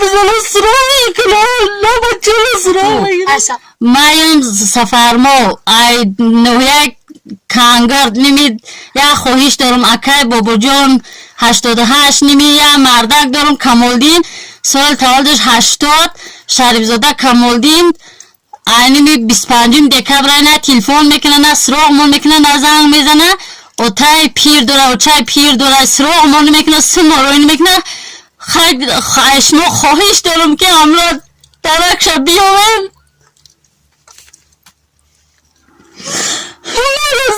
бизана, суроғ мекуна, на бачаро суроғ мекуна. Маем Сафармо, ай ноҳияи Кангард, ними як хоҳиш дорам, акай Бобоҷон, 88, ними як мардак дорам, Камолдин, соли таваллудаш 80, Шарифзода Камолдин. Ай ними 25 декабр на телефон мекуна, на суроғмон мекуна, на занг мезана. Отай пир дора, очай пир дора, суроғмон мекуна, сумороин мекуна. Шумо хоҳиш дорам, ки ҳамро даракша биёвем.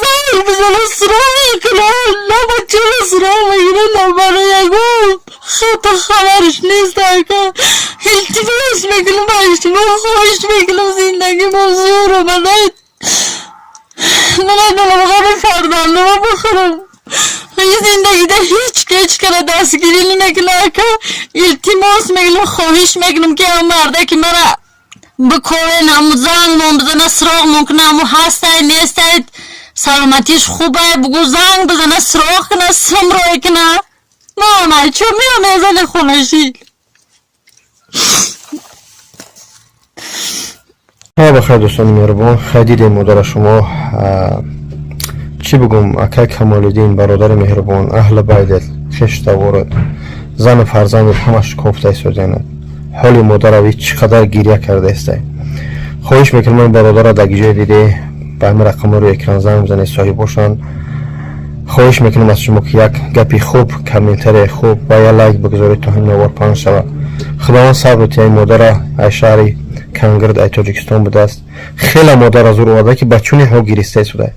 Занг бизана, суроғ мекуна, на бачаро суроғ мегира, на барои ягон хата хабарш нест. Ака, илтимос мекунам ба шумо, хоҳиш мекунам, зиндагимо зӯр омада, намедонам ғами фарзандама бихӯрам. Зиндагида ҳеҷ ҳеҷ кара дастгирӣ намекуна. Ака, илтимос мекунам, хоҳиш мекунам, ки ам мардаки мара бикорен, ҳаму зангмон бизана, суроғмон куна, ҳаму ҳастай, нестай, саломатиш хубай, бугу, занг бизана, суроғ куна, сумрой куна. Мамай чо меом мезани хонаши. Бахайр, дӯстони меҳрубон, хай дидем модара шумо. Чӣ бигӯм, акай Камолиддин, бародари меҳрубон, аҳли байдет, хештаворат, зану фарзандат ҳамаш кофта истодианад. Ҳоли модарави чӣ қадар гиря кардаистай. Хоҳиш мекунам, ин бародара дар ҷое диде, ба ҳамин рақамҳо рӯи экран занг бизанед, соҳиб бошанд. Хоҳиш мекунам аз шумо, ки як гапи хуб, комментарияи хуб ва як лайк бигузоред, то ҳамин навор паҳн шавад. Худованд сабр диҳад ин модара. Ай шаҳри Кангирд, ай Тоҷикистон будааст. Хеле модара зур оварда, ки ба чуни ҳо гириста истодае.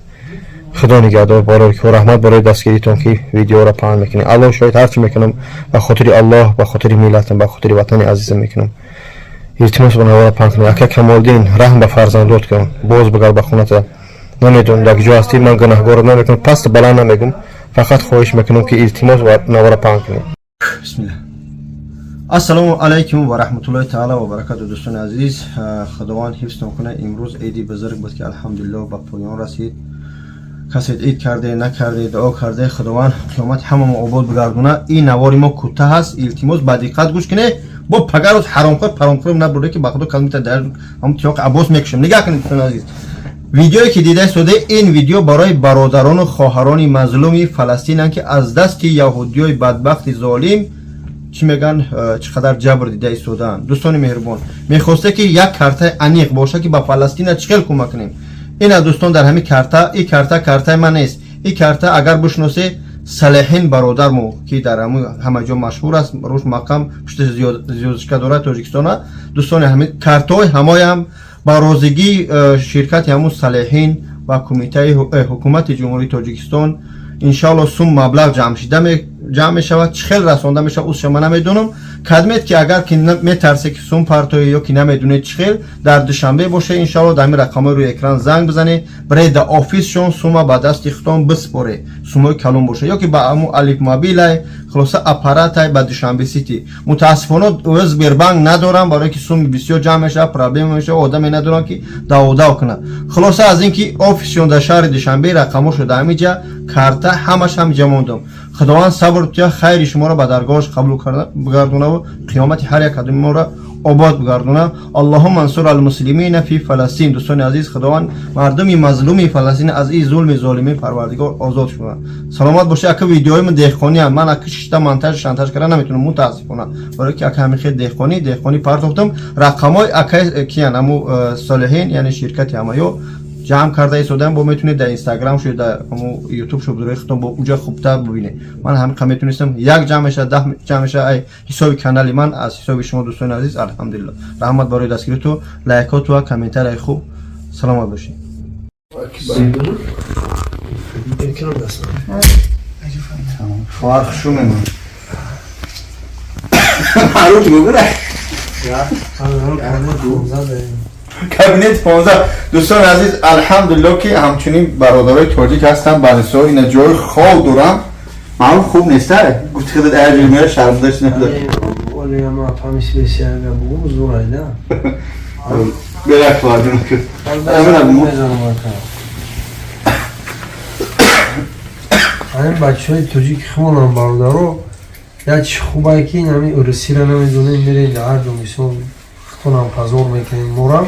Худо нигаҳдор, барои раҳмат барои дастгиритон, ки видеоро паҳн мекунед. Аллоҳ шоҳид, ҳарчи мекунам, ба хотири Аллоҳ, ба хотири миллатам, ба хотири ватани азизам мекунам. Илтимос, ба навора паҳн кунед. Ака Камолдин, раҳм ба фарзандот кун, боз бигард ба хоната. Намедонам, дар куҷо ҳастӣ, ман гунаҳгорот намекунам, пасту баланд намегум, фақат хоҳиш мекунам, ки илтимос, навора паҳн кунед. Бисмиллаҳ. Ассалому алайкум ва раҳматуллоҳи таала ва баракату, дӯстони азиз, Худованд ҳифзтон кунад. Имрӯз иди бузург буд, ки алҳамдулиллоҳ ба поён расид. Касе ид карде, накарде, дуо карде, Худованд қиёмат ҳамамо обод бигардона. Ин навори мо кӯтаҳ аст, илтимос, ба диққат гӯш кунед. Бо пагарӯз ҳаромхӯр паромхӯр набуре, ки ба худо калмита дар ҳам тиёқи аббос мекушем. Нигаҳ кунед, дӯстони азиз, видеое ки дида истода, ин видео барои бародарону хоҳарони мазлуми Фаластинанд, ки аз дасти яҳудиёи бадбахти золим, чӣ мегӯянд, чӣ қадар ҷабр дида истодаанд. Дӯстони меҳрубон, мехосте, ки як картаи аниқ боша, ки ба Фаластина чӣ хел кӯмак кунем. Ина, дӯстон, дар ҳамин карта, и карта картаи ман нест, и карта, агар бишносе, Салеҳин бародармо, ки дар ҳама ҷо машҳур аст, рӯш маҳкам пушти звёздочка дорад, Тоҷикистона. Дӯстони, ҳамин картаҳои ҳамоям ба розигии ширкати ҳамун Салеҳин ва кумитаи ҳукумати Ҷумҳурии Тоҷикистон, иншоалло, сум маблағ ҷамъ мешавад. Чӣ хел расонда мешавад, узша ман намедонам. Кадмед, ки агар ки метарсе, ки сум партоӣ ё ки намедонед чӣ хел, дар Душанбе боша, иншоалло, дар ҳамин рақамҳои рӯи экран занг бизанед, биред да офисшон, сума ба дасти худтон биспоре. Сумои калон боша ё ки ба ҳамун Алиф мобилай, хулоса, аппаратай ба Душанбе Сити. Мутаассифона, Сбербанк надорам, барое ки суми бисёр ҷамъ мешавад, проблема мешавад, одаме надорам, ки даводав кунад. Хулоса, аз ин ки офисшон дар шаҳри Душанбе, рақамҳошо дар ҳамин ҷа, карта ҳамаш ҳамиҷа мондам. Худованд сабр тия, хайри шуморо ба даргоҳаш қабул бигардонаву қиёмати ҳар як кадоми моро обод бигардона. Аллоҳумма ансур алмуслимина фи Фаластин. Дӯстони азиз, Худованд мардуми мазлуми Фаластин аз ин зулми золимин Парвардигор озод шуда. Саломат бошед. Ака, видеои ман деҳқониам, ман ака шишта монтаж шантаж карда наметавонам, мутаассифона, барои ки ака ҳамин хел деҳқонӣ партофтам. Рақамҳои ака киян, ҳаму Солиҳин, яъне ширкати ҳамаё ҷамъ карда истодаам, бо метавонед дар Инстаграм шу, дар Ютуб шу бидрои худтон, бо уҷа хубтар бибинед. Ман ҳамин қа метавонистам, як ҷамъ мешавад, 10 ҷамъ мешавад, ай ҳисоби канали ман, аз ҳисоби шумо, дӯстони азиз. Алҳамдулилло, раҳмат барои дастгириту, лайкоту ва комментарияи хуб. Саломат бошед. Хоҳар, хушу мемон. Маъруф гугура. Кабинет 15. Дӯстони азиз, алҳамдулилло, ки ҳамчунин бародарои тоҷик ҳастанд. Баъзисо ина ҷои хоб дорам. Маъруф, хуб неста? Гуфти худат, аҷил мера, шармдаш надор. Оле, ма памислеси, ага бугум, зурайда. Берак хоҳадим. Мезанам, ака. Ҳамин бачаҳои тоҷики химонам, бародаро. Як чи хубае, ки ин ҳамин урусиро намедонем, мерем дар ҳар ҷо, мисол, худтонам позор мекунем морам.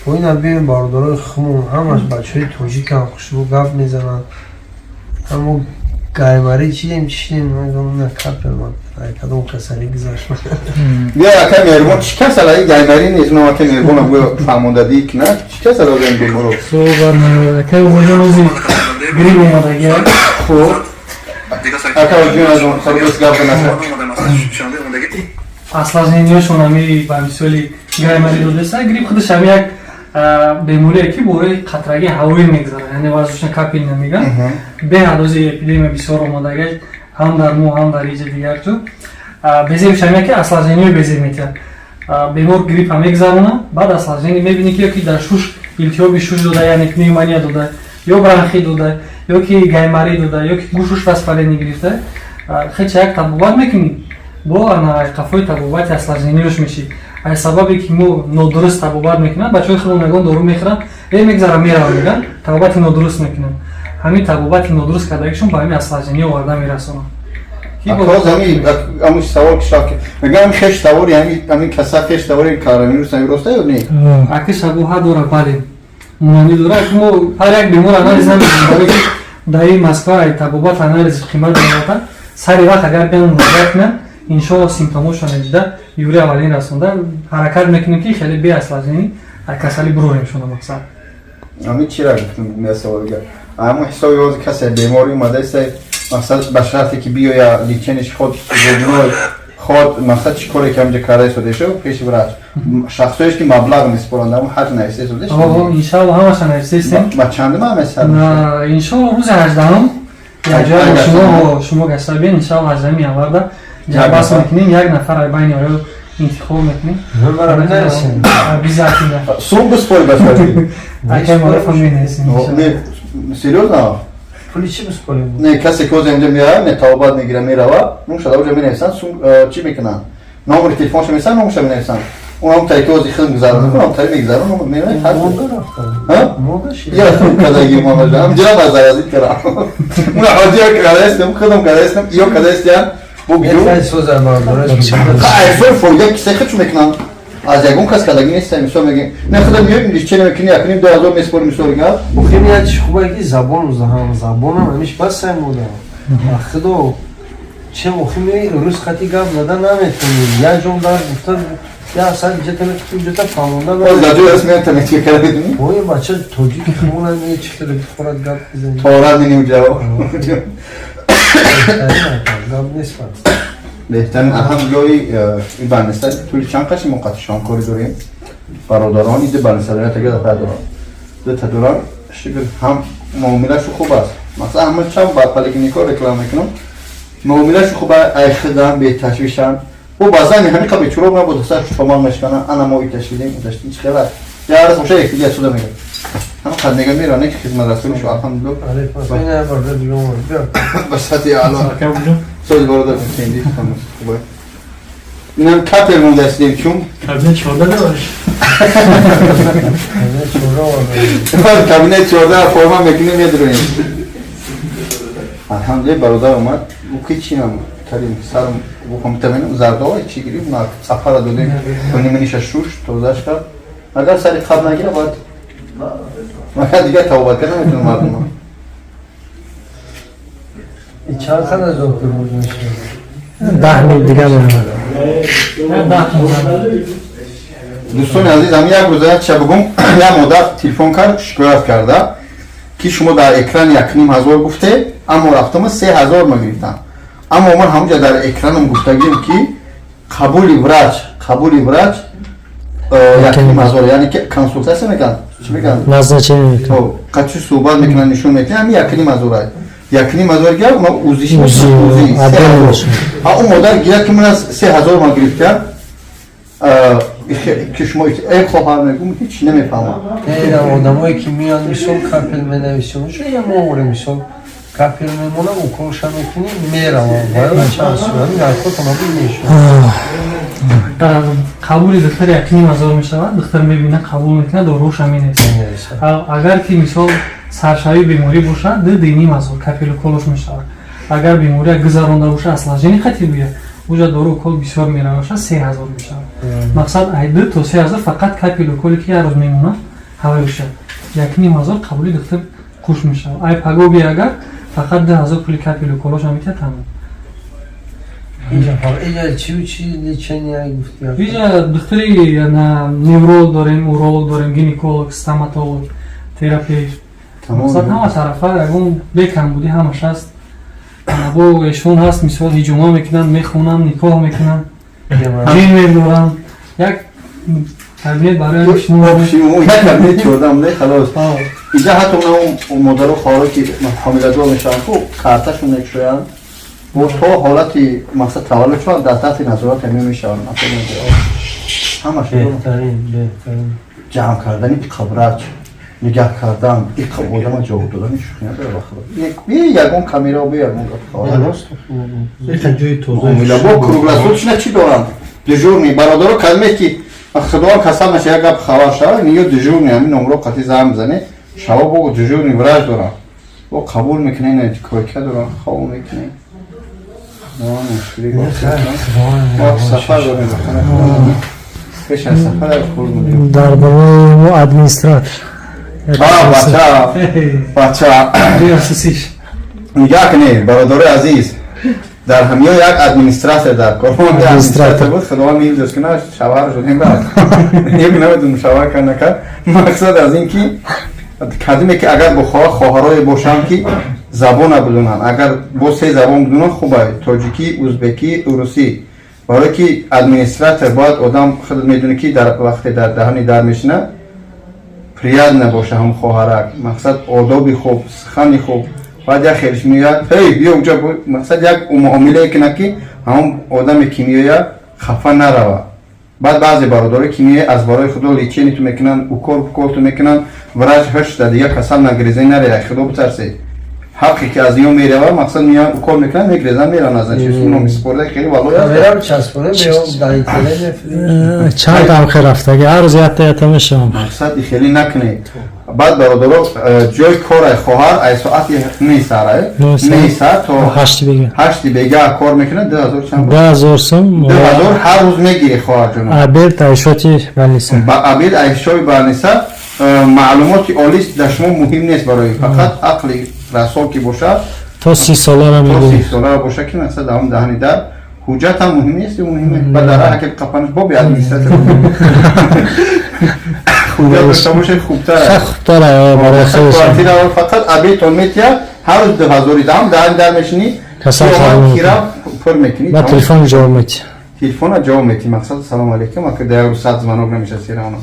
Бо ина биёем, бародарои хумон, ҳамаш бачаҳои тоҷикам, хушрӯ гап мезананд. Ҳамо гаймарӣ чидем, чишидем, намедонам, на капел ман кадом касалӣ гузашт. Бия, ака меҳрубон, чӣ касал? Аи гаймарӣ нест, но ака меҳрубонам, гӯё фаҳмондадӣ ки на чӣ касал озем беморо. Суҳбат акай Умарҷон, ози грипп омадагия. Хуб, ака ҷон, аз он сарбес гап занаша. Осложнения шон ҳами ба мисоли гаймарӣ додеса. Грипп худаш ҳами як беморие, ки бораи қатраги ҳавоӣ мегузарад, яъне воздушно капельно мегӯянд. Беҳад ози эпидемия бисёр омадага, ҳам дар мо, ҳам дар иҷа дигар ҷо. Безебиш ҳамия, ки осложнение безеб метиҳад. Бемор гриппа мегузаронад, баъд осложнение мебинӣ, ки ёки дар шуш илтиҳоби шуш дода, яъне пневмония дода, ё бронхит дода, ё ки гаймарӣ дода, ё ки гӯшуш воспаление гирифта. Хеча як табобат мекунӣ, бо ана қафои табобати осложнение ш мешӣ. Аз сабабе ки мо нодуруст табобат мекунанд, бачаҳои худон ягон дору мехӯранд, э, мегзара, мераванд, мегӯянд, табобати нодуруст мекунанд. Ҳамин табобати нодуруст кардагишон ба ҳамин осложнение оварда мерасонанд. Акоз ами аму савол ки шак мегӯям, хеш тавори ами каса, хеш тавори коронавирус ами роста ё не? Аки шабоҳат дора, бале, монандӣ дора. Мо ҳар як бемор анализ намекунем, барои ки дар ин Москва табобат анализ қимат меёбад. Сари вақт агар биан муроҷиат кунанд, иншоалло, симптомошон дида, юри аввалин расонда ҳаракат мекунем, ки хеле беосложнение касалӣ бурорем шуна, мақсад. Ами чира гуфтем, ме саволга аму ҳисоби ози касе беморӣ омадаиста, мақсад, ба шарте ки биёя, лечение ш худ зубной худ, мақсад, чӣ коре ки ҳамҷа карда истода пеши врач, шахсоеш ки маблағ месупоранд, аму ҳақ нависта истода. Иншоалло, ҳамаша навистаистем. Ба чандима месар? Иншоалло, рӯзи 18-ум якҷоя шумо гашта биен. Иншоалло, 18-уми январда ҷабас мекунем, як нафар ай байни оё интихоб мекунем. Обязательно. Сум биспори ба шарти. Акай марафа менависем. Серьёзно? Пули чӣ биспорем? Не, касе ки ҳозир инҷа меояд, не, табобат мегира, мерава, нумша дар оҷа менависанд, сум чӣ мекунанд, номери телефонша менависанд, номуша менависанд. Онам тари ки ҳозир хидм гузарон, онам тари мегузарон, я кадаги мамаҷа ҳамҷира назар аз ин кара уна ҳоҷия кадаистем, хидм кадаистем, ё кадаистян. Айфон фоида кисаи худшо мекунанд, аз ягон кас кадаги нест. Мисол мегем, не, худо меоем, лечение мекунӣ, якуним 2000 меспорӣ, мисол гап. Охир як чи хубае, ки забон забонам ҳамиш басай мода. Худо чем охир меои, рӯз хати гап зада наметонӣ, як ҷом дар гуфта, я сар ҷата ҷата фаҳмонда. Дар ҷои аст меояд, тамечка карда медонӣ. Ой, бача тоҷики хумона меои, чи хеле бихорад, гап мезанӣ. Торад миним ҷавоб. Гап нест. Беҳтарин, алҳамдулиллоҳи. Ин барнеста тӯли чанд қаши мо қатишон корӣ дорем, бародарон иди барнеста дорем, тага дафъа дорам, дута дорам. Шукр, ҳам муомилашу хуб аст. Масалан, ҳама чанд ба поликлиника реклама мекунам, муомилашу хуб, ай хидам беташвишанд. Бо баъзан ҳамин қа бечуроб набуд, сар чомақ мешкана, ана мо иташвидем, иташвидем, чи хела я раз боша, якдига суда мегӯяд, ҳама қад мега мерана, ки хизматрасонишу, алҳамдулиллоҳ, ба сатҳи аъло. Соз, бародар, сенди хубе, инам капел мондастидем, чун Кабинет 14 дораш. Кабинет 14 форма мекунем, медроем. Алҳамдулилла, бародар омад. Ки чинам тарим сарм бухом, зардова чи гирифт, на сафара додем, ниминиша шуш тозаш кард. Агар сари қаб нагира, бояд магар дигар тавба карда наметавонам мардума. Чанд қадар доктор буд мешавад? 10 мил дига меравад. 10. Дӯстони азиз, ҳам як рӯза як ча бугум, як модар телефон кард, шикоят карда, ки шумо дар экран 1500 гуфте, аммо рафтама 3000 ма гирифтам. Аммо ман ҳамунҷа дар экранам гуфтагим, ки қабули врач 1500, яъне ки консултатсия мекунанд, чӣ мекунанд? Назначение мекунад. Қачи суҳбат мекунанд, нишон мекунанд, ҳами 1500, 1500 гирад, уна УЗИ ш. УЗИ, УЗИ. Отдельно мешавад. А он модар гирад, ки ман аз 3000 ма гирифтам, ки шумо эй хоҳар, мегум, ҳеч намефаҳмам. Не, одамое ки меоянд, мисол, капель менависем, я мо орем, мисол, капель мемонам, уколша мекунем, меравам, вайла чанд суами нархотона мешавад. Қабули духтар 1500 мешавад. Духтар мебинад, қабул мекунад, доруша менависад. Агар ки, мисол, саршавии беморӣ бошад, 2-2500 капель у укол ош мешавад. Агар бемория гузаронда бошад, осложнение хати буя. Уҷа дору укол бисёр мераваша, 3000 мешавад. Мақсад, ай 2 то 3000 фақат капель уколе ки як рӯз мемонад, ҳавай бошад. 1500 қабули духтур хуш мешавад. Ай пагоби агар фақат 2000 пули капель уколоша метиҳад, тамом. Иҷа чию чи лечение гуфти? Иҷа духтури невролог дорем, уролог дорем, гинеколог, стоматолог, терапевт. Мақсад, ҳама тарафа ягон бекамбудӣ ҳамаш ҳаст. Бо эшон ҳаст, мисол, ҳиҷома мекунанд, мехонанд, никоҳ мекунанд, ҷин медоранд. Як кабинет барои шумо. Як кабинет чордам не, халос. Иҷа ҳатто он модару хоҳаро ки ҳомиладор мешаванд, хуб, карташон мекушоянд, бо то ҳолати, мақсад, таваллуд шаванд, дар таҳти назорат ҳамин мешаванд. Ҳамаш. Беҳтарин, беҳтарин. Ҷамъ кардани иқа врач нигаҳ кардан, иқа одама ҷавоб додани шӯхӣ надорад, ба худо. Бе ягон камера, бе ягон ҷои тоза. Бо круглосуточно чӣ доранд? Дежурный бародаро, калиме ки худованд касал наша, як гап хабар шава, ниё дежурный ҳамин номро қати занг бизане, шава бо дежурный врач доранд, бо қабул мекунед, койка доранд, хоб мекунед. Сафар дорем, пеш аз сафар хурд. Дар болои мо администратор. Бача, бача, нигаҳ кунед, бародарои азиз, дар ҳамиё як администратор дар кор. Администратор буд, худованд меҳифз кунад, шавҳар шудем, баъд намедонам шавҳар кар накард. Мақсад аз ин ки кадиме ки агар бихоҳа, хоҳарое бошанд ки забона бидонанд, агар бо се забон бидонанд хуб, тоҷикӣ, узбекӣ, урусӣ, барое ки администратор бояд одам, худат медонӣ ки дар вақте дар даҳани дар мешинад, приятно боша ҳам хоҳарак, мақсад, одоби хуб, сухани хуб. Баъд як хелиш меояд: «Ҳей, биё уҷа». Мақсад, як муомилае кунад ки ҳамон одаме ки меояд, хафа нарава. Баъд баъзе бародарое ки меояд, аз барои худо лечение ту мекунанд, укол пуколту мекунанд, врач ҳашта дигар касал нагреза нарея. Худо битарсед, ҳаққе ки аз ё мерава, мақсад, меоянд, укол мекунанд, мегрезанд, мераванд. Аз номи спорда хеле валоя. Чанд дамхе рафтаги, ҳар рӯз ята ята мешавам. Мақсад, хеле накунед. Баъд, бародаро, ҷои кора хоҳар ай соати 9 сар, 9 сар то 8 бега. 8 бега кор мекунад, 2000 чанд? 2000 сум. 2000 ҳар рӯз мегири, хоҳарҷон. Обед айшоти больница. Ба обед айшои больница. Маълумоти олӣ дар шумо муҳим нест, барои фақат ақли расо ки бошад. То 30 солара. То 30 солара боша ки, мақсад, даҳум даҳани дар ҳуҷҷат ҳам муҳим нест, муҳим ба дар ҳаки қапанаш боби администратор ҳуҷҷат дошта бошед, хубтар. Хубтар барои. Квартира фақат обед тон метиҳад, ҳар рӯз 2000-и даҳум даҳани дар мешинӣ, кира пур мекунӣ. Ба телефон ҷавоб метиҳ. Телефона ҷавоб метиҳ, мақсад, салом алейкум. Ака да як рӯз 100 звонок намеша, серано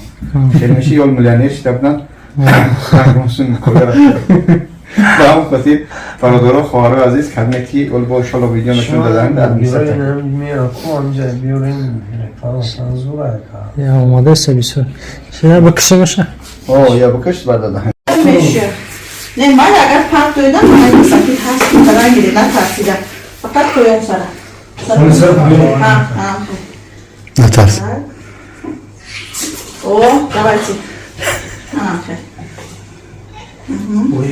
хеле меши, ё миллионер шида буданд. Ба ҳамон хотир, бародаро, хоҳарои азиз, кадме ки бо иншолло видео нишон даданд, администратор. Омодаста бисёр я бикушемаша. О, я бикуш, баъд дада. Не, ман агар парк доидам, ман сафид ҳаст, рангире натарсида, фақат поён сара. Натарс. О, давайте. Ой,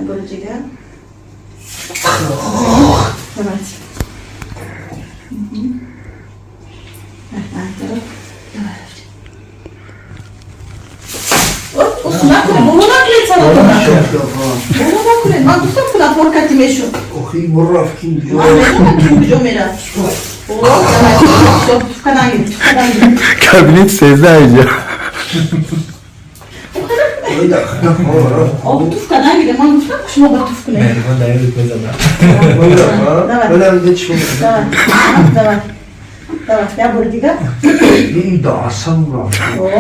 Давай, дигар. Давайте. Давай. Накунед, боло накунед саратона. Боло накунед. Ман гуфтам, ку напор кати мешуд. Охи, бураф ки. Ман медонам, ки куҷо мерафт. О, давай. Всё, туфка нагиред, туфка нагиред. Кабинет 13 иҷа. Об, туфка нагиред. Ман гуфтам, ку шумо ба туф кунед. Давай. Давай. Давай. Давай, як бори дигар. О,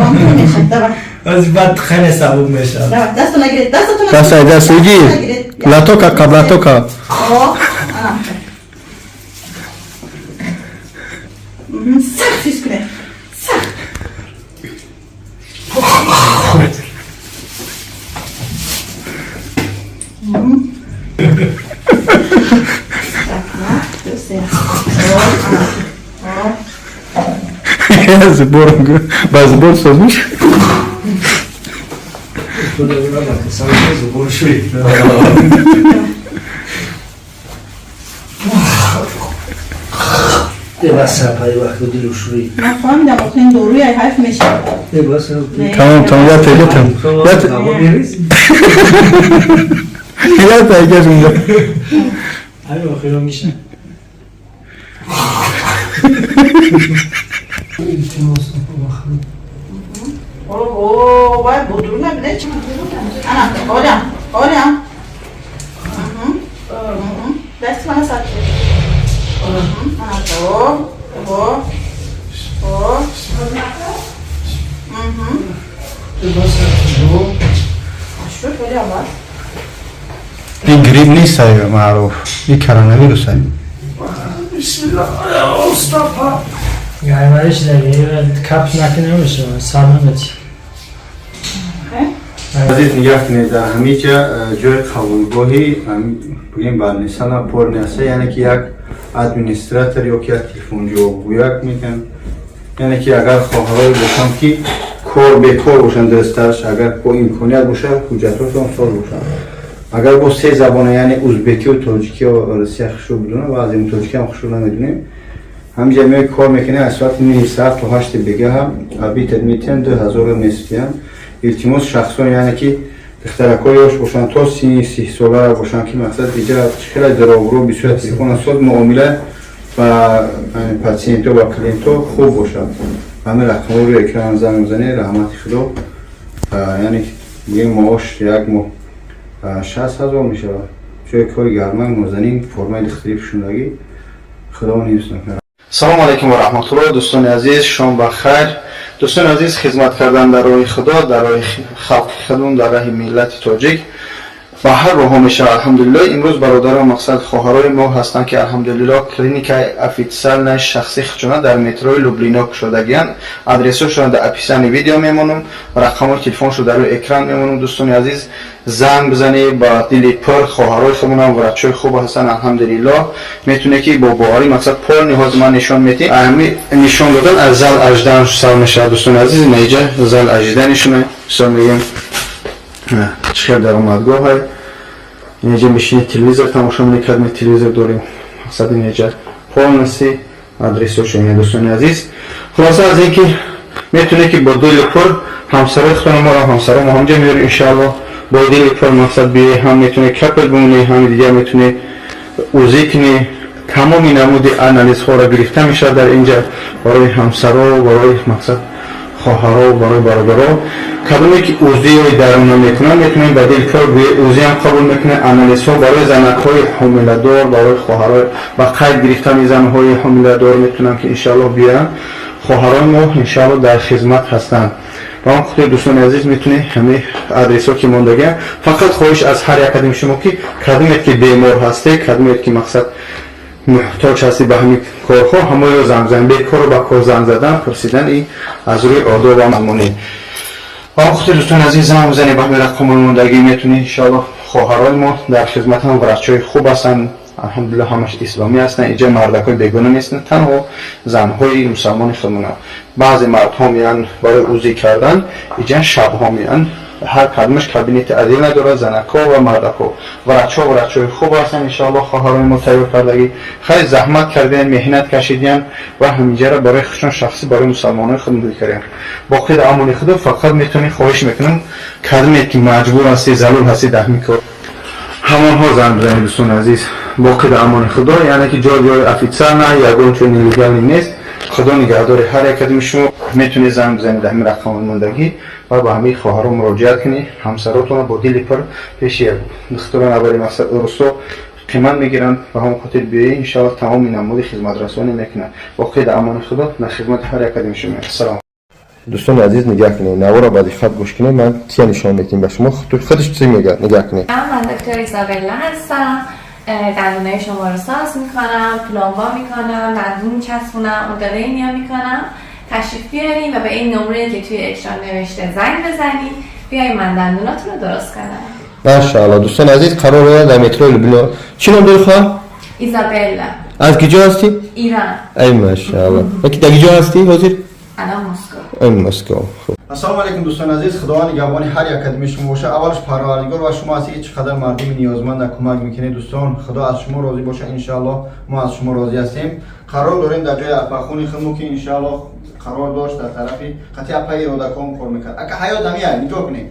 ҳамтон мешад. Давай. Аз баъд хеле сабук мешавад. Давай, дастро нагиред, дастатон. Даст, даст, иги. Латока, қаблатока. О, ана. Сахт физ кунед. Сахт. Так, як, ду, се. О, ана. О. Зубор, ба зубор созмиш. من فهمیدم آخه این داروی حرف میشه. تمام تمام یا تگه تمام یا تگه اونجا همین آخرا میشه. اوه وای بدون نبینه چی انا آرام آرام دست من ساکت. انا تو تو تو این گریپ نیست معروف، این کروناویروس هست. بسم الله استاد. گرمایش دیگه کپ نکنه نمیشه سر نمیشه. عزیز نگاه کنید در همه جا جای قبولگاهی بگیم برنیسان پر نیست، یعنی که یک ادمینستراتور یا که یک تلفن جوابگویک میگن، یعنی که اگر خواهرای باشن که کار به کار باشن درستش، اگر با امکانیت باشه حجتاشون ساز باشن، اگر با سه زبان یعنی ازبکی و تاجیکی و روسی خوشو بدونه و از این تاجیکی هم خوشو نمیدونیم، همینجا میای کار میکنه از ساعت 9 ساعت تا 8 بگه هم ابیت میتن 2000 نصفیان. илтимос шахсон яъне ки духтаракҳои ёш бошанд то 30 сола бошанд ки мақсад иҷа хеле дурогрӯ бисёр телефона соз муомила ба патсиентҳо ва клиентҳо хуб бошад. Ҳамин рақамҳо рӯи экран занг мезанед, раҳмати худо. Яъне бигем маош як моҳ 60 000 мешавад. Ҷои кори гармак нозанин формаи духтарӣ пӯшондагӣ худо ҳифз накунад. Салом алайкум ва раҳматуллоҳ дӯстони азиз, шом ба хайр. Дӯстони азиз, хизмат кардан дар роҳи Худо, дар роҳи халқи худмон, дар роҳи миллати тоҷик ба ҳар роҳҳо мешавад. Алҳамдулиллоҳ имрӯз бародарон мақсад хоҳарои мо ҳастанд ки алҳамдулиллоҳ клиникаи официальная шахсӣ худшона дар метрои Люблино кушодагиянд. Адресҳошона дар описании видео мемонам, рақамҳои телефоншо дар рӯи экран мемонам. Дӯстони азиз, занг бизанед ба дили пур, хоҳарои худмонам врачҳои хуб ҳастанд алҳамдулиллоҳ. Метавонед ки бо боварӣ мақсад полни ҳозир ман нишон медиҳем. Ҳами нишон додан аз зал аждан сар мешавад. Дӯстони азиз, инаиҷа зал ажданишона мисол мегӯем чӣ хел даромадгоҳ. Инҷа мешинед телевизор тамошо мекардем, телевизор дорем. Мақсад инҷа полностью адресҳошо ина дӯстони азиз. Хулоса аз ин ки метавонед ки бо дили пур ҳамсарои худтон моро ҳамсаро мо ҳамҷа меорем иншааллоҳ. Бо дили пур мақсад биёед, ҳам метавонед капел бимонед, ҳам дигар метавонед УЗИ кунед. Тамоми намуди анализҳоро гирифта мешавад дар инҷа барои ҳамсаро, барои мақсад хоҳаро, барои бародаро. Кадоме ки УЗИ-ҳои даруна мекунанд, метавонед ба дил пур биёед, УЗИ ҳам қабул мекунед. Анализҳо барои занакҳои ҳомиладор, барои хоҳаро ба қайд гирифтани занҳои ҳомиладор метавонанд ки иншааллоҳ биёянд. Хоҳарони мо иншааллоҳ дар хизмат ҳастанд. Ба он хотир дӯстони азиз метавонед ҳамаи адресҳо ки мондагианд. Фақат хоҳиш аз ҳар як кадоми шумо ки кадомед ки бемор ҳастед, кадомед ки мақсад муҳтоҷ ҳастед ба ҳамин корҳо, ҳамоё занг бизанед. Бекорро ба кор занг задан, пурсидан и аз рӯи одоб ва мамнунӣ. Ба он хотир дӯстони азиз занг бизанед ба ҳамин рақамҳои мондагӣ, метавонед иншоаллоҳ. Хоҳарони мо дар хизмат ҳам врачҳои хуб ҳастанд алҳамдулиллоҳ, ҳамаш исломӣ ҳастанд. Инҷа мардакҳои бегона нестанд, танҳо занҳои мусалмони худмонанд. Баъзе мардҳо меянд барои УЗИ кардан, инҷа шабҳо меянд. Ҳар кадомаш кабинети адил надорад, занакҳо ва мардакҳо. Врачҳо врачҳои хуб ҳастанд иншоаллоҳ, хоҳарони мо тайёр кардагӣ. Хеле заҳмат кардиянд, меҳнат кашидиянд ва ҳаминҷаро барои худшон шахсӣ барои мусалмонои худ мекардиянд. Боқӣ дар амони худо. Фақат метавонед, хоҳиш мекунам, кадомед ки маҷбур ҳастед, зарур ҳастед дар ҳамин кор, ҳамонҳо занг бизанед дӯстони азиз. Боқӣ дар амони худо. Яъне ки ҷой ҷои официально, ягон чой нелегальный нест. Худо нигаҳдори ҳар як кадоми шумо. Метавонед занг бизанед дар ҳамин рақамҳои мондагӣ ва ба ҳамаи хоҳаро муроҷиат кунед. Ҳамсаротонро бо дили пур пеши духтурон аввали мақсад урусо қимат мегиранд. Ба ҳамон хотир биёед, иншоаллоҳ тамоми намуди хизматрасонӣ мекунанд. Боқӣ дар амони худо, дар хизмати ҳар як кадоми шумо. Салом. Дӯстони азиз, нигоҳ кунед, наворо ба диққат гӯш кунед. Ман кия нишон медиҳем ба шумо, худаш чӣ мегӯяд, нигоҳ кунед. من دکتر ایزابلا هستم. دندونای شما رو ساز میکنم، پلمبا میکنم، دندون میچسبونم، удаления میکنم. تشریف بیارین و به این نمره که توی اکران نوشته زنگ بزنین، بیاین من دندوناتون رو درست کنم. Машаалло. Дӯстони азиз, қарор дорад дар метрои Люблино. Чӣ ном дори, хоҳар? ایزابلا. Аз киҷо ҳастӣ? ایران. Ай машаалло. Дар киҷо ҳастӣ ҳозир? الان مسکو. Ай Москва. Хуб. Ассалому алайкум дӯстони азиз, худованд нигаҳбони ҳар як кадоми шумо боша. Аввалаш парвардигор ва шумо ҳастед ки чӣ қадар мардуми ниёзманда кӯмак мекунед дӯстон. Худо аз шумо розӣ боша иншааллоҳ, мо аз шумо розӣ ҳастем. Қарор дорем дар ҷои апахони худмо, ки иншааллоҳ қарор дошт дар тарафи қати апаи Иродакон кор мекард. Ака, ҳаёт ҳамия, нигоҳ кунед,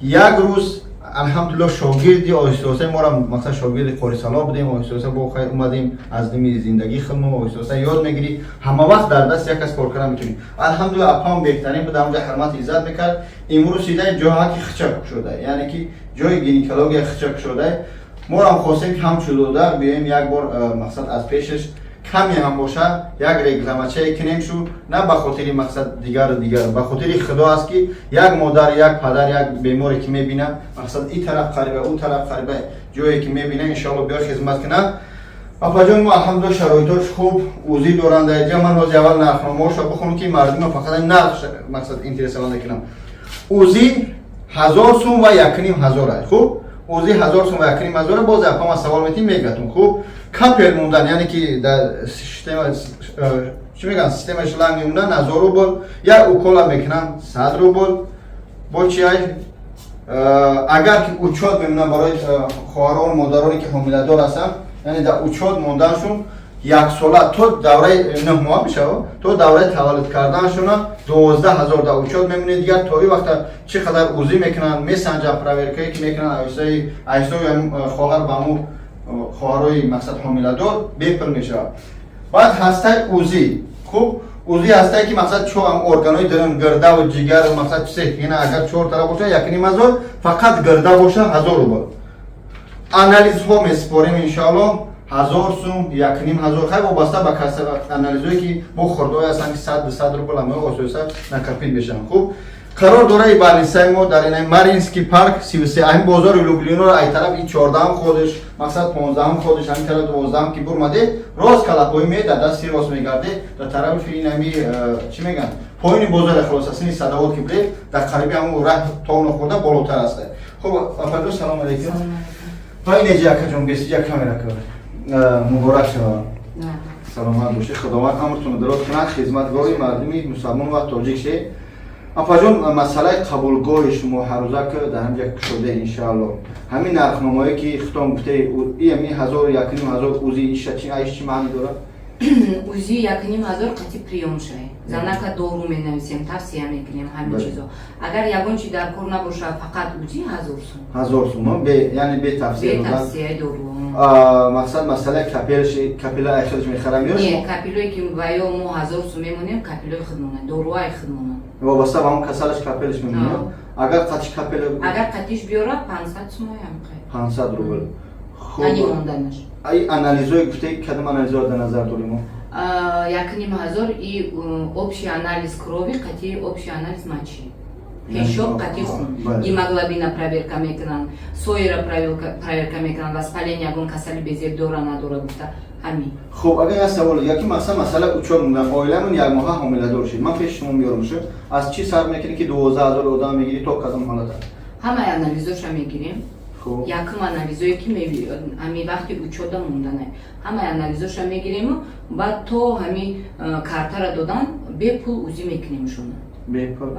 як рӯз, алҳамдулилло, шогирди оҳиста-оҳиста мора, мақсад, шогирди Қорисало будем, оҳиста-оҳиста бо хайр омадем. Аз дими зиндагии худмо оҳиста-оҳиста ёд мегирӣ, ҳама вақт дар даст як кас кор карда метавонӣ. Алҳамдулилло, апам беҳтарин буд, ҳамҷа ҳурмат, иззат мекард. Имрӯз сидаи ҷоҳаки хича кушода, яъне ки ҷои гинекология хича кушода. Морам хостем, ки ҳамчун додар биёем, як бор, мақсад, аз пешаш каме ҳам бошад, як рекламачае кунем шу, на ба хотири, мақсад, дигару дигар, ба хотири Худо аст, ки як модар, як падар, як беморе ки мебина, мақсад, и тараф қариба, ӯ тараф қариба, ҷое ки мебина, иншоалло, биё хизмат кунад. Апаҷон, мо, алҳамдулилла, шароитош хуб, УЗИ доранд дар ҷа. Ман рози аввал нархномаошро бихонам, ки мардума фақат нарх, мақсад, интересованда кунам. УЗИ 1000 сум ва 1500 аст. Хуб, УЗИ 1000 сум ва 1500. Боз апама савол метим, мегатум. Хуб, капель мондан, яъне ки дар система, чӣ мегӯянд, системаи шланг мемонанд, 1000 рубл. Як укола мекунанд, 100 рубл. Бо чи, агар ки учёт мемонанд, барои хоҳарон, модароне ки ҳомиладор ҳастанд, яъне дар учёт монданшон яксола, то давраи 9 моҳ мешава, то давраи таваллуд карданшона 12 000 дар учёт мемонед. Дигар то ин вақта чӣ қадар УЗИ мекунанд, месанҷанд, проверкае ки мекунанд, аҳистаи аҳистои хоҳар ба ҳамун хоҳарои, мақсад, ҳомиладор бепул мешавад. Баъд ҳастаи УЗИ. Хуб, УЗИ ҳастае, ки, мақсад, чо органҳои дарун, гирдаву ҷигар, мақсад, чизе, агар чор тараф боша, 1500, фақат гирда боша, 1000 рубл. Анализҳо месупорем, иншоалло, 1000 сум, 1500, хай, вобаста ба анализҳое, ки бо хурдое ҳастанд, ки 100, 200 рубл ҳамаи осоиста накопить мешаванд. Хуб, қарор дораи больницаи мо дар ина Мариинский парк 33, ҳамин бозори Люблиноро ай тараф и 14-ам ходиш, мақсад, 15-ам ходиш, ҳамин тараф 12-ам ки бурмаде, рост калапои ме дар дасти рост мегарде, дар тарафи ин ҳами, чӣ мегӯянд, поёни бозори, хулоса, сини Садовод ки биле, дар қариби ҳамун раҳ товно хӯрда болотар аст. Хуб, апаҷон, салом алейкум. Ва инеҷа, акаҷон, бесиҷа камера кар. Муборак шавад, саломат бошед, Худованд амртонро дароз кунад, хизматгори мардуми мусалмон ва тоҷик ше. Апаҷон, масъалаи қабулгоҳи шумо ҳаррӯза ки дар ҳамҷа кушода, иншаалло, ҳамин нархномое ки худтон гуфте, ами ҳазору 1500 УЗИ, иша чи, айш чӣ маъни дорад? УЗИ 1500 қати приём шай занака, дору менависем, тавсия мекунем, ҳамин чизо. Агар ягон чи дар кор набошад, фақат УЗИ, 1000 сум. 1000 сум, яъне бетавсия? Бетавсияи дору. Мақсад, масъалаи капелши, капела айхелш мехарам ё? Не, капелое ки ва ё мо 1000 сум мемонем, капелои худмона, доруаи худмона. Вобаста ба ҳамон касалаш капелш мемонем. Агар қатиш капела? Агар қатиш биёра, 500 сумоям. 500 рубл. Ани монданаш. Ай анализое гуфте, кадом анализоро дар назар дорем? 1500 и общий анализ крови қати общий анализ мочи, пешоб қати хун, гемоглобина проверка мекунанд, соира проверка мекунанд, воспаление, ягон касали безеб дора, надора гуфта, ҳамин. Хуб, агар як савол, яки масалан, масъала учёт мондан, оиламон як моҳа ҳомиладор шид, ман пеши шумо меёрам, шу аз чӣ сар мекунӣ, ки 12 000 одам мегирӣ, то кадом ҳолата? Ҳамаи анализоша мегирем. Якум анализое ки ҳами вақти учёта монданай, ҳамаи анализоша мегирему баъд то ҳами картара додан бепул УЗИ мекунем шуна. Бепул?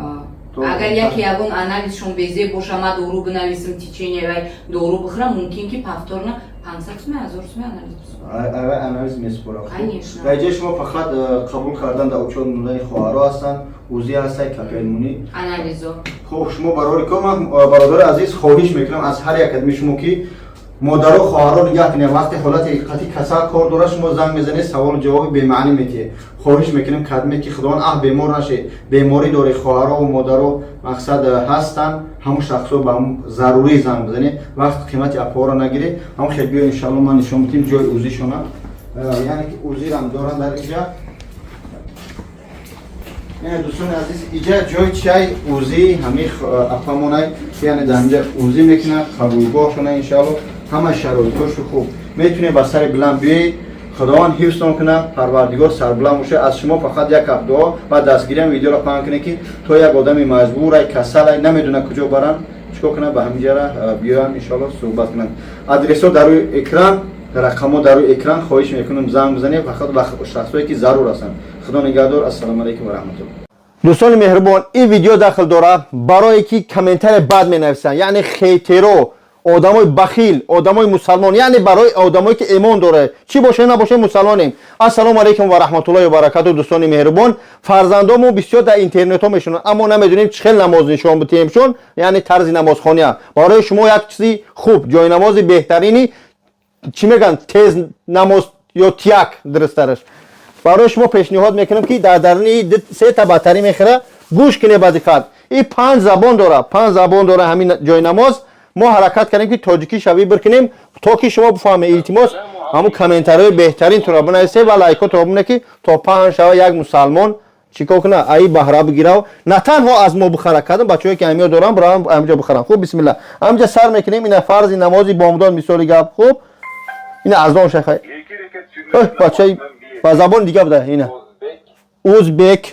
Агар яке ягон анализшон безеб боша, ма дору бинависим, течение вай дору бихӯрам, мумкин ки повторно 500 суме, 1000 суме анализ. Анализ месупорам? Конечно. Дар ҷои шумо фақат қабул кардан, дар учёт мондани хоҳаро ҳастанд, УЗИ ҳастай, капелмунӣ. Анализо. Хуб, шумо барори кор. Ман, бародари азиз, хоҳиш мекунам аз ҳар як адми шумо, ки модаро, хоҳаро нигаҳ кунед. Вақте ҳолати қатъи касал кор дорад, шумо занг мезанед, саволу ҷавоби бемаънӣ метиҳед. Хоҳиш мекунем, кадме ки Худованд аҳ бемор нашед, беморӣ доред, хоҳарову модаро, мақсад, ҳастанд, ҳамун шахсо ба ҳамун зарурӣ занг бизанед, вақт қимати апоро нагиред. Ҳамун хел биё, иншалло, ман нишон медиҳем ҷои УЗИшона, яъне ки УЗИрам доранд дар инҷа. Яъне, дӯстони азиз, иҷа ҷои чай УЗИ ҳами апамонай, яъне дар ҳамҷа УЗИ мекунад, қабулгоҳшона. Иншалло, ҳама шароитошу хуб, метунед ба сари биланд биёед. Худованд ҳифзтон кунад, Парвардигор сарбуланд бошад. Аз шумо фақат як ҳафт дуо ва дастгириам, видеоро паҳн кунед, ки то як одами маҷбурай, касалай, намедона куҷо баранд, чикор кунад, ба ҳаминҷара биёянд, иншоалло, суҳбат кунанд. Адресҳо дар рӯи экран, рақамҳо дар рӯи экран. Хоҳиш мекунам, занг бизанед фақат ба шахсое ки зарур ҳастанд. Худо нигаҳдор. Ассалому алайкум ва раҳматулло. Дӯстони меҳрубон, ин видео дахл дорад барое ки комментария бад менависанд, яъне хейтеро. Одамои бахил, одамои мусалмон, яъне барои одамое ки имон дорад, чӣ боше набоше, мусалмонем. Ассалому алайкум ва раҳматуллоҳи ва баракату, дӯстони меҳрубон. Фарзандомо бисёр дар интернетҳо мешунанд, аммо намедонем чӣ хел намоз нишон битиҳемшон, яъне тарзи намозхония. Барои шумо як чизи хуб, ҷойнамози беҳтарини, чӣ мегӯянд, тез намоз ё тияк, дурусттараш, барои шумо пешниҳод мекунам, ки дар даруни сета батарӣ мехӯра. Гӯш кине ба диққат, и панҷ забон дора, панҷ забон дора ҳамин ҷойнамоз. Мо ҳаракат кардем, ки тоҷикӣ шавӣ биркунем, то ки шумо бифаҳмед. Илтимос, ҳамун комментариҳои беҳтарин туро бинависед ва лайкотро бинед, ки то паҳн шава, як мусалмон чӣ кор кунад, аи баҳра бигирав, на танҳо аз мо бихара. Кадом бачаҳое ки ҳамиё дорам, биравам ҳамҷо бихарам. Хуб, бисмилла, ҳамҷа сар мекунем. Ина фарзи намози бомдод, мисоли гап. Хуб, ина азон шаха бачаи ба забони дига буда, ина узбек,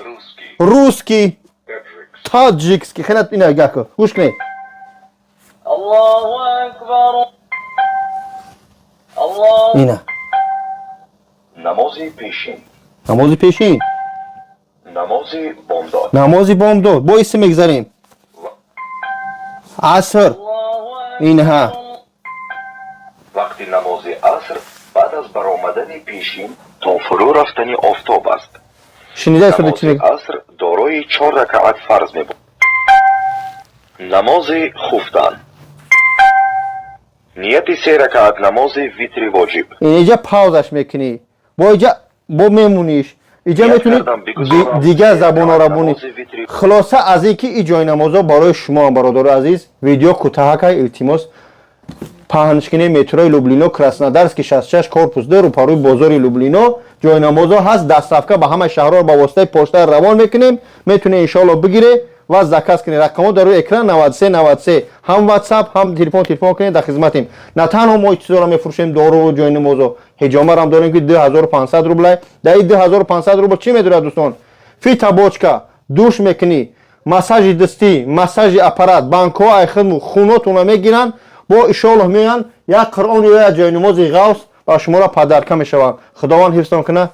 русский, таджикский. Хена, ина гако, гӯш кунед. Аллоҳу акбар. Аллоҳ. Ина. Намози пешин. Намози пешин. Намози бомдод. Намози бомдод. Бо иси мегзарем. Аср. Инҳа. Вақти намози аср баъд аз баромадани пешин то фурӯ рафтани офтоб аст. Шунида истода чӣ Намози мег? аср дорои чор ракаат фарз мебошад. Намози хуфтан. Нияти се ракаат намози витри воҷиб. Инҷа паузаш мекунӣ, бо иҷа бо мемуниш, иҷа Ният метунӣ кардам бигузорам дигар се забонҳоро ракаат бунӣ. намози витри. Хулоса аз ин ки и ҷойнамозо барои шумо, бародари азиз, видео кӯтаҳакай, илтимос, паҳншкини. Метрои Люблино, Краснодарский 66, корпус 2, рӯпарӯи бозори Люблино ҷойнамозо ҳаст. Доставка ба ҳамаи шаҳрҳо ба воситаи почта равон мекунем. Метунед, иншоалло, бигире ва заказ кунед. Рақамҳо дар рӯи экран: 93 93, ҳам WhatsApp, ҳам телефон. Телефон кунед, дар хизматем. На танҳо мо чизоро мефурӯшем, дору, ҷойнамозо, ҳиҷомарам дорем, ки 2500 рублай. Дар ин 2500 рубл чӣ медорад, дӯстон? Фитобочка, душ мекунӣ, массажи дастӣ, массажи аппарат, банкҳо айхидму хунотуна мегиранд. Бо иншоаллоҳ меоянд, як Қуръон ё як ҷойнамози ғавс ба шуморо подарка мешаванд. Худованд ҳифзтон кунад,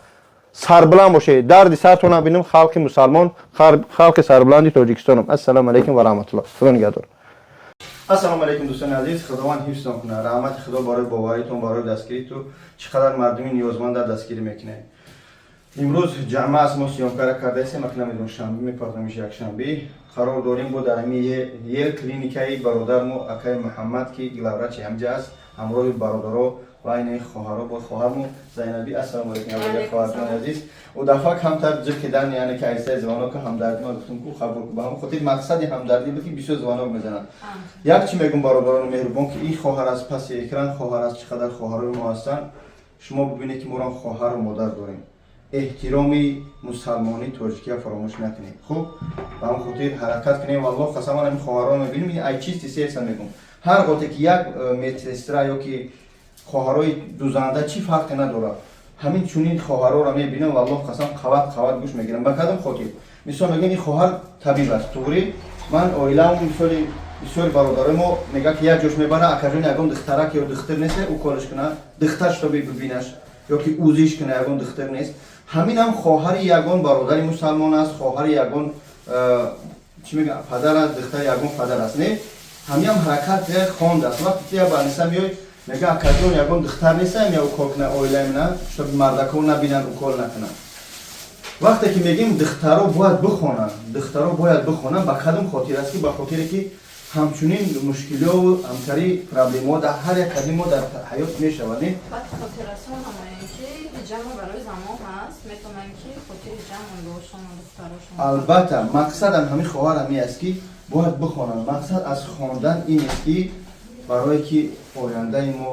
сарбуланд бошед, дарди сартона бинем. Халқи мусалмон, халқи сарбуланди Тоҷикистонам. Ассалому алайкум ва раҳматуллоҳ, худо нигаҳдор. Ассалому алайкум, дӯстони азиз, Худованд ҳифзтон кунад. Раҳмати Худо барои боваритон, барои дастгириту. Чӣ қадар мардуми ниёзманда дастгирӣ мекунед. Имрӯз ҷамъа аст, мо съёмкара кардаистем, ак намедонам, шанбе мепардамиш, якшанбе. Қарор дорем бо дар ҳами ел клиникаи бародармо акаи Муҳаммад, ки главврачи ҳамҷа аст, ҳамроҳи бародаро ва ини хоҳаро, бо хоҳармо Зайнаби. Ассалому алайкум, аввалия, хоҳарҷони азиз. Ӯ дафъа камтар ҷиқидан, яъне ки айсаи звонок ҳамдардӣ, ма гуфтум ку қабул ку. Ба ҳамон хотир мақсади ҳамдардӣ буд, ки бисёр звонок мезананд. Як чӣ мегӯм, бародарони меҳрубон, ки ин хоҳар аз паси экран хоҳар аст, чӣ қадар хоҳарои мо ҳастанд. Шумо бибинед, ки моро хоҳару модар дорем. Эҳтироми мусалмонӣ, тоҷикия фаромӯш накунед. Хуб, ба ҳамон хотир ҳаракат кунем. Валлоҳ қасам, ман ҳамин хоҳарро мебинем, ай чисти сердца мегӯм. Ҳар гоҳте ки як медсестра ё ки хоҳарои дузанда, чӣ фарқе надорад, ҳамин чунин хоҳарҳоро мебинам, валлоҳ қасам, қават қават гӯш мегирам. Ба кадом хотир? Мисол, мегӯям, ин хоҳар табиб аст, туғрӣ. Ман оилаам, мисоли, бисёри бародарои мо мегӯяд, ки як ҷош мебара: «Акаҷон, ягон духтарак ё духтир нест, уколиш кунад, духтаршто бибинаш ё ки узиш кунад, ягон духтир нест?» Ҳаминам хоҳари ягон бародари мусалмон аст, хоҳари ягон чӣ мега, падар аст, духтари ягон падар аст. Не, ҳамиам ҳаракат хондааст. Вақте ки як барниса меой, мега: «Акаҷон, ягон духтар нестам, я укол кунад оилаи мана, чтоб мардако набинанд, укол накунанд?» Вақте ки мегӯем, духтаро бояд бихонанд, духтаро бояд бихонанд, ба кадом хотир аст? Ки ба хотире ки ҳамчунин мушкилиёву ҳамкари проблемаҳо дар ҳар як кадим мо дар ҳаёт мешавад, не? Баъд хотиррасон ҳамаем, ки ҳиҷама барои занон ҳаст, метавонем, ки хотири ҷамъ оилаошон, духтарошон. Албатта, мақсадам ҳамин хоҳар ҳамин аст, ки бояд бихонанд. Мақсад аз хондан ин аст, ки барое ки ояндаи мо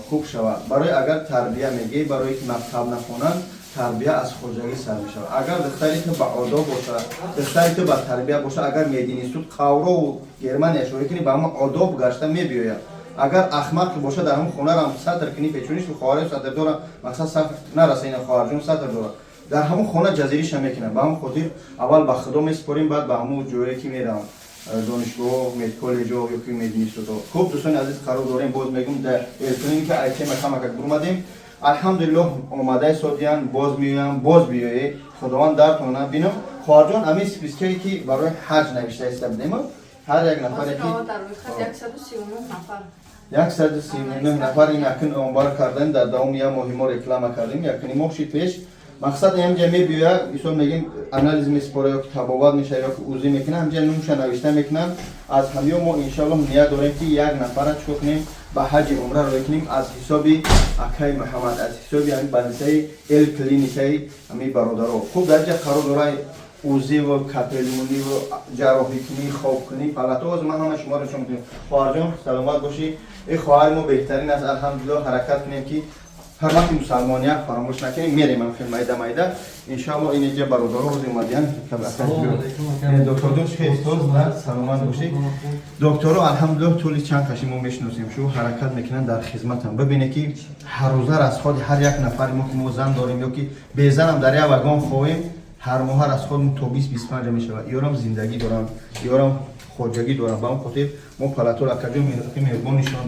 хуб шавад. Барои агар тарбия мегӯӣ, барое ки мактаб нахонанд, тарбия аз хоҷагӣ сар мешавад. Агар духтари ту ба одоб бошад, духтари ту ба тарбия бошад, агар мединистуд қаврову Германия шоҳӣ кунӣ, ба ҳамон одоб гашта мебиёяд. Агар ахмақе бошад, дар ҳамон хонарам сатр кунӣ, печониш, хоҳари сатр дора, мақсад сатр нараса, ина хоҳарҷон сатр дора, дар ҳамон хона ҷазириша мекунад. Ба ҳамон хотир аввал ба Худо месупорем, баъд ба ҳамон ҷое ки меравам, донишгоҳ, медколлеҷо ё ки мединистутҳо. Хуб, дӯстони азиз, қарор дорем, боз мегӯм, дар электроника айтема камакак бурмадем. Алҳамдулиллоҳ, омадаи содиян, боз меоям, боз биёе, Худованд дартона бинам. Хоҳарҷон, ҳамин спискае ки барои ҳаҷ навишта иста будем, ҳар як нафаре ки Дар рӯйхат 139 нафар. 139 нафар ин акн омбар кардем. Дар давоми як моҳи мо реклама кардем, якним моҳ шид пеш. Мақсад ҳамҷа мебиёяд, мисол мегем, анализ месупора ё ки табобат мешавад, ё ки УЗИ мекунад, ҳамҷа нумша навишта мекунанд. Аз ҳамё мо иншоаллоҳ ният дорем, ки як нафара чикор кунем, ба ҳаҷи умра роҳӣ кунем аз ҳисоби акаи Муҳаммад, аз ҳисоби ҳамин больницаи Эл Клиникаи ҳамин бародаро. Хуб, дар инҷа қарор дорад УЗИ ва капельмонӣ ва ҷарроҳикунӣ, хобкунӣ, палата. Ҳозир ман ҳама шуморо нишон мекунем. Хоҳарҷон, саломат бошӣ. Ин хоҳари мо беҳтарин аст, алҳамдулиллоҳ. Ҳаракат кунем, ки ҳурмати мусалмония фаромӯш накунем. Мерем ам хел майда майда, иншоалло. Ин инҷа бародаро ҳозир омадиян. Докторҷон, хел саломат бошӣ. Докторо, алҳамдулиллоҳ, тӯли чанд қаши мо мешиносем, шу ҳаракат мекунанд, дар хизматам. Бибине, ки ҳаррӯза расходи ҳар як нафари мо, ки мо зан дорем ё ки безанам, дар як вагон хоҳем, ҳар моҳа расходмон то 20-25 мешавад. Ёрам зиндагӣ дорам, ёрам хоҷагӣ дорам. Ба он хотир мо палатор, акаҷон, меҳрубон, нишон.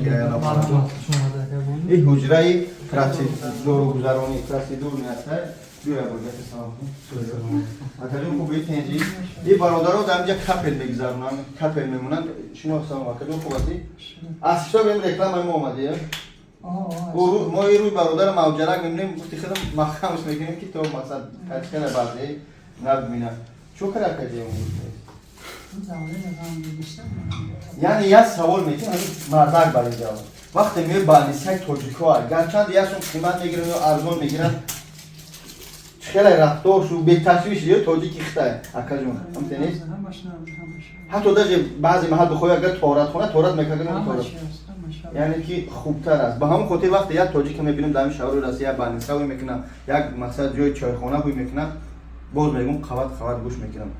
Ин ҳуҷраи процедургузаронӣ, процедурный аста. Акаҷон, хуб битенҷи. И бародаро дар инҷа капель мегузаронанд, капель мемонанд. Шумо салом, акаҷон, хуб ҳастӣ? Аз ҳисоби ин рекламаи мо омадӣ? Мо и рӯи бародарам мавҷарак мебинем, гуфти худам маҳкамш мекунем, ки то мақсад качкана баъзе набинам. Чо кара, акаҷон? Яъне як савол метиҳам, мардак бар ин ҷавоб. Вақте меои больницаи тоҷикҳо, гарчанд як сум қимат мегиранд ё арзон мегиранд, хеле рафтор шу беташвиш ё тоҷики хитай, акаҷон, ҳамте нест? Ҳатто даже баъзе маҳал бихоҳӣ, агар торатхона торат мекардам, торат, яъне ки хубтар аст. Ба ҳамон хотир вақте як тоҷика мебинем дар ҳамин шаҳрҳои Россия, больница ҳой мекунам, як мақсад ҷои чойхона ҳой мекунам, боз мегӯм, қават қават гӯш мекунам.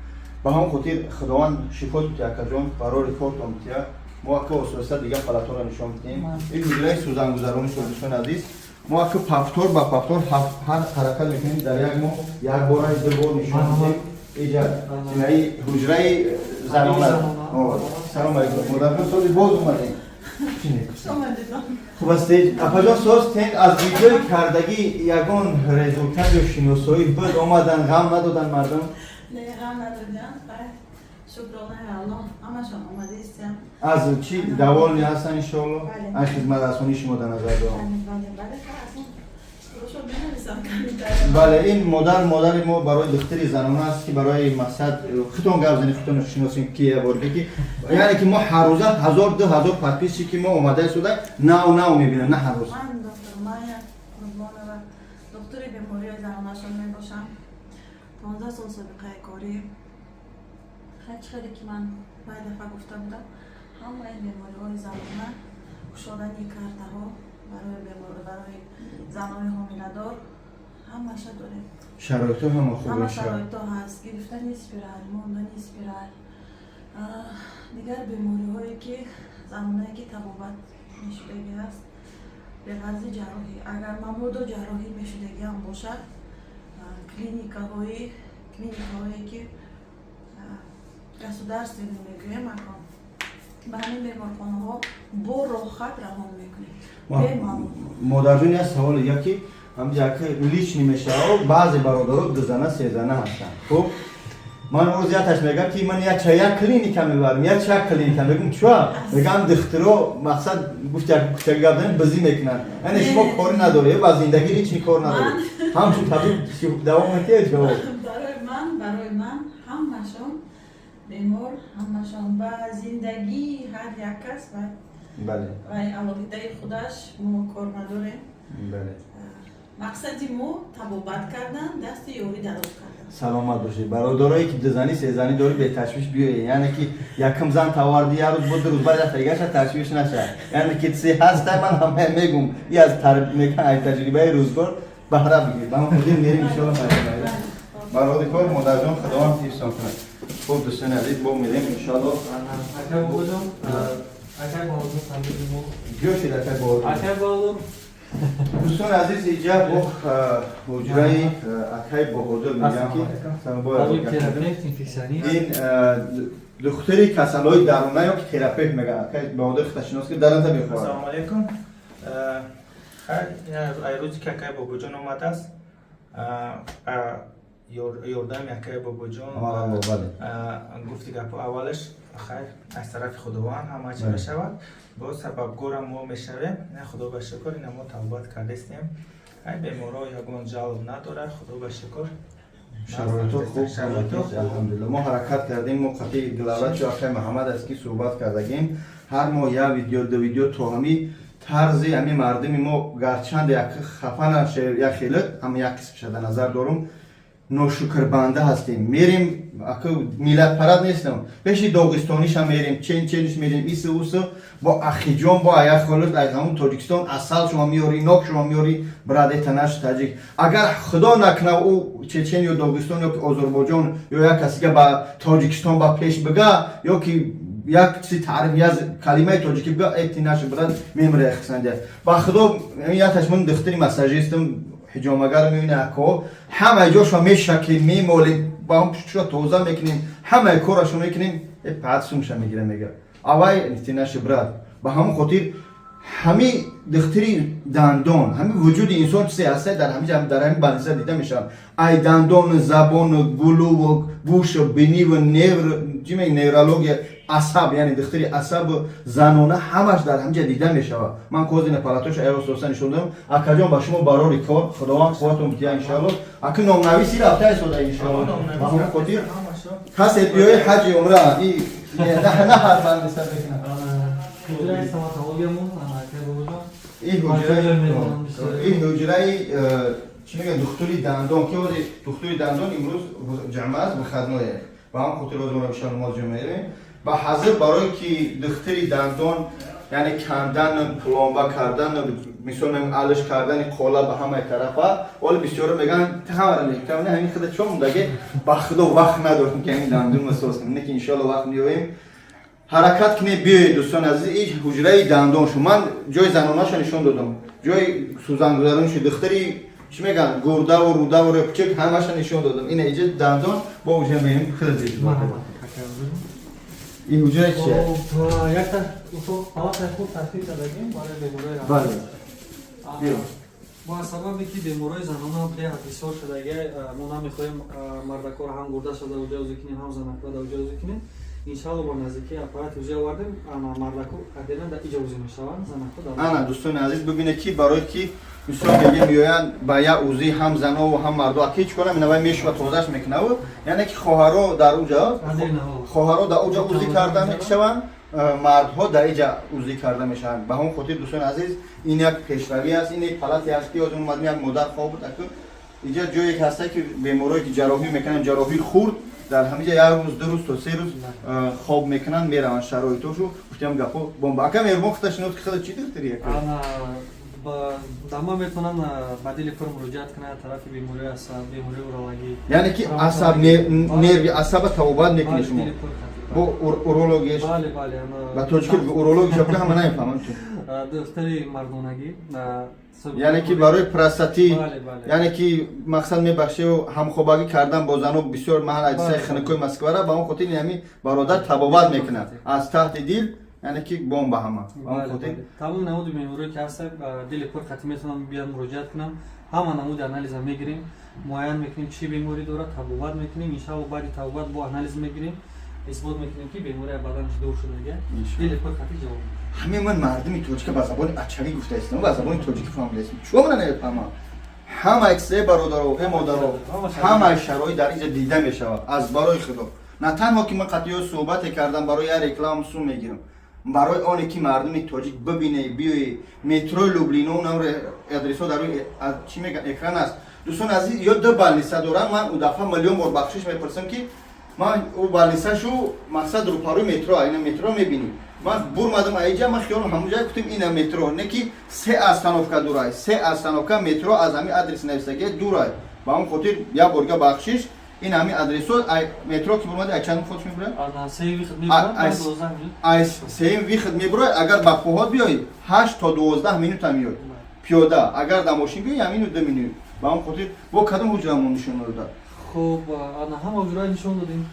Ба ҳамон хотир Худованд шифо тутия, акаҷон, барори кортон бития. Мо ака осоиста дигар палаторо нишон бидиҳем. Ин ҳуҷраи сӯзангузаронӣ. Дӯстони азиз, мо ака повтор ба повтор ҳар ҳаракат мекунем, дар як моҳ як бора, ду бор нишон медиҳем. Иҷа синаи ҳуҷраи занона. Салом алейкум, модарҷон, сози боз омадем. Хуб ҳастед, апаҷон? Соз тен аз видеои кардагӣ ягон результат ё шиносоӣ буд? Омадан, ғам надодан мардум? Не, ғам надодан. Шукронаи Аллоҳ, ҳамашон омадаистям. Аз чӣ довольный ҳастан, иншоалло? Аз хизматрасонии шумо дар назар дорам. Бале, ин модар, модари мо барои духтари занона аст, ки барои мақсад худтон гап занед, худтон шиносем, ки яборге ки, яъне ки мо ҳаррӯза ҳазор, 2000 подписчики ки мо омада истода, нав нав мебинам, на ҳар рӯз. Ман доктор Майя Қурбонова, доктори бемориҳои занонашон мебошам. 15 сол собиқаи корӣ. Ҳар чӣ ки ман бай дафъа гуфта будам, ҳамаи бемориҳои занона, кушодани картаҳо барои занони ҳомиладор, ҳамаша дорем. Шароитҳо ҳама хуб? Ҳама шароитҳо ҳаст: гирифтани спираль, мондани спираль, дигар бемориҳое ки занонае ки табобат мешудагӣ аст, беғарзи ҷарроҳӣ, агар мабодо ҷарроҳӣ мешудагиам бошад, клиникаҳое ки государственный мегӯем, акон ба ҳамин беморхонаҳо бо роҳат равон мекунем. Модарҷон, як савол дига, ки ҳамҷа личный мешава. Баъзе бародаро дузана, сезана ҳастанд. Хуб, ман рӯз яташ мегам, ки ман як ча як клиника мебарам, як ча клиника мегум, чуа мегам, духтуро мақсад гуфт, як кучак гап занем, бизӣ мекунанд. Яъне шумо кори надоред, ба зиндагӣ личный кор надоред, ҳамчун табиб давом метиҳед ҷавоб? Барои ман ҳамашон бемор, ҳамашон ба зиндагии ҳар як кас ва вай алоҳидаи худаш мо кор надорем. Мақсади мо табобат кардан, дасти ёрӣ дароз кардан. Саломат бошед. Бародарое ки дузанӣ, сезанӣ дорӣ, беташвиш биёед. Яъне ки якм зан таварди, як рӯз бо 2 рӯз баъд яктаигаша ташвиш наша. Яъне ки се ҳаста, ман ҳамая мегум, и аз таҷрибаи рӯзгор баҳра бигиред. Ба ҳам хотир мерим, иншоалло, бароди кор. Модарҷон, Худованд ҳифзон кунад. Хуб, дӯстони азиз, бо мерем, иншоалло. Акай Бобоҷон, акай Баҳодур, табиби мо. Ҷо шид, акай Баҳодур. Акай Баҳодур. Дӯстони азиз, иҷа бо ҳуҷраи акай Баҳодур мегӯям, ки терапевт, инфекционист. Ин духтури касалҳои даруна ё ки терапевт мегӯяд. Акай Баҳодур, худашинос ки даранта бихоҳад. Ассалому алайкум. Ай рӯзе ки акай Бобоҷон омадааст. Ёрдами акаи Бобоҷон гуфти гапо, аввалаш хайр, аз тарафи Худованд ҳама чи мешавад, боз сабабгорам мо мешавем. Худо ба шукр, ина мо тавбат кардестем. Ай беморо ягон жалоб надорад, Худо ба шукр. Шароито хуб, алҳамдулилла. Мо ҳаракат кардем, мо қатъи главврачи акай Муҳаммад аст, ки суҳбат кардагем. Ҳар моҳ як видео, ду видео, то ҳами тарзи ҳами мардуми мо гарчанд як хафа наша, як хелат ҳама як қисм шада назар дорум, ношукрбанда ҳастем. Мерем, ака, миллатпарат нестам, пеши доғистониша мерем, чен чениш мерем, ису усу бо ахиҷон, бо аяк холис ай ҳамун Тоҷикистон асал шумо меёри, нок шумо меёри, брат, это наш таҷик. Агар Худо накуна, ӯ Чечен ё Доғистон ё Озарбойҷон ё як касига ба Тоҷикистон ба пеш бига ё ки як чизи таъриф, як калимаи тоҷикӣ бига, это наш брат, мемира, хисандия. Ба Худо, яташ ман духтари массажистам, ҳиҷомагар мебини, ако, ҳамаи ҷошо мешакем, мемолем, ба ҳам пуштшо тоза мекунем, ҳамаи корашо мекунем, паат сумша мегира, мега, авай ты наш брат. Ба ҳамон хотир ҳами духтари дандон, ҳами вуҷуди инсон чизе ҳаста, дар ҳами дар ҳами больница дида мешавад: ай дандону, забону, гулуву, гӯшу, биниву, невр чӣ мег, неврология, асаб, яъне духтари асабу занона, ҳамаш дар ҳамҷа дида мешавад. Ман козина палатоша аёсоса нишон додам. Акаҷон, ба шумо барори кор, Худованд қувватон бидиҳа, иншоалло. Ака, номнависӣ рафта истода, иншоалло. Ба ҳамон хотир касе биёи ҳаҷи умра и на ҳар больница мекунад. Ин ҳуҷраи чӣ мегӯяд, духтури дандон, ки ҳози духтури дандон имрӯз ҷамъ аст, выходное, ба ҳамон хотир ҳозир моро бишар намоз ҷамъ мерем. Ба ҳазир барое ки духтури дандон, яъне кандан, пломба кардан, мисол алиш кардани қола ба ҳамаи тарафа. Вале бисёро мегӯянд, ҳамаро мегӯям, ҳамин худа чо мондаге, ба Худо, вақт надорем, ки ҳамин дандон масоз кунем. Не ки иншоалло вақт меёбем, ҳаракат кунед, биёед, дӯстони азиз. Ин ҳуҷраи дандоншу ман ҷои занонаша нишон додам, ҷои сӯзангузароншу, духтари чӣ мегӯянд, гурдаву рудаву репчик, ҳамаша нишон додам. Ина иҷа дандон бо уҷа меем. Хеле ин ҳуҷра чия? Якта палатаи хуб тартиб кардагим барои беморои. Бале. Бо сабабе ки беморои занона беҳад бисёр шудаги, мо намехоҳем мардакора ҳам гурдаша дар уҷа узӣ кунем, ҳам занакора дар уҷа узӣ кунем. Иншалло, бо наздикии аппарати узӣ овардем. Мардако отдельно дар иҷа узӣ мешаванд, занако дар. Ана, дӯстони азиз, бибинед, ки барое ки мисол мегем, меоянд ба як узӣ ҳам занову ҳам марду, аки ҳеҷ кора минавай мешува, тозаш мекунаву, яъне ки хоҳаро дар уҷа, хоҳаро дар уҷа узӣ карда мешаванд, мардҳо дар иҷа узӣ карда мешаванд. Ба ҳамон хотир, дӯстони азиз, ин як пешравӣ аст, ин як палате аст, ки ҳозир омадем, як модар хоб буд. Аку иҷа ҷое ки ҳаста, ки беморое ки ҷарроҳӣ мекунанд, ҷарроҳии хурд, дар ҳамиҷа як рӯз, 2 рӯз то 3 рӯз хоб мекунанд, мераванд. Шароитошу гуфтям, гапо бомба. Ака меҳрубон, худаш шинос, ки худа чӣ духтари? Дама метавонанд ба дили пур муроҷиат кунанд, тарафи бемории асаб, бемории урологӣ. Яъне ки асаб, нерви асаба табобат мекунед шумо бо урологияш? Бале. Ба тоҷики урологияш ҳама намефаҳмам. Духтари мардонагӣ. Яъне ки барои простатит, яъне ки мақсад, мебахшед, ҳамхобагӣ кардан бо зано бисёр маҳал ҳадисаи хинукои Москвара, ба он хотир ҳами бародар табобат мекунад аз таҳти дил, яъне ки бомба ҳама. Тамоми намуди беморие ки ҳаста, дили пур қатӣ метавонанд биёянд, муроҷиат кунанд. Ҳама намуди анализа мегирем, муайян мекунем, чӣ беморӣ дорад, табобат мекунем. Иншалло, баъди табобат бо анализ мегирем, исбот мекунем, ки беморӣ аз баданаш дур шудага. Дили пур қатӣ ҷавоб. Ҳамин ман мардуми тоҷика ба забони ачагӣ гуфта истам, ба забони тоҷикӣ фаҳмида истам, чӯ мана намефаҳмам. Ҳамаи се бародаро, э модаро, ҳамаи шароит дар инҷа дида мешавад. Аз барои Худо, на танҳо ки ман қатъиё суҳбате кардам, барои як реклама сум мегирам, барои оне ки мардуми тоҷик бибине, биёи метрои Люблино, намр адресо дар рӯи чӣ мегӯянд, экран аст. Дӯстони азиз, ё ду больница дорам. Ман ӯ дафъа миллион бор бахшиш мепурсам, ки ман ӯ больницашу мақсад рӯпарӯи метро, ина метро мебинӣ. Ман бурмадам аиҷа, ман хиёлам ҳамунҷа гуфтем, ина метро, не ки се остановка дурай, се остановка метро аз ҳамин адрес нависагия дурай. Ба ҳамон хотир як борга бахшиш. Ин ҳамин адресо, метро ки бурмади, ай чанд худш мебурад? Ай сеюм выход мебурад. Агар ба поҳот биёй, 8 то 12 минута меёй пиёда, агар дар мошин биёй, ҳамину 2 минут. Ба ҳамон хотир бо кадом ҳуҷрамо нишон дода? Хуб, ана ҳама ҳуҷраро нишон додем.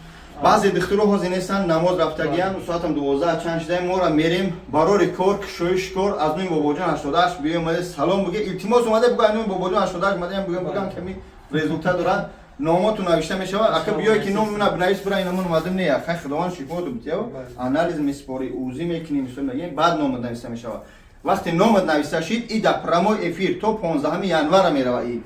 Баъзе духтуро ҳозир нестанд, намоз рафтагиянд. Соатам 12 чанд шидаем, мора мерем. Барори кор, кушоиш кор, аз нуи Бобоҷон 88 биёй, омаде, салом буге, илтимос, омаде буга, нуи Бобоҷон 88 омадаям, бугам, ками результат дорад. Номоту навишта мешавад. Ака биёй ки ном мена бинавис бира инамон мардум не, хай Худованд шифо битяв. Анализ меспори, УЗИ мекунем, мисол мегем, баъд номат нависта мешавад. Вақте номат нависта шид, и дар прямой эфир то 15 январа мерава. И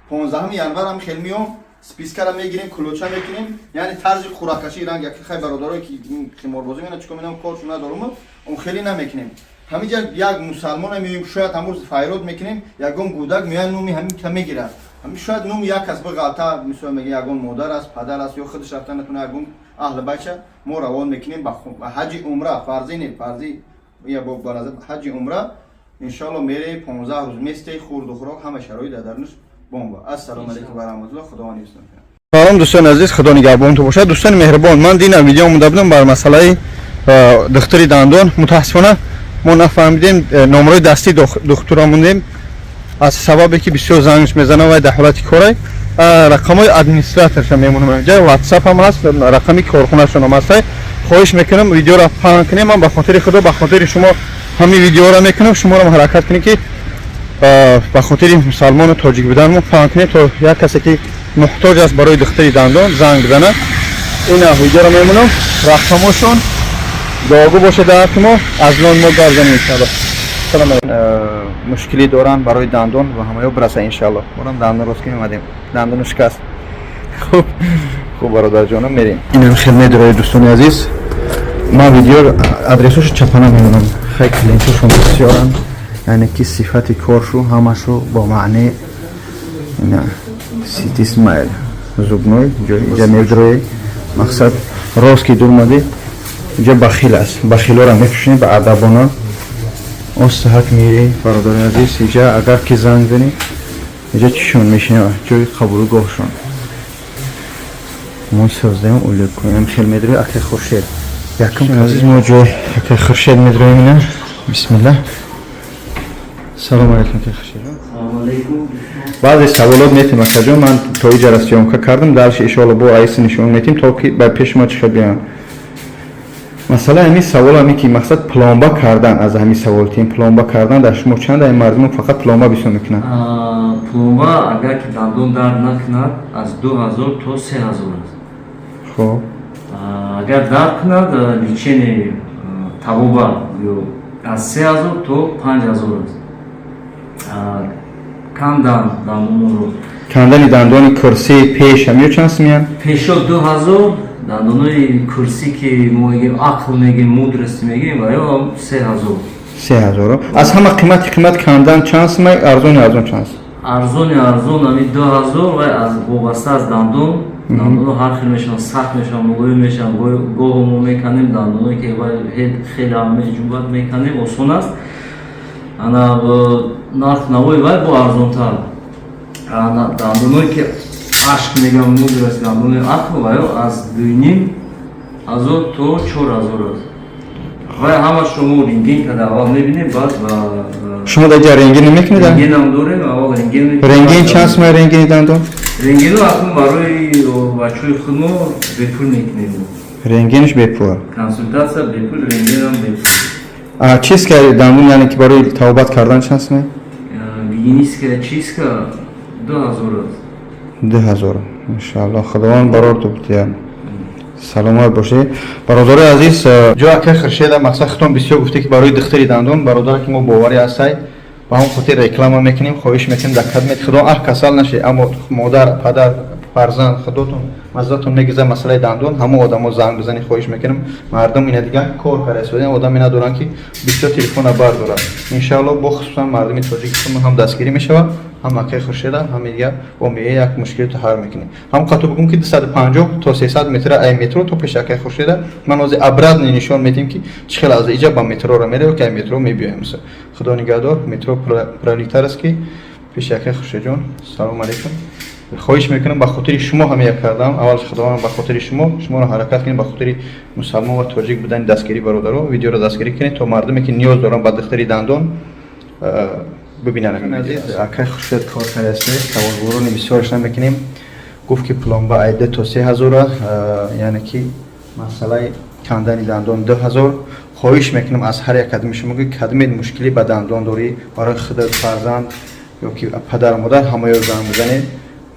15 январ ҳам хел миём, списка ра мегирем, кулоча мекунем, яъне тарзи хӯраккашии ранг яки хай бародарое ки қиморбозӣ мена чикор менам, коршу надорум, он хеле намекунем. Ҳаминҷа як мусалмона меоем, шояд ҳамрӯз файрод мекунем, ягон гӯдак меояд, номи ҳамин ка мегирад. Ҳамин шояд номи як кас биғалта, мисол мега, ягон модар аст, падар аст ё худаш рафта натуна, ягон аҳли бача мо равон мекунем ба ҳаҷи умра, фарзӣ не, фарзӣ я ба назар ҳаҷи умра. Иншоалло мере, 15 рӯз месте, хурду хӯрок, ҳама шароит дар дарунаш бомба. Ассалому алайкум ва раҳматуллоҳ, Худованд ҳифзтон кунад. Салом, дӯстони азиз, Худо нигаҳбонтон бошад. Дӯстони меҳрубон, ман дина видео омода будам бар масъалаи духтури дандон. Мутаассифона, мо нафаҳмидем, номрои дастии духтура мондем, аз сабабе ки бисёр зангш мезанам вай дар ҳолати корай. Рақамҳои администраторша мемонам инҷа, WhatsApp ҳам ҳаст, рақами корхонашон ҳам ҳаст. Хоҳиш мекунам, видеоро паҳн кунем. Ман ба хотири Худо, ба хотири шумо ҳамин видеоро мекунам. Шуморо ҳаракат кунед, ки ба хотири мусалмону тоҷик буданмо паҳн кунед, то як касе ки муҳтоҷ аст барои духтари дандон, занг бизанад. Ина видеоро мемонам, рақамошон. Дуогӯ бошед дар ҳаққи мо. Аз нон мо гап занем, иншоалло. Мушкилӣ доранд барои дандон ва ҳамаё бираса, иншоалло. Борам дандон рост ки мемадем, дандону шикаст. Хуб, хуб, бародарҷонам, мерем. Инам хел медорои, дӯстони азиз. Ман видео адресошо чапана мемонам. Хай, клиентошон бисёранд, яъне ки сифати коршу ҳамашу бо маъне. Ина Сити Смайл зубной ҷои иҷа медрои, мақсад рост ки дурмадӣ, иҷа бахил аст, бахилоро мепӯшонӣ ба адабона, остаҳак мири. Бародари азиз, иҷа агар ки занг занӣ, иҷа чишон мешинава, ҷои қабулгоҳшон. Мо создаем уликунем, хел медрои акай Хуршед якум. Азиз, мо ҷои акай Хуршед медроем. Ина, бисмилла. Салому алайкум, акай Хуршед. Баъзе саволот метем, акаҷон. Ман то иҷара съёмка кардам, дальше иншоалло бо аиси нишон метем, то ки ба пеши мо чихел биёям. Масъала ҳамин савол, ҳамин ки мақсад пломба кардан, аз ҳамин савол тем: пломба кардан дар шумо чанд? Ин мардумо фақат пломба бисёр мекунанд. Пломба, агар ки дандон дард накунад, аз 2000 то 3000 аст. Хуб. Агар дард кунад, лечение, табоба ё аз 3000 то 5000 аст. Кандан дандонро. Кандани дандони курсии пеш ҳам ё чанд сумиян? Пешо 2000, дандонои курсӣ ки мо мегем, ақл мегем, мудрость мегем, ва ё 3000. 3000. Аз ҳама қимати қимат кандан чанд сумай, арзони арзон чанд сум? Арзони арзон ами 2000 ва аз вобаста аз дандон. Дандоно ҳар хел мешаванд, сахт мешаванд, мулоим мешаванд. Гоҳо мо меканем дандоное ки хеле ҳам меҷунбад, меканем, осон аст. Ана нарх навои вай бо арзонтар. Дандоное ки ашк мегам, мудрость, дандонои ақл, ва ё аз 2500 то 4000 аст. Вай ҳамашро мо рентген карда аввал мебинем, баъд Шумо дар ҷа рентген намекунед? Рентгенам дорем, аввал рентген. Рентген чанд сумай, рентгени дандон? Рентгену акнун барои бачаҳои худмо бепул мекунем. Рентгенш бепул? Консултатсия бепул, рентгенам бепул. Чистка дандон, яъне ки барои табобат кардан, чанд сумай? Гигиеническая чистка 2000 аст. 2000. Иншоалло, Худованд барор тубтия, саломат бошед, бародари азиз. Ҷо акай Хуршеда, мақсад худтон бисёр гуфте ки барои духтари дандон, бародаре ки мо боварӣ ҳастай, ба ҳамон хотир реклама мекунем. Хоҳиш мекунем, дар кадмет Худо аҳ касал нашед, аммо модар, падар, фарзанд, худотон маззатон мегиза. Масъалаи дандон, ҳамон одамо занг бизанед, хоҳиш мекунем. Мардум ина дигар кор карда истода, одаме надоранд ки бисёр телефона бардорад. Иншоалло, бо хусусан мардуми тоҷикистон ҳам дастгирӣ мешавад, ҳам акай Хуршеда, ҳам дигар бо мея як мушкилото ҳал мекунем. Ҳам қату бигӯм ки 250 то 300 метра ай метро то пеши акай Хуршеда. Ман ҳозир обратно нишон медиҳем, ки чӣ хел аз иҷа ба метрора меравем, ки ай метро мебиёем. Худо нигаҳдор. Метро Пролетарский, пеши акай Хуршедҷон. Салому алайкум. Хоҳиш мекунам, ба хотири шумо ҳамия кардам. Аввал Худованд, ба хотири шумо, шуморо ҳаракат кунед, ба хотири мусалмон ва тоҷик будани дастгирӣ. Бародаро, видеоро дастгирӣ кунед, то мардуме ки ниёз доранд ба духтари дандон, бибинанд. Азиз, акай Хуршед кор кардааст, саволгурони бисёраш намекунем. Гуфт ки пломба ай 2 то 3000, яъне ки масъалаи кандани дандон 2000. Хоҳиш мекунам аз ҳар як кадми шумо ки кадмед мушкилӣ ба дандон дорӣ, барои худат, фарзанд ё ки падару модар, ҳамаё занг бизанед.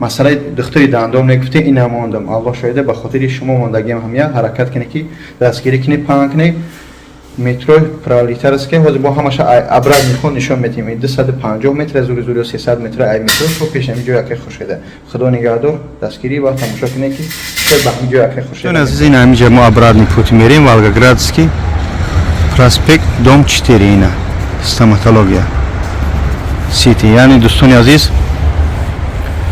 Масъалаи духтури дандон мегуфте, ина мондам. Аллоҳ шоҳида, ба хотири шумо мондагиам. Ҳамя ҳаракат кунед, ки дастгирӣ кунед, паҳн кунед. Метрои Пролетарская ҳозир бо ҳамаша обратный ход нишон метиҳем. 250 метр, зури зури 300 метр ай метро то пеш ҳамин ҷои акай Хуршеда. Худо нигаҳдор, дастгирӣ ва тамошо кунед, ки ба ҳамин ҷои акай Хуршеда. Азиз, ин ҳаминҷа мо обратный путь мерем. Волгоградский проспект, дом 4, ина стоматология Сити. Яъне, дӯстони азиз,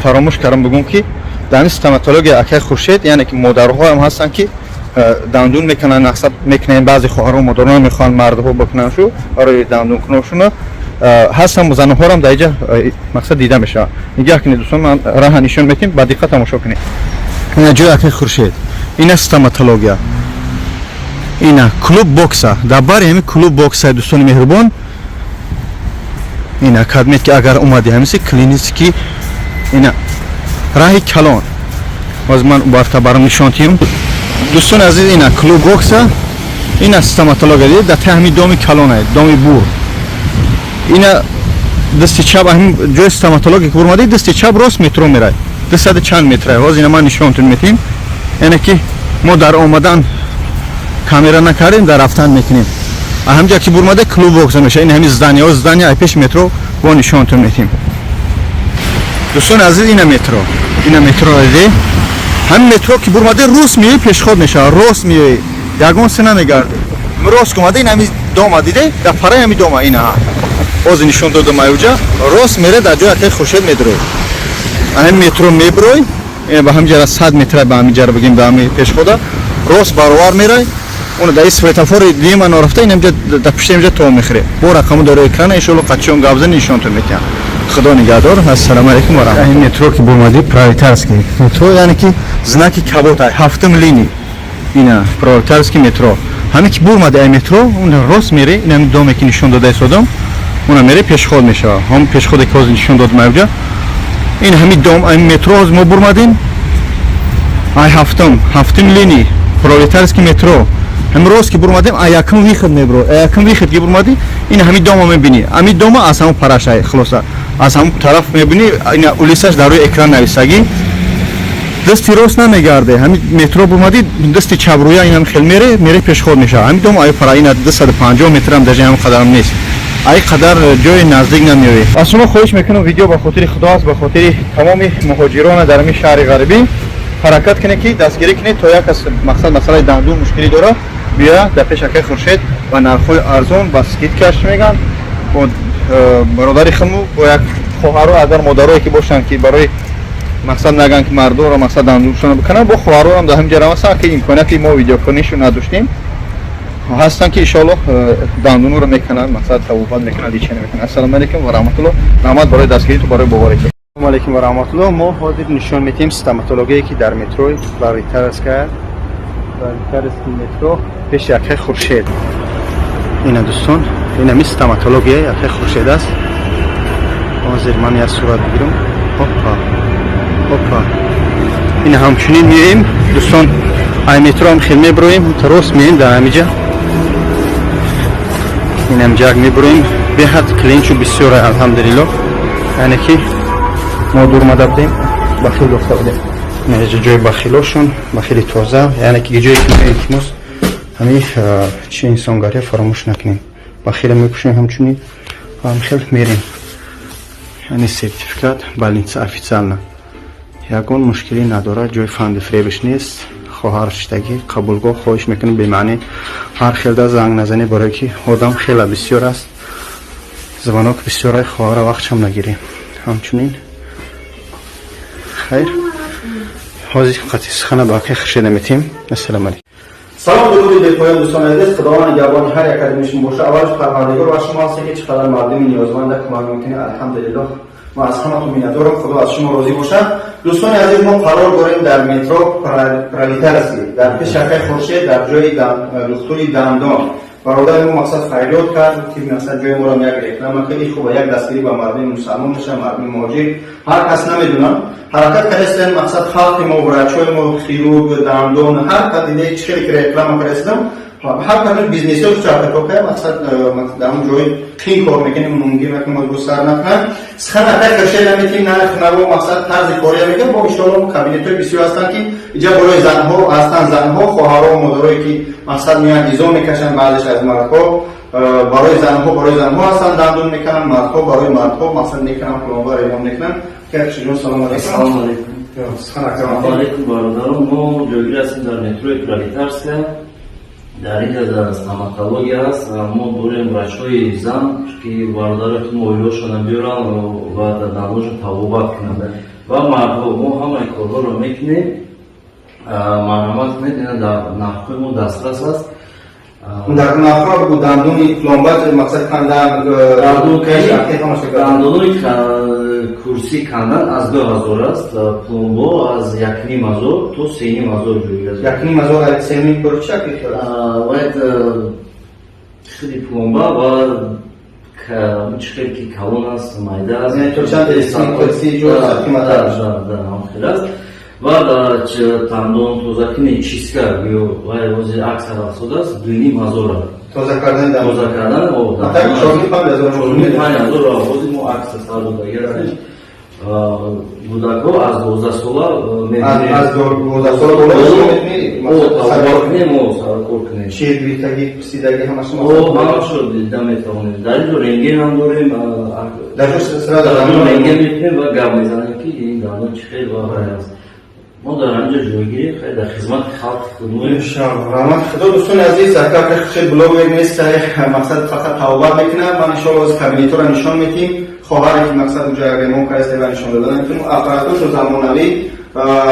фаромӯш кардам бигӯм, ки дар ин стоматология акай Хуршед, яъне ки модарҳоам ҳастанд, ки дандун мекунанд, мақсад мекунанд. Баъзе хоҳару модарон мехоҳанд мардҳо бикунанд шу барои дандункуношуна ҳастам. Занҳорам дар инҷа мақсад дида мешавад. Нигаҳ кунед, дӯстон, ман раҳа нишон метим, ба диққат тамошо кунед. Ина ҷои акай Хуршед, ина стоматология, ина клуб бокса. Дар бари ҳамин клуб бокса, дӯстони меҳрубон, ина кадмет, ки агар омади ҳамиси клиникӣ, ина раҳи калон. Ҳозир ман барта барам нишон тиҳам, дӯстони азиз. Ина клуб бокса, ина стоматология дид, дар таи ҳамин доми калона, доми бур. Ина дасти чап, ҳамин ҷои стоматология ки бурмади, дасти чап рост метро мерай, 200 чанд метра. Ҳозир ина ман нишонтон метиҳем. Яъне ки мо дар омадан камера накардем, дар рафтан мекунем. Ҳамҷа ки бурмада, клуб бокса меша. Ин ҳамин здания, здания ай пеш метро бо нишонтон метиҳем, дӯстони азиз. Ина метро, ина метро диде. Ҳамин метро ки бурмаде, рост меои, пешход мешавад. Рост меои, ягон се намегарди, рост омада, ин ҳамин дома диде, дар параи ҳамин дома. Ина ҳозир нишон додам. Аюҷа рост мере, дар ҷои акаи Хуршед медурой. Ҳамин метро мебурой, ба ҳамин ҷара 100 метра, ба ҳамин ҷара бигем, ба ҳамин пешхода рост баровар мерай. Уна дар светофори дима нарафта, ин ҳамҷа дар пушти ҳамҷа то мехӯре. Бо рақаму дори экрана, иншоалло, қачон гап зани, нишонтон метиҳам. Худо нигаҳдор, ассалому алайкум ва раҳматуллоҳ. Метро ки бурмадӣ, Пролетарский метро, яъне ки знаки кабот, ҳафтум линии, ина Пролетарский метро. Ҳамин ки бурмади ай метро, он рост мере, ин ҳамин доме ки нишон дода истодам, уна мере, пешход мешавад. Ҳам пешходе ки ҳозир нишон додам аюҷа, ин ҳамин дом, ҳамин метро ҳозир мо бурмадем, ай ҳафтум линии Пролетарский метро. Ҳамин рост ки бурмадем, а якум выход мебро, а якум выход ки бурмадӣ, ин ҳамин дома мебинӣ. Ҳамин дома аз ҳамон парашай, хулоса, аз ҳамон тараф мебинӣ. Ина улисаш дар рӯи экран нависагӣ. Дасти рост намегарде, ҳамин метро бурмадӣ, дасти чабрӯя инам хел мере, мере, пешход мешавад. Ҳамин дом аю пара, ина 250 метрам даже ҳам қадарам нест, ай қадар ҷои наздик намеоӣ. Аз шумо хоҳиш мекунам, видео ба хотири Худо аст, ба хотири тамоми муҳоҷирона дар ҳамин шаҳри ғарибӣ. Ҳаракат кунед, ки дастгирӣ кунед, то як кас мақсад масъалаи дандун мушкилӣ дорад, биёяд дар пеш акаи Хуршед ба нархҳои арзон, ба скидкаш меган. Бо бародари худму, бо як хоҳаро, агар модарое ки бошанд, ки барои мақсад наган, ки мардумро мақсад дандуншона бикунанд, бо хоҳарорам дар ҳамин ҷа равастанд, ки имконияти мо видеокунишу надоштем, ҳастанд, ки иншоаллоҳ дандунро мекунанд, мақсад тавофат мекунанд, лечение мекунанд. Ассалому алайкум ва раҳматуллоҳ. Раҳмат барои дастгириту, барои боваритон. Ассалому алайкум ва раҳматуллоҳ. Мо ҳозир нишон метиҳем стоматологие, ки дар метрои Пролетарская, Пролетарский метро, пеши акаи Хуршед. Ина, дӯстон, инами стоматология акаи Хуршед аст. Ҳозир ман як сурат бигирам. Опа, опа, ина ҳамчунин меоем, дӯстон, ай метро ҳам хел мебироем, рост меоем, дар ҳамиҷа, инам ҷак мебироем. Беҳад клиентчу бисёр, алҳамдулилло. Яъне ки мо дур омада будем, бахил гуфта будем. Инҷа ҷои бахилошон, бахили тоза. Яъне ки ҷое ки илтимос, ҳамин чи инсонгария фаромӯш накунем. Бахила мекушем, ҳамчунин ҳам хел мерем. Яъне сертификат больница официально, ягон мушкилӣ надорад, ҷои фанди фиребиш нест. Хоҳар шиштагӣ қабулгоҳ. Хоҳиш мекунем, бемаънӣ ҳар хелда занг назанӣ, барое ки одам хела бисёр аст, звонок бисёр. Хоҳара вақтшам нагирем. Ҳамчунин, хайр, ҳозир қати сухана ба акай Хуршеда метиҳем. Ассалому алайкум. Салом, дуруди бепоён, дӯстони азиз. Худованд нигаҳбони ҳар як кадоми шумо боша. Аввалш Парвардигор ва шумо ҳастед, ки чӣ қадар мардуми ниёзманда кӯмак мекунед. Алҳамдулиллоҳ, ма аз ҳаматон миннатдорам. Худо аз шумо розӣ бошад. Дӯстони азиз, мо қарор дорем дар метро Пролетарский, дар пеши акаи Хуршед, дар ҷои духтури дандон. Бародари мо мақсад фарёд кард, ки мақсад ҷои моро як реклама кардӣ. Хуб, як дастгирӣ ба мардуми мусалмон мешавад, мардуми муҳоҷир. Ҳар кас намедонам, ҳаракат кардастем, мақсад халқи мо, врачҳои мо, хирург, дандон, ҳар кас диде, чӣ хеле ки реклама кардастам. Ҳар кадом бизнесҳо чархатока мақсад дар он ҷои қин кор мекунем, мумкин накунем, боз сар накунам. Сухан акай Хуршед наметим, нарх наво, мақсад тарзи кория мегӯям. Бо иншоалло кабинетҳои бисёр ҳастанд, ки иҷа барои занҳо ҳастанд, занҳо, хоҳаро, модарое, ки мақсад меоянд, изо мекашанд, баъзеш аз мардҳо. Барои занҳо, барои занҳо ҳастанд, дандон мекунанд, мардҳо барои мардҳо мақсад мекунанд, пломба ремон мекунанд. Ҷон, салом алейкум. Салом алейкум. Салом алейкум, бародарон. Мо ҷойгир ҳастем дар метрои Пролетарская. Дар инҷа дар стоматология аст. Мо дорем врачҳои зан, ки бародарои худ оилаҳошона биёранд ва дар дандоншон табобат кунанд, ва мардҳо. Мо ҳамаи корҳоро мекунем. Марҳамат кунед, ина дар нархҳои мо дастрас аст. Дар нархҳо бу дандони пломба, мақсад кандан? Дандонои курсӣ кандан аз 2000 аст, пломбо аз 1500 то 3500 ҷойгир аст. 1500, сеним курча? Бояд худи пломба ва чӣ хел ки калон аст, майда аст. Хел аст. Ва дандон тозакунӣ, чистка ё вай ҳозир аксар афзодааст, 2500. Тоза кардани? Тоза кардан 4500. Ҳозир мо аксия сар додагӣ ҳастем. Кӯдакҳо аз 12 сола. Аз 12 сола боло? Кунем, саркор кунем. Шир гирифтагӣ, писидаги, ҳамааш? Ҳамашо дида метавонем. Дар инҷо рентген ҳам дорем. Дар рентген мекунем ва гап мезанем, ки ин дандон чӣ хел ва вай аст. Мо дар ҳаминҷо ҷойгирем, хеле дар хизмати халқи худмоем. Иншоалло, раҳмат худо. Дӯстони азиз, ака хеле блогер нест, мақсад фақат тавбат мекунам. Ман иншоалло аз кабинетҳоро нишон медиҳем. Хоҳаре ки мақсад уҷа ремон кардаст ва нишон дода наметавонем. Аппаратҳошо замонавӣ,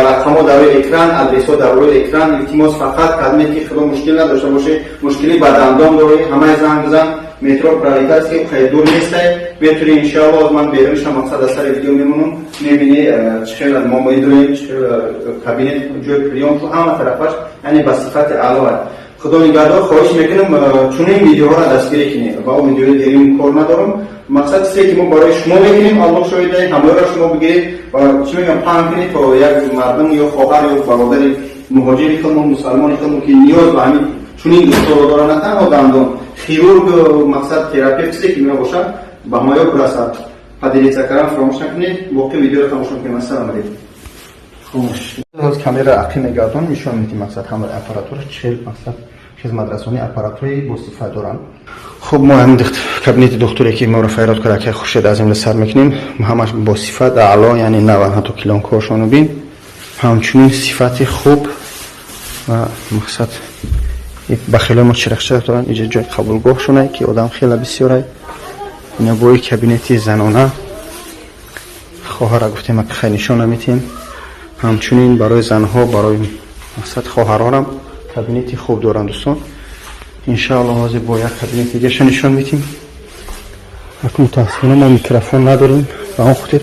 рақамҳо дар рӯи экран, адресҳо дар рӯи экран. Илтимос, фақат кадме ки худо мушкил надошта бошед, мушкилӣ ба дандон дорӣ, ҳамаи занг бизан. Метро Пролетарский хеле дур нестай, метавонӣ. Иншоалло ман берунша мақсад аз сари видео мемонам, мебинӣ чӣ хел мо медурем, чӣ хел кабинет, ҷои приём, ҳама тарафаш, яъне ба сифати аъло. Худо нигаҳдор. Хоҳиш мекунам, чунин видеоҳоро дастгирӣ кунед. Ва он видеои дерим кор надорам. Мақсад чизе ки мо барои шумо мекунем, Аллоҳ шоҳида, ҳамаро шумо бигиред ва чӣ мегӯям, паҳн кунед, то як мардум ё хоҳар ё бародари муҳоҷири худмон, мусалмони худмон, ки ниёз ба ҳамин чунин духторо дорад, на танҳо дандон, хирург, мақсад терапевт, чизе ки мебошад, ба ҳамаё бирасад. Поделиться кардан фаромӯш накунед. Боқи видеоро тамошо кунем. Ассалому алейкум. Камера ақӣ мегардон, нишон медиҳем мақсад ҳамаи аппаратура чӣ хел, мақсад хизматрасонии аппаратҳои босифат доранд. Хуб, мо ҳамин кабинети духтуре, ки моро файрод кард, акай Хуршед, аз имла сар мекунем. Ҳамаш бо сифат аъло, яъне нава, ҳатто килонкаҳошону бин, ҳамчунин сифати хуб ва мақсад ба хелои мо чирақча доранд. Иҷа ҷои қабулгоҳшонай, ки одам хеле бисёрай. Ина бои кабинети занона. Хоҳара гуфтем, ака хай нишон наметиҳем. Ҳамчунин барои занҳо, барои мақсад хоҳаронам кабинети хуб доранд, дӯстон. Иншоалло ҳозир бо як кабинети дигаша нишон медиҳем. Аку мутаассифона мо микрофон надорем, ба он хотир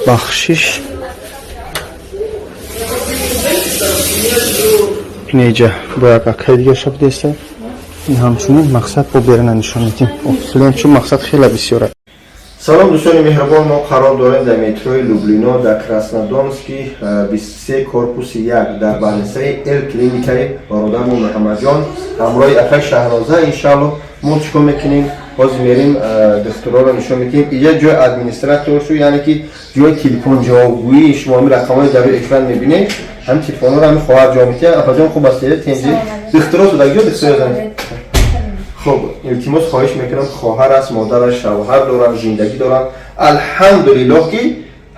бахшиш. Инеҷа бо як акаи дигаша будеста. Ин ҳамчунин мақсад бо берина нишон медиҳем, чун мақсад хеле бисёр. Салом, дӯстони меҳрубон. Мо қарор дорем дар метрои Люблино, дар Краснодонский 23, корпуси 1, дар барнисаи Эл клиникаи бародармо Муҳаммадҷон ҳамроҳи акай Шаҳноза. Иншаалло мо чӣ кор мекунем? Ҳозир мерем, духтуроро нишон медиҳем. Иҷа ҷои администраторшу, яъне ки ҷои телефон ҷавобгӯии шумо. Ҳамин рақамҳои дар рӯи экран мебинед, ҳамин телефонҳоро ҳамин хоҳар ҷавоб медиҳад. Апаҷон, хуб аст? Тенҷи духтуро судаги духтуро. Хуб, илтимос, хоҳиш мекунам. Хоҳар аст, модар аст, шавҳар доранд, зиндагӣ доранд. Алҳамдулиллоҳ, ки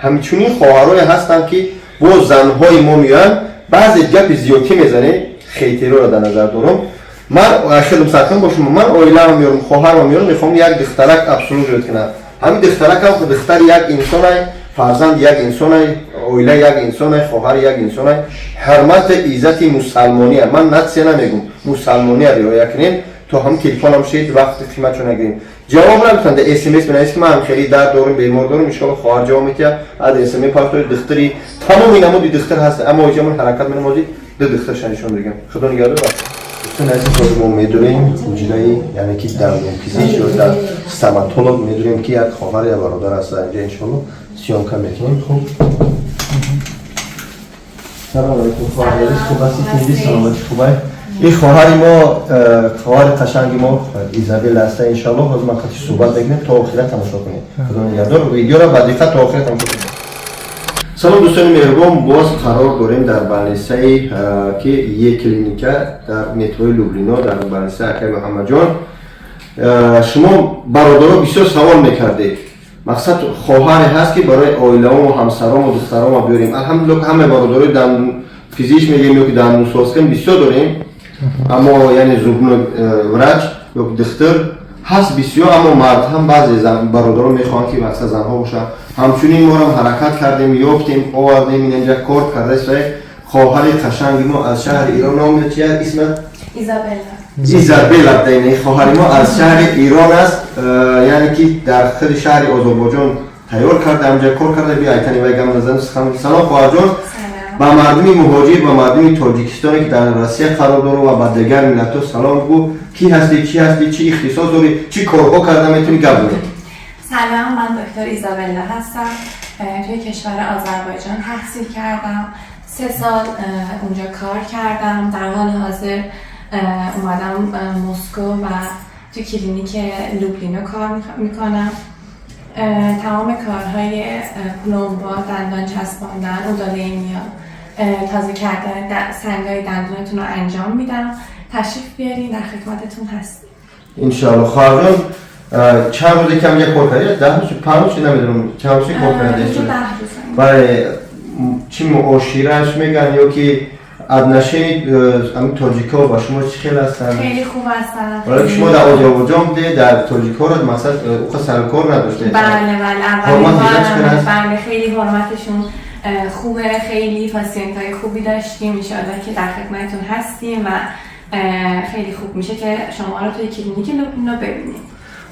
ҳамчунин хоҳарое ҳастанд, ки бо занҳои мо меоянд. Баъзе гапи зиёдтӣ мезанед, хейтероро дар назар дорам. Ман хелм саркан бо шумо, ман оилаам меёрам, хоҳарам меёрам, мехоҳам як духтарак обслуживать кунам. Ҳамин духтаракам духтари як инсонай, фарзанди як инсонай, оилаи як инсонай, хоҳари як инсонай. Ҳурмати иззати мусалмония, ман нация намегум, мусалмония риоя кунем. То ҳам телефонам шид, вақти қиматшо нагирем. Ҷавоб нагуфтанд, смс менавис, ки ман хеле дард дорам, бемор дорам. Иншоалло хоҳар ҷавоб метиҳад. Аз смс партои духтари тамоми намуди духтар ҳаст, аммо оҷамон ҳаракат менам, ҳозир ду духтарша нишон дигам. Худо нигаҳдор. Дӯстони азиз, ҳозир мо медурем ҳуҷраи, яъне ки дандонпизишк ё дар стоматолог медурем, ки як хоҳар, як бародар аст инҷа. Иншоалло съёмка мекунем. Хуб, салому алайкум, хоҳар азиз, хуб ҳастед? Тинҷи, саломатӣ хубай? Ин хоҳари мо, хоҳари қашанги мо Изабелла аста. Иншаллоҳ, ҳозир ман қати суҳбат мекунем, то охира тамошо кунед. Худо нигаҳдор, видеоро ба диққат то охира тамошо кунед. Салом, дӯстони меҳрубон! Боз қарор дорем дар больницаи ки е клиника дар метрои Люблино, дар больницаи акай Муҳаммадҷон. Шумо, бародаро, бисёр савол мекардед: мақсад, хоҳаре ҳаст, ки барои оилаому ҳамсарому духтаромо биёрем. Алҳамдулилло, ҳама бародарои пизишк мегӯем ё ки дандонсозкан бисёр дорем, аммо яъне зубной врач ё духтур ҳаст бисёр, аммо мард ҳам баъзе бародарон мехоҳанд, ки мақсад занҳо бошанд. Ҳамчунин моро ҳаракат кардем, ёфтем, овардем, инҷа кор карда. Хоҳари қашанги мо аз шаҳри Ирон, номи чи исмат? Изабелла. Изабелла. Хоҳари мо аз шаҳри Ирон аст, яъне ки дар худи шаҳри Озарбойҷон тайёр карда, ҳамҷа кор карда. Биё, айтани вай гам назан. Салом, хоҳарҷон! Ба мардуми муҳоҷир, ба мардуми Тоҷикистоне, ки дар Россия қарор дорад, ва ба дигар миллатҳо салом гӯ. Кӣ ҳастӣ, чӣ ҳастӣ, чӣ ихтисос дорӣ, чӣ корҳо карда метавонӣ, гап занӣ. سلام، من دکتر ایزابلا هستم. توی کشور آذربایجان تحصیل کردم، 3 سال اونجا کار کردم. در حال حاضر اومدم مسکو و توی کلینیک لوبلینو کار میکنم. تمام کارهای پلمبا، دندان چسباندن، удаления، تازه کردن سنگای دندونتون رو انجام میدم. تشریف بیارین، در خدمتتون هستیم. انشاءالله. خواهرجان، چند روزی که هم کار کردی؟ 10 روز، 5 روز، نمیدونم چند روزی کار کردی. 10 روز. بله، چی معاشرش میگن یا که отношение همین تاجیکا با شما چی خیلی هستن؟ خیلی خوب هستن. ولی شما در آذربایجان بوده، در تاجیکا رو مثلا او سر کار نداشته. بله، اولین بار. بله، خیلی حرمتشون خوبه، خیلی patient های خوبی داشتیم. ان که در خدمتتون هستیم و خیلی خوب میشه که شما رو توی کلینیک لوبلینو ببینیم.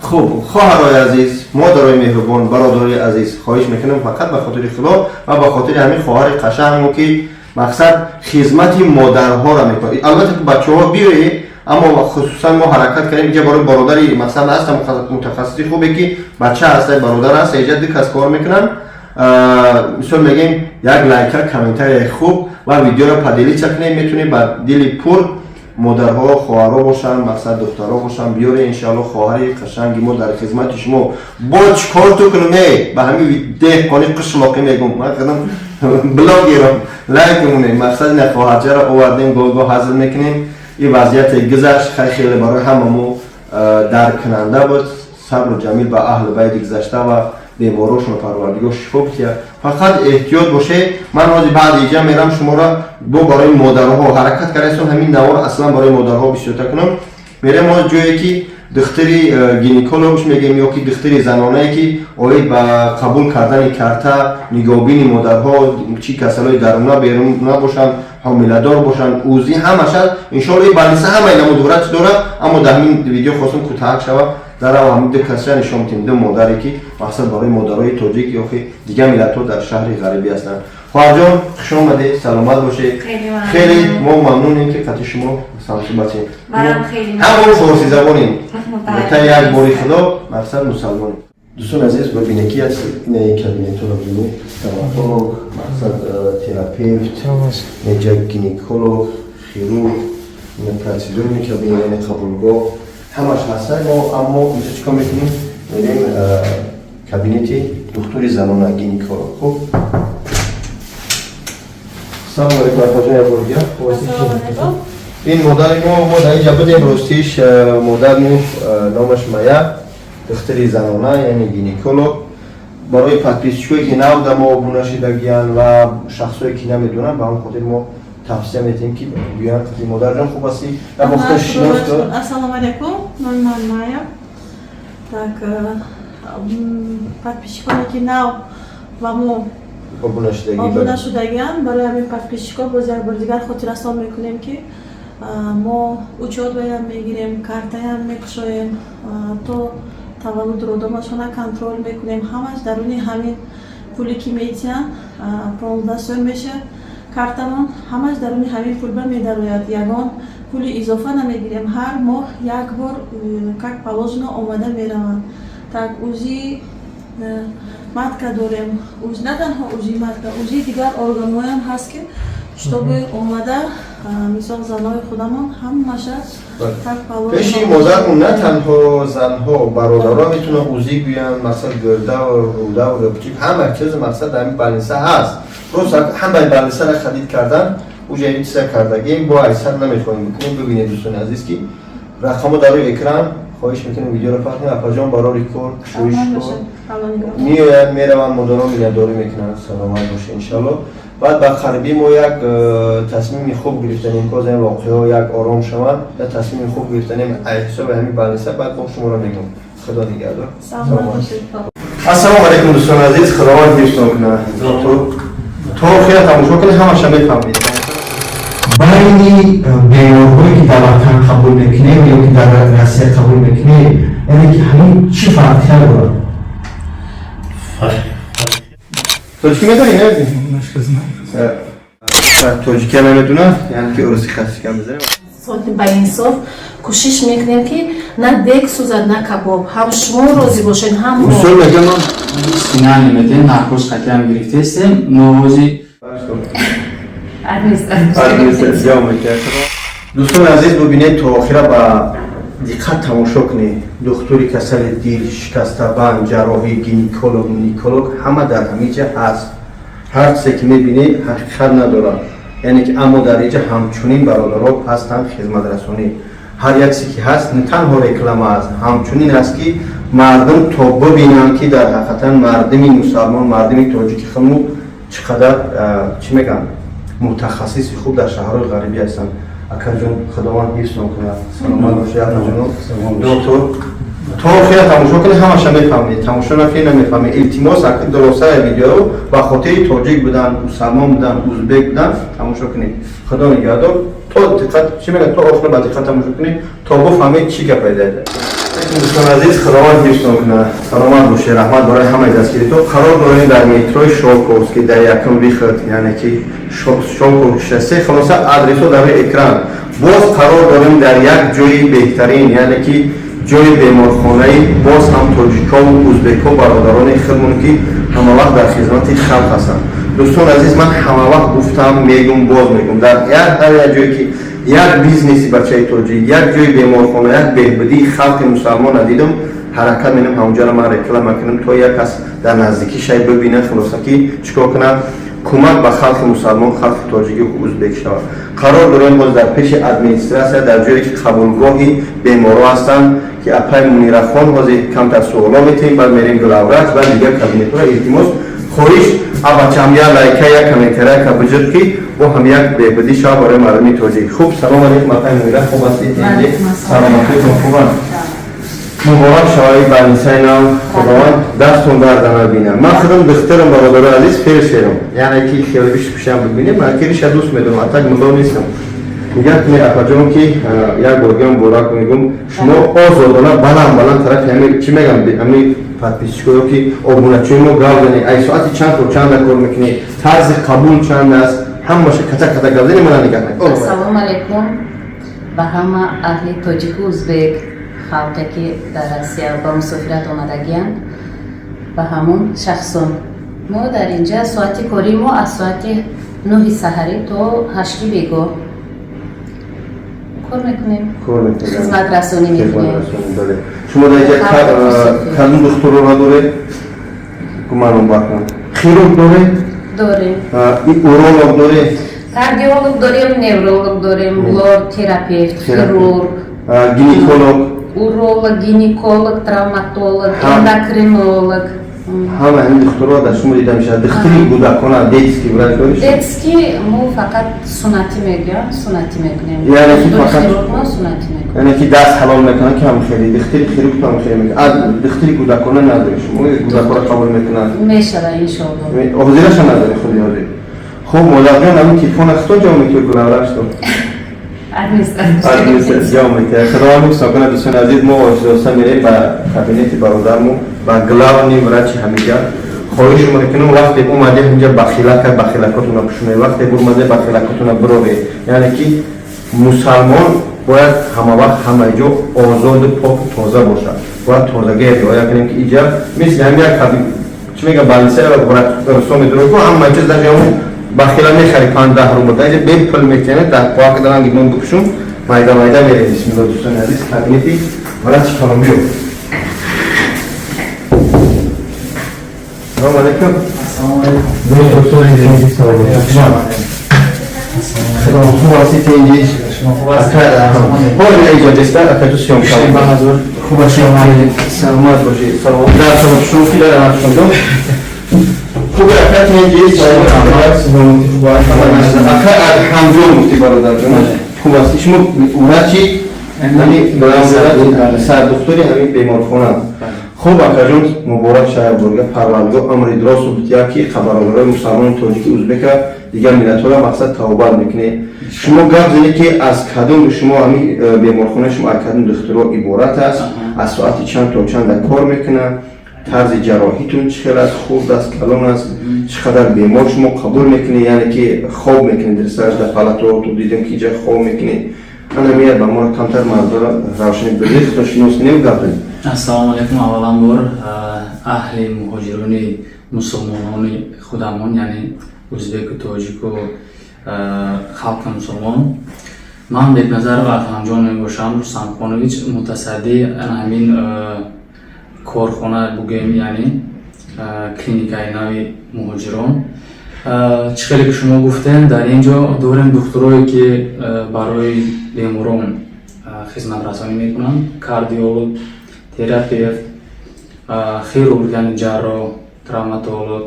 خب، خواهرای عزیز، مادرای مهربان، برادرای عزیز، خواهش میکنم فقط به خاطر خدا و به خاطر همین خواهر قشنگمون که مقصد خدمت مادرها را میکنه. البته که بچه ها بیایید، اما خصوصا ما حرکت کردیم اینجا برای برادری مثلا هست متخصصی خوبه که بچه هست، برادر هست، اینجا دو کس کار میکنن. مثلا میگیم یک لایک، комментарий خوب و ویدیو رو поделиться کنیم. میتونیم با دل پر مادرها، خواهرها باشن، مقصد دخترها باشن، بیاره. انشالله خواهر قشنگی ما در خدمت شما. با چیکار تو کنم به همین دهقانی قشلاقی میگم، من خودم بلاگرم، لایک مونه. مقصد نه، خواهرچه را آوردیم، گاه گاه حاضر میکنیم. این وضعیت گذشت، خیلی خیلی برای هممو درک کننده بود. صبر و جمیل به اهل بیت گذشته و بیماراشون پروردگار شفا بده. فقط احتیاط باشه. من حاضر بعد اینجا میرم شما را با برای مادرها حرکت کردم، همین نوار اصلا برای مادرها بیشتر کنم. میرم ما جایی که دختری гинеколог میگیم یا که دختری زنانه که оид ба қабул кардани карта, нигоҳбини модарҳо, чӣ касалои даруна берун набошанд, ҳомиладор бошанд, УЗИ ҳамаша. Иншоалло, больница ҳамаи намуд врач дорад, аммо дар ҳамин видео хостам кӯтаҳак шавад. Дар ҳамин ду касра нишон медиҳем, ду модаре ки мақсад барои модарои тоҷик ё ки дигар миллатҳо дар шаҳри ғарибӣ ҳастанд. Хоҳарҷон, хуш омадед, саломат бошед. Хеле мо мамнунем, ки қати шумо ҳамсуҳбатем. Ҳамон форсӣ забонем, та як бори худо мақсад мусалмонем. Дӯстон азиз, бибинед, ки инаи кабинетҳоро бинед: стоматолог, мақсад терапевт, инҷа гинеколог, хирург, процедурный кабинет, яъне қабулгоҳ, ҳамаш ҳаста. Мо аммо инҷа чикор мекунем? Мерем кабинети духтури занона, гинеколог. Хуб, салому алейкум, акаҷон, як бор дигар. Ин модари мо, мо дар инҷа будем. Ростиш, модармо номаш Мая, духтари занона, яъне гинеколог. Барои подписчикое, ки нав да мо обуна шидагиянд ва шахсое, ки намедонанд, ба ҳамон хотир мо тавсия медиҳем, ки биёянд. Модарҷон, хуб ҳастӣ? Ва худо шинос. Ассалому алайкум, номи ман Майя. Так, подписчиконе, ки нав ва мо обуна шудагианд, барои ҳамин подписчико боз як бори дигар хотиррасон мекунем, ки мо учётваям мегирем, картаям мекушоем, то таваллуд роддомашона контроль мекунем. Ҳамаш даруни ҳамин пуле, ки метиҳанд, 15 сом мешавад картамон, ҳамаш даруни ҳамин пул ба медарояд. Ягон пули изофа намегирем. Ҳар моҳ як бор, как положено, омада мераванд. Так, УЗИ матка дорем, на танҳо УЗИ матка, УЗИ дигар органҳоям ҳаст, ки чтобы омада Мисол, занои худамон ҳамаша так палои. Пеши модармон на танҳо занҳо, бародаро метавонанд УЗИ гӯянд, мақсад гурда ва руда ва рӯбчик, ҳама чиз, мақсад дар ҳамин больница ҳаст. Просто ҳамаи больница ра хадид кардан, уҷа ин чиза кардагем, бо айсар намехоҳем бикунем. Бибинед, дӯстони азиз, ки рақамҳо дар рӯи экран. Хоҳиш мекунем, видеоро пахш кунед. Апаҷон, барори кор, кушоиш кор меоянд, мераванд, модарон миннатдорӣ мекунанд. Саломат боша, иншалло. Баъд ба қарибӣ мо як тасмими хуб гирифтанем, ки ин воқеаҳо як ором шаванд, як тасмими хуб гирифтанем ҳисоби ҳамин больница. Баъд мо шуморо мегӯм. Худо нигаҳдор. Ассалому алайкум, дӯстони азиз, Худованд ҳифзтон кунад. То охира тамошо кунед, ҳамаша мефаҳмед. Байни беморҳое ки дар ватан қабул мекунем ё ки дар Россия қабул мекунем, яъне ки ҳамин чӣ фарқия дорад? Тоҷикӣ медонӣ, не? Тоҷикия намедонад, яъне ки уруси хасикам бизанем. Ба инсоф кӯшиш мекунем, ки на дег сӯзад, на кабоб. Ҳам шумо розӣ бошед, ҳам мо. Мисол мегӯям. Сина намедем, наркоз қатиам гирифтестем, новози. Администратсия. Дӯстони азиз, бубинед, то охира ба диққат тамошо кунед. Духтури касали дил, шикастабанд, ҷарроҳӣ, гинеколог, николог, ҳама дар ҳамин ҷа ҳаст. Ҳар чизе ки мебинед, ҳақиқат надорад, яъне ки, аммо дар инҷа ҳамчунин бародаро ҳастанд, хизматрасонӣ. Ҳар як чизе ки ҳаст, на танҳо реклама аст, ҳамчунин аст, ки мардум то бибинанд, ки дар ҳақиқатан мардуми мусалмон, мардуми тоҷики худму чӣ қадар, чӣ мегӯянд, мутахассиси хуб дар шаҳрҳои ғарибӣ ҳастанд. Акаҷон, Худованд ҳифзтон кунад, саломат бошед. Акаҷоно, доктор, то охира тамошо кунед, ҳамаша мефаҳмед. Тамошо накунед, намефаҳмед. Илтимос, дуростаи видеоро ба хотири тоҷик будан, мусалмон будан, узбек будан тамошо кунед. Худо нигаҳдор. То диққат, чӣ мегӯяд, то охира ба диққат тамошо кунед, то бифаҳмед чӣ гапе дада. Дӯстони азиз, Худованд ҳифзтон кунад, саломат бошед. Раҳмат барои ҳамаи дастгиритон. Қарор дорем дар метрои Щёлковский, дар якум выход, яъне ки Щёлковский шоссе. Хулоса, адресҳо дар рӯи экран. Боз қарор дорем дар як ҷои беҳтарин, яъне ки ҷои беморхонаи боз ҳам тоҷикҳову узбекҳо, бародарони худмон, ки ҳамавақт дар хизмати халқ ҳастанд. Дӯстони азиз, ман ҳамавақт гуфтам, мегум, боз мегум: дар ҳар як ҷое ки як бизнеси бачаи тоҷик, як ҷои беморхона, як беҳбудии халқи мусалмона дидам, ҳаракат менам ҳамонҷоро ман реклама кунам, то як кас дар наздикӣ шай бибинад. Хулоса, ки чӣ кор кунад, кӯмак ба халқи мусалмон, халқи тоҷики узбек шавад. Қарор дорем боз дар пеши администратсия, дар ҷое ки қабулгоҳи беморҳо ҳастанд, ки апай Мунирахон. Ҳозир камтар суоло метиҳем, баъд мерем главврач, баъд дигар кабинетҳоро. Илтимос, хоҳиш, абачам, як лайка, як комментария ка биҷир, ки бо ҳам як беҳбудӣ шавад барои мардуми тоҷик. Хуб, салом алейкум, апай Мунира, хуб ҳастед? Саломатиятон хубанд? Муборак шаваи больница и нав, Худованд дастон дарда набинам. Ман худам духтарам, бародарои азиз, фельдшерам, яъне ки хеле бишт пушам бибинем, ман ки риша дӯст медорам, а так мудом нестам. Нигоҳ кунед, апаҷон, ки як боргиам муборак мегӯм. Шумо озодона, баланд баланд тарафи ҳами, чӣ мегам, ҳами подписчик ое ки обуначиҳои мо гап занед. Ай соати чанд то чанда кор мекунед, тарзи қабул чанд аст, ҳамаша ката ката гап занед. Мана, нигоҳ кунед. Ассалому алайкум ба ҳама аҳли тоҷику узбек, халқе ки дар Россия ба мусофират омадагиянд, ба ҳамон шахсон. Мо дар инҷа соати кории мо аз соати 9-и саҳарӣ то 8-и бегоҳ кор мекунем. Кор мекунед. Хизматрасонӣ мекунем. Бале, шумо дар инҷа кадом духтурро доред? Гуманон бахм, хирург доред? Дорем. Уролог доред? Кардиолог дорем, невролог дорем, лор терапевт, хирург. Гинеколог? Уролог, гинеколог, травматолог, эндокринолог. Ҳама ҳамин духтурҳо дар шумо дида мешавад. Духтури кӯдакона, детский врач доред? Детский мо фақат суннатӣ мегӯям, суннатӣ мекунем. Яъне ки фақат хирург мо суннатӣ мекунем. Яъне ки даст ҳалол мекунанд, ки ҳам хеле духтури хирург ҳам хеле мекунад. Духтури кӯдакона надоред шумо? Кӯдакҳоро қабул мекунанд? Мешава, иншоалло. Ҳозираша надоред худи ҳозир. Хуб, модарҷон, ҳамин телефона хто ҷавоб метиҳед, главврач то администратсия ҷавоб метиҳад. Худованд ҳифзтон кунад. Дӯстони азиз, мо оҳиста мерем ба кабинети бародармо, ба главный врач и ҳамиҷа. Хоҳиш мекунам, вақте омаде ҳаминҷа, бахилака бахилакотуна пушунед, вақте омаде, бахилакотуна бироред. Яъне ки мусалмон бояд ҳамавақт ҳама ҷо озоду поку тоза бошад. Бояд тозагия риоя кунем, ки иҷа мисли ҳам як, чӣ мегӯям, больница рустоми дурӯгу ҳама чиз даже ҳамун. Бахила мехари 5-10 рубл, дар инҷа бепул метиҳанд, дар поак даран гидмон бикушум, майда майда мерем. Бисмилло, дӯстони азиз, кабинети врачи Колумбио. Салом алейкум. Ассалому алейкум. Салом, хуб ҳастед, инҷи? Шумо хуб ҳастед? Ҳоли инҷо деста, акаҷо съёмка. Хуб ҳастед? Саломат бошед. Салом. Дар салом шумо ки дар шумо. Хуб акат инҷи, саломат, саломати хуб аст. Ака Адҳамҷон гуфти бародарҷон. Хуб аст. Шумо врачи ҳамин сардухтури ҳамин беморхона. Хуб, акаҷон, муборак шавад борга Парвардигор амри дуросту бития ки бародарои мусалмони тоҷики, узбека, дигар миллатҳоро мақсад тавбат мекунед. Шумо гап занед ки аз кадом шумо ҳамин беморхонаи шумо аз кадом духтуро иборат аст, аз соати чанд то чанд кор мекунад, тарзи ҷарроҳитон чӣ хел аст, хурд аст, калон аст, чӣ қадар бемор шумо қабул мекунед, яъне ки хоб мекунед дирсараш дар палатаоту дидем ки инҷа хоб мекунед. Ана меяд ба моро камтар мардора равшани бидед, худо шинос кунем, гап занед. Ассалому алайкум. Аввалан бор аҳли муҳоҷирони мусулмонони худамон, яъне узбеку тоҷику халқи мусулмон. Ман Бекназаров Адҳамҷон мебошам, Рустамхонович, мутасаддии ҳамин корхона бугем, яъне клиникаи нави муҳоҷирон. Чӣ хеле ки шумо гуфтем, дар ин ҷо дорем духтурое ки барои беморон хизматрасонӣ мекунанд: кардиолог, терапевт, хирург, яъне ҷарроҳ, травматолог,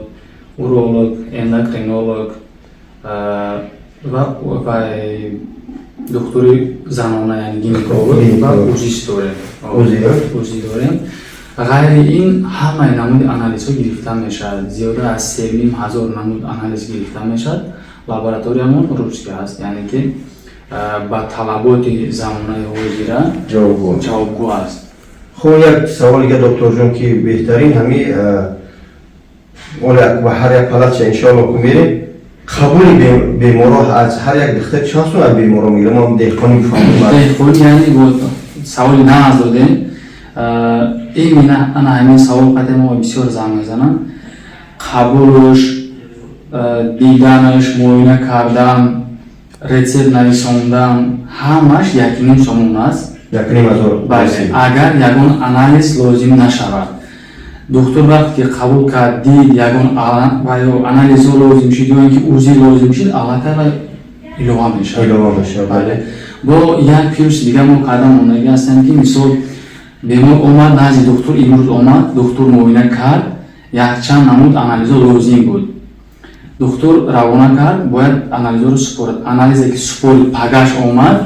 уролог, эндокринолог ва духтури занона, яъне гинеколог ва узист дорем. УЗИ дорем. Ғайри ин ҳамаи намуди анализҳо гирифта мешавад, зиёда аз 3500 намуд анализ гирифта мешавад. Лабораториямон русский аст, яъне ки ба талаботи замонаи ҳозира ҷавобгӯ аст. Хуб, як савол дига, докторҷон, ки беҳтарин ҳами оля ба ҳар як палатча иншоалло ку мерем, қабули беморо аз ҳар як духтар чанд сум аз беморо мегирам? Мо деҳқонӣ бифаҳмем. Деҳқонӣ, яъне саволи нағз додем. Именно ана ҳамин савол қате мо бисёр занг мезанам. Қабулш, диданаш, муоина кардан, рецепт нависондан, ҳамаш 1,5 сомон аст. 1,5 ҳазор. Бале, агар ягон анализ лозим нашавад. Духтур вақте ки қабул кард, дид, ягон ва ё анализҳо лозим шуд ё ин ки УЗИ лозим шуд, аллакай ва илова мешавад. Илова мешавад. Бале. Бо як плюс дига мо карда мондагӣ ҳастем, ки мисол бемор омад назди духтур, имрӯз омад, духтур муоина кард, якчанд намуд анализҳо лозим буд, духтур равона кард, бояд анализҳоро супорад. Анализе ки супорид, пагаш омад,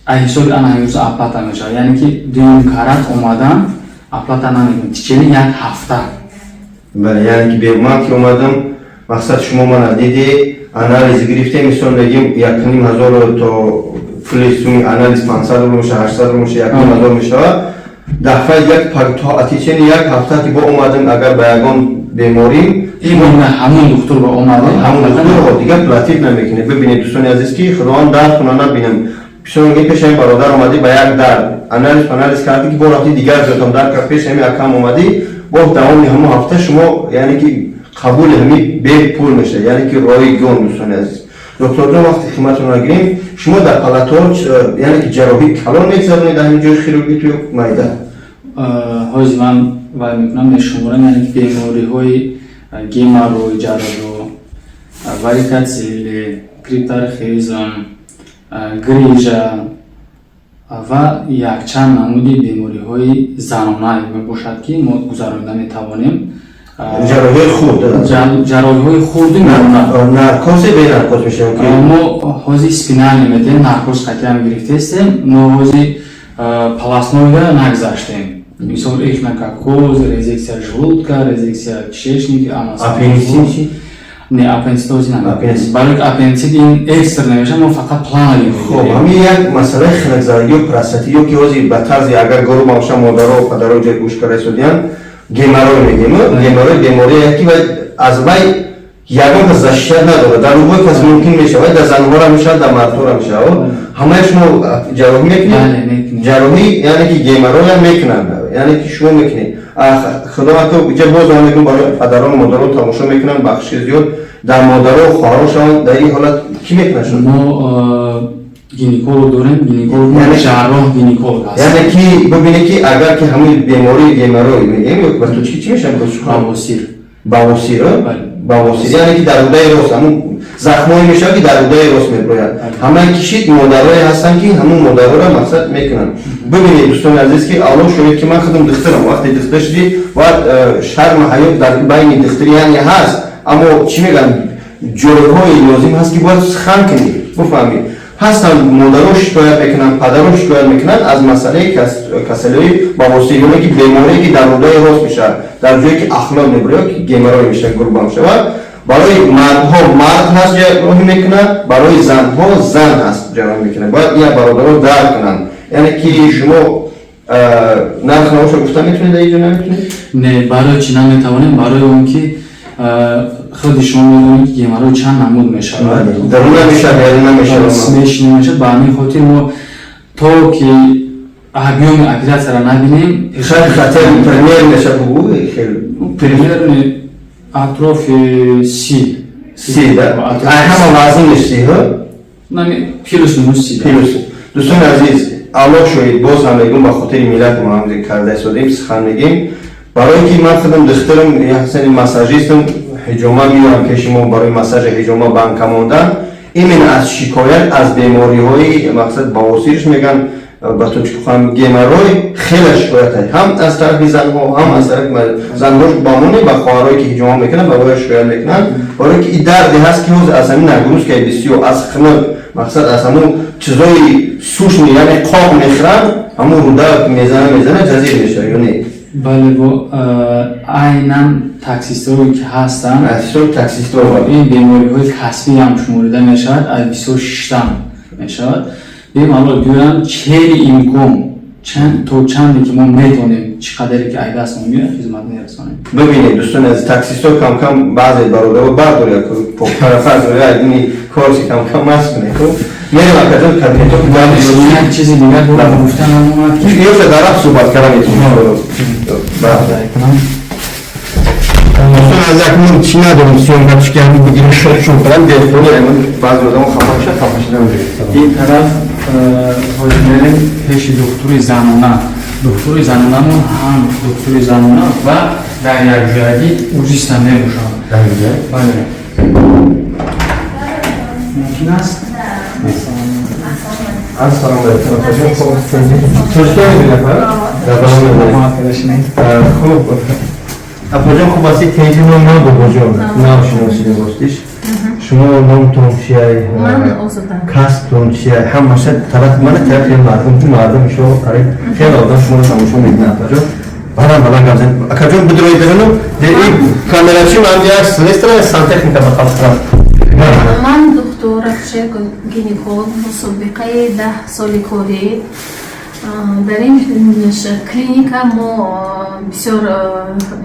аз ҳисоби ана ҳамин оплата мешавад, яъне ки дуюм карат омадан оплата намекунад течение як ҳафта. Бале, яъне ки ман ки омадам, мақсад шумо мана диде, анализ гирифтем, мисол мегим 1,5 ҳазор то пули суми анализ 500 рубл мешавад, 800 рубл мешавад, 1,5 ҳазор мешавад. Дафъаи як то течение як ҳафта ки бо омадем, агар ба ягон беморӣ именно ҳамон духтур ба омадем, ҳамон духтур дигар платить намекунед. Бибинед, дӯстони азиз, ки Худованд дард куна набинам. Бисёр мегӯем, пеш ҳамин бародар омадӣ, ба як дард анализ кардӣ, ки бо рафти дигар ҷотам дард кард, пеш ҳамин акам омадӣ, бо давоми ҳамон ҳафта шумо, яъне ки қабули ҳамин бепул мешавад, яъне ки ройгон. Дӯстони азиз, докторҷон, вақти хидматро нагирем, шумо дар палатаҳо, яъне ки ҷарроҳии калон мегзаронед дар ҳамин ҷои хирургӣ ту майда? Ҳозир ман вай мекунам, мешуморам, яъне ки бемориҳои геморрой, ҷарроҳо, варикоцеле, крипторхизм, грижа ва якчанд намуди бемориҳои занона мебошад, ки мо гузаронида метавонем. Ҷарроҳиҳои хурд? Ҷарроҳиҳои хурди миёна. Наркозе, бе наркоз мешавад? Мо ҳозир спинальный метем, наркоз қатъиан гирифтаистем. Мо ҳозир полостнойда нагзаштем, мисол эхинококкоз, резекция желудка, резекция кишечника. Аппендицит? Не, аппендицит ҳозир намекунем, барои ки аппендицит ин экстренный мешавад, мо фақат плановый. Хоб, ҳамин як масъалаи хунукзадагӣ ё простатит, ё ки ҳозир ба тарзи агар гору бошам, модаро, падаро ҷой гӯш карда истодиянд, геморрой мегӯем. Геморрой беморие ки аз вай ягон кас защита надорад, дар любой кас мумкин мешавад, дар занҳора мешавад, дар мардҳора мешавад. Ҳамаи шумо ҷарроҳӣ мекунед? Ҷарроҳӣ, яъне ки геморроям мекунанд, яъне ки шумо мекунед. Худо ато иҷа боз мегӯм, барои падарону модарон тамошо мекунанд, бахши зиёд. Дар модаро хоҳаро шаванд, дар ин ҳолат чӣ мекунад шумо? Мо гинеколог дорем, гинеколог, ҷарроҳ гинеколог аст. Яъне ки бибинед, ки агар ки ҳамин бемории геморрой мегӯем ё ба тоҷикӣ чӣ мешавад? Бавосир. Бавосир, бавосир, яъне ки дар рӯдаи рост ҳамун захмое мешавад, ки дар рӯдаи рост меброяд. Ҳамаи кишид модарое ҳастанд, ки ҳамун модароро мақсад мекунанд. Бибинед, дӯстони азиз, ки Аллоҳ шоҳид, ки ман худам духтарам. Вақте духтар шудӣ, бояд шарму ҳаёт дар байни духтари яъне ҳаст, аммо чӣ мегӯянд, ҷойҳои лозим ҳаст, ки бояд сухан кунӣ, бифаҳмӣ. Ҳастанд модаро шикоят мекунанд, падаро шикоят мекунанд аз масъалаи касалиҳои бавосир, ёне ки беморие, ки дар рӯдаи рост мешавад, дар ҷое ки ахлот мебурад, ки геморрой мешавад, гурба мешавад. Барои мардҳо мард ҳаст, ҷарроҳӣ мекунад, барои занҳо зан ҳаст, ҷарроҳӣ мекунад. Бояд ина бародаро дарк кунанд. Яъне ки шумо нарх навоша гуфта метавонед дар инҷо, наметавонед? Не, барои чӣ наметавонем? Барои он ки худи шумо медонед, ки геморрой чанд намуд мешавад. Даруна мешавад, беруна мешавад. Смешанный мешавад. Ба ҳамин хотир мо то ки объёми оператсияро набинем. Хотя пример мешавад, бугӯ хел. Примерно атрофи 30. 30, да, ҳама вазниш 30, ҳа? Плюс минус 30. Плюс. Дӯстони азиз, Аллоҳ шоҳид, боз ҳам мегӯм, ба хотири миллати мо ҳам карда истодем, сухан мегӯем. Барое ки ман худам духтарам, ясани массажистам, ҳиҷома меоям пеши мо барои массажи ҳиҷома, банка мондан, именно аз шикоят аз бемориҳои мақсад бавосирш мегӯянд ба тоҷикӣ геморрой, хеле шикоят ҳам аз тарафи занҳо, ҳам аз тарафи занҳо ба моне, ба хоҳарое ки ҳиҷома мекунанд, ба воя шикоят мекунанд. Барое ки и дарде ҳаст, ки ҳозир аз ҳамин нагрузкаи бисёр, аз хунук, мақсад аз ҳамун чизои сушни, яъне қоқ мехӯранд, ҳамун руда мезана, мезана, ҷазир мешавад ё не? Бале, бо айнан таксистҳое ки ҳастанд. Таксистҳо. Ин бемориҳои касбӣ ҳам шуморида мешавад, аз бисёр шиштан мешавад. Бемалол биёянд, чели имкон то чанде ки мо метавонем, чӣ қадаре ки ай дастмон меояд, хизмат мерасонем. Бибинед, дӯстони азиз, таксистҳо кам-кам баъзе бародаро бардоря, ини корси кам-кам маст кунед. Мерем, акаҷон, кабинетҳо. Як чизи дигар гуфта намонад ки ё дар рафт суҳбат карда метавонем. Дӯстони азиз, акнун чӣ надорем, съёмка чӣ ки бигирем, шон кардам телефони, баъзе одамо хафа мешавад, хафа шуда. Ин тараф ҳозир мерем пеши духтури занона. Духтури занонамон ҳам духтури занона ва дар якҷоягӣ узиста мебошанд. Бале, мумкин аст. Ассалому алайкум, тоҷикон. Хуб, апаҷон, хуб ҳастед? Тенҷино, ман Бобоҷон, нав шиносидем. Ростиш, шумо номтон чия, касбтон чия, ҳамаша тараф мана тарафи мардум, ки мардум ишо қариб хеле одам шуморо тамошо мекунад. Апаҷон, баланд баланд гап занед. Акаҷон, бидрои беруну камерачи ман як слестра сантехника ба қабл. Ман духтур акушер гинеколог бо собиқаи 10 соли корӣ. Дар ин клиника мо бисёр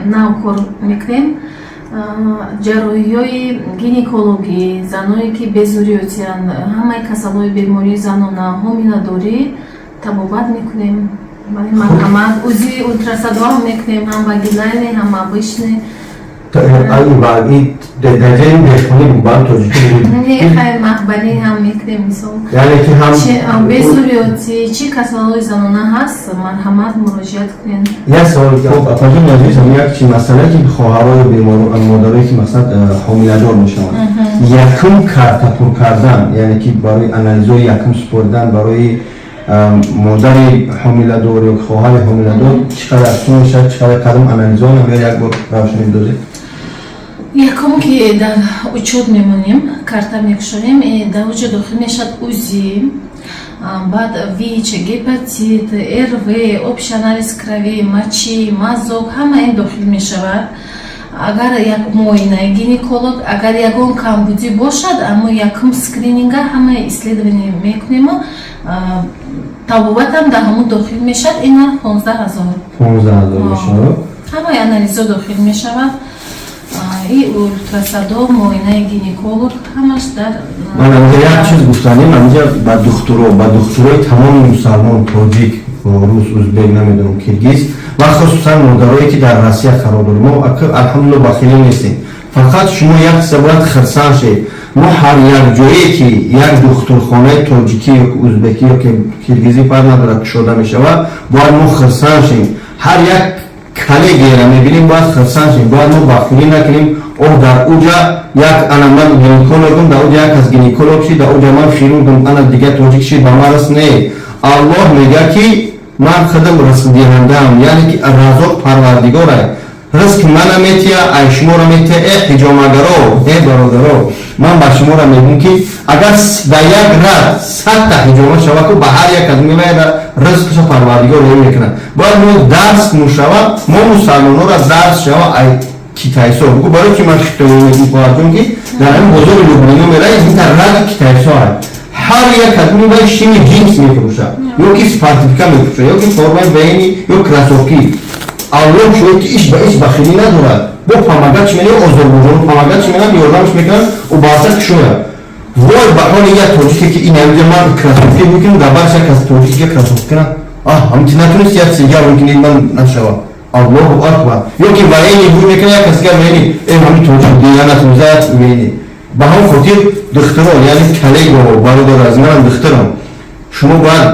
нав кор мекунем. Ҷарроҳиҳои гинекологӣ, заное ки безурётиянд, ҳамаи касалҳои бемории занона, ҳомиладорӣ табобат мекунем. Марҳамат, УЗИ, ултрасадо ҳам мекунем, ҳам вагинальный, ҳам обычный. Дарҷаи бехонӣ ба тоҷикӣ. Не, хай, махбалӣ ҳам мекунем, мисол. Яъне ки ҳам безурётӣ, чӣ касалҳои занона ҳаст, марҳамат, муроҷиат кунед. Як савол, хуб, апаҷон азиз, як чи масъала, ки хоҳарои бемор, модарое ки масалан ҳомиладор мешаванд, якум карта пур кардан, яъне ки барои анализҳои якум супоридан барои модари ҳомиладор ё хоҳари ҳомиладор чӣ қадар сум мешавад, чӣ қадар, кадом анализҳо, ё як бор равшанӣ бидозед. Якум ки дар учёт мемонем, карта мекушоем, дар уҷо дохил мешавад УЗИ, баъд ВИЧ, гепатит, РВ, общий анализ крови, мочи, мазок, ҳама ин дохил мешавад. Агар як муоинаи гинеколог, агар ягон камбудӣ бошад, аммо якум скрининга ҳамаи исследование мекунему, табобатам дар ҳамун дохил мешавад. Ина 15 000. 15 000 мешавад. Ҳамаи анализҳо дохил мешавад, и ултрасадо, муоинаи гинеколог, ҳамаш дар. Ман инҷа як чиз гуфтанем, инҷа ба духтурои тамоми мусалмон, тоҷик, рус, узбек, намедонам, киргиз ва хусусан модарое ки дар Россия қарор дорем. Мо алҳамдулилла бахилӣ нестем. Фақат шумо як чиза бояд хирсан шед. Мо ҳар як ҷое ки як духтурхонаи тоҷикӣ ё узбекӣ ё киргизӣ, фарқ надорад, кушода мешавад, бояд мо хирсан шем. Ҳар як коллегияра мебинем, бояд хирсан шем. Бояд мо бахилӣ накунем. Оҳ, дар уҷа як ана ман гинекологам, дар уҷа як кас гинеколог шид, дар уҷа ман хирургам, ана дигар тоҷик шид, ба ман рас не. Аллоҳ мега, ки ман худам ризқдиҳандаам, яъне ки Разоқ Парвардигора, ризқ мана метия, ай шуморо метия. Э ҳиҷомагаро, э бародаро, ман ба шуморо мегӯм, ки агар ба як рад 100-та ҳиҷома шава ку, ба ҳар як аз мемаяда ризқша Парвардигор роӣ мекунад. Бояд мо дарс мушава, мо мусалмонора дарс шава ай китайсо. Бугу, барои чи ман хитоӣ мегӯм, хоҳарҷон? Ки дар ҳамин бозори Люблино мераи, инта ради китайсо ҳар як аз мебаи шими ҷинс мефурӯшад, ё ки спортивка мефурӯшад, ё ки формаи военный, ё кроссовки. Аллоҳ шоҳид, ки иш ба иш бахилӣ надорад. Бо помогать мене Озарбойҷон, помогать менам, ёрдамш мекунам, ӯ баъса кушояд. Вой ба ҳоли як тоҷике, ки ин ҳамиҷа ман кроссовки мекунам, дар барш як кас тоҷике кроссовки кунам, аҳ, ҳамти натунист як сигар мумкин ман нашава. Аллоҳу акбар! Ё ки военный буй мекунад, як кас дигар военный, э, ҳами тоҷик дия натунизад военный. Ба ҳамон хотир, духтаро, яъне коллегао, бародар, аз манам духтарам, шумо бояд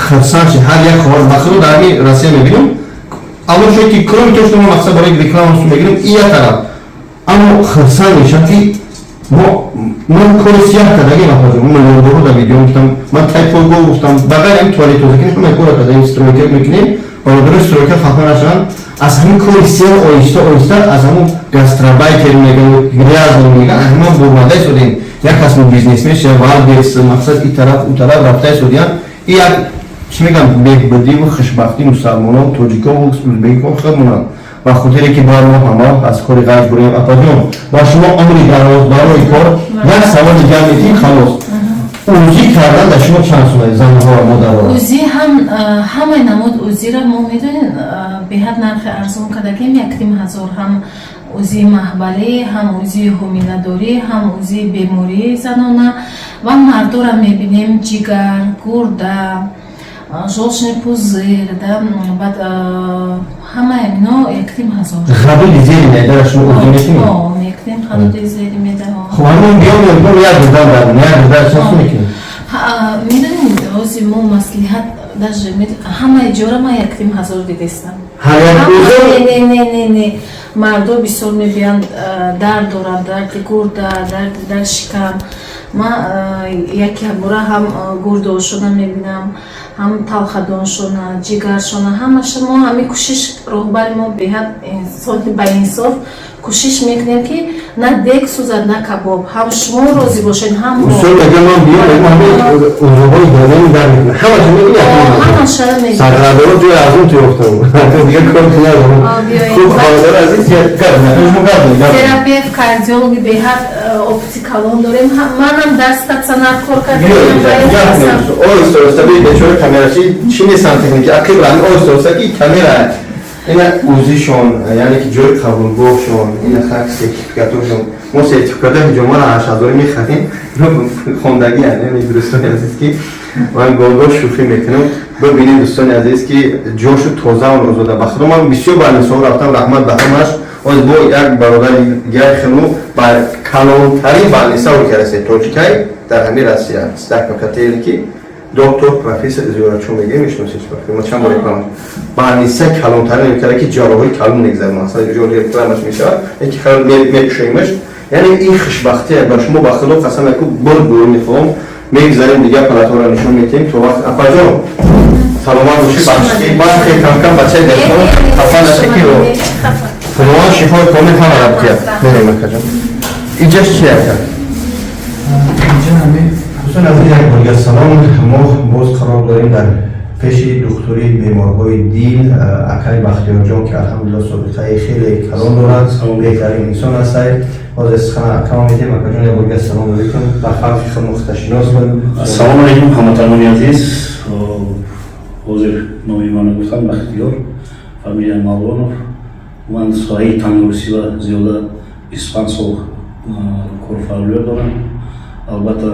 хирсан шед. Ҳар як хоҳар, ба худо, дар ҳамин Россия мебинем, аллоҳ шоҳид, ки кроме то что мо мақсад барои реклама мегирем, и як тараф, аммо хирсан мешам, ки мо ман кори сияҳ кардагим. Апаҷон, миллиондору дар видео гуфтам, ман тайпойгоҳ гуфтам, ба ғайр ҳамин туалет тозакунӣ ҳамаи кора кардаем, стройка мекунем. Бародарои стройка хафа нашаванд. Аз ҳамин кори сияҳ оҳиста оҳиста, аз ҳамун гастарбайтер меган, грязно меган, аз ҳамин бурмада истодем. Як кас бизнесмен шава, Вайлдберриз, мақсад и тараф, у тараф рафта истодиян. И як чӣ мегам, беҳбудиву хушбахтии мусалмонон, тоҷикову узбекон худмонанд, ба хотире ки бояд мо ҳама аз кори ғайр бурем. Апаҷон, ба шумо умри дароз барои кор. Як савол дигар метиҳем, халос. УЗИ кардан дар шумо чанд сумае, занҳоро, модарро? УЗИ ҳам, ҳамаи намуд УЗИра мо медонем, беҳад нархи арзон кардагем, 1500. Ҳам УЗИ маҳбалӣ, ҳам УЗИ ҳомиладорӣ, ҳам УЗИ бемории занона ва мардора мебинем: ҷигар, гурда, желчный пузырь, да, баъд ҳамаи ино 1500. Ғадуди зери меъдара шумо УЗИ мекунед? Мекунем, ғадуди зери меъдаҳо. Хуб, ҳамон биём, як гурда дар як гурда чанд сум мекунед? Медонем, ҳозир мо маслиҳат даже ҳамаи ҷора ман 1500 дидестам. Ҳар як УЗИ? Не, не, не, не, мардо бисёр мебиёнд, дард доранд, дарди гурда, дарди дар шикам. Ман яке бора ҳам гурдошона мебинам, ҳам талхадоншона, ҷигаршона, ҳамаша. Мо ҳамин кӯшиш, роҳбари мо беҳад инсони баинсоф, кӯшиш мекунем, ки на дег сӯзад, на кабоб, ҳам шумо розӣ бошед, ҳам мо. Устод, агар ман биём, ҳамин узвҳои додани дар мекунам, ҳамаша мекунӣ? Ҳамаша. Сарғардоро ҷои аз он ту ёфтам, дигар кор надорам. Хуб, бародари азиз, гап шумо гап. Терапевт, кардиологи беҳад опыти калон дорем. Манам дар стационар кор кардам. Оҳиста оҳиста бе бечора камерачи чӣ нестан, техники ақиб ҳамин оҳиста оҳиста, ки камера ина УЗИшон, яъне ки ҷои қабулгоҳшон, ина хак сертификатошон. Мо сертификатои ҳиҷомаро 8000 мехарем, хондагӣ. Яъне, дӯстони азиз, ки ман гоҳ-гоҳ шӯхӣ мекунам, бибинем, дӯстони азиз, ки ҷошу тозаон озода. Ба худо, ман бисёр ба инсон рафтам, раҳмат ба ҳамаш. Оз бо як бародари дигари хелу ба калонтарин больница ки расе тоҷикай дар ҳамин Россия стакнокатели, ки доктор, профессор Зиёратчо мегӯем, мешиносед? Мо чанд бор реклама больница калонтарин мекарда, ки ҷарроҳии калон мегзарад, масалан, ҷо рекламаш мешавад, яки хел мекушоимаш. Яъне ин хушбахтие ба шумо, ба худо қасам, яку бор гурӯ мехоҳам, мегзарем, дигар палатаро нишон метиҳем. То вақт, апаҷон, саломат бошӣ. Бахши ман хел кам-кам бачаи дастон хафа наша, ки худованд шифои комил ҳамаро бидиҳад. Мерем, акаҷон. Иҷаш чи, ака? Дӯстони азиз, як бор дигар салом. Мо боз қарор дорем дар пеши духтури беморҳои дил, акаи Бахтиёрҷон, ки алҳамдулилла собиқаи хеле калон дорад, беҳтарин инсон ҳастад. Ҳозир сухана акама медиҳем. Акаҷон, як бор дигар салом алейкум, ба халқи худ мухташинос. Ассалому алейкум, ҳамватанони азиз. Ҳозир номи мана гуфтам, Бахтиёр, фамилия Мавлонов. Ман соҳаи тандурустӣ зиёда 25 сол корфаъолият дорам. Албатта,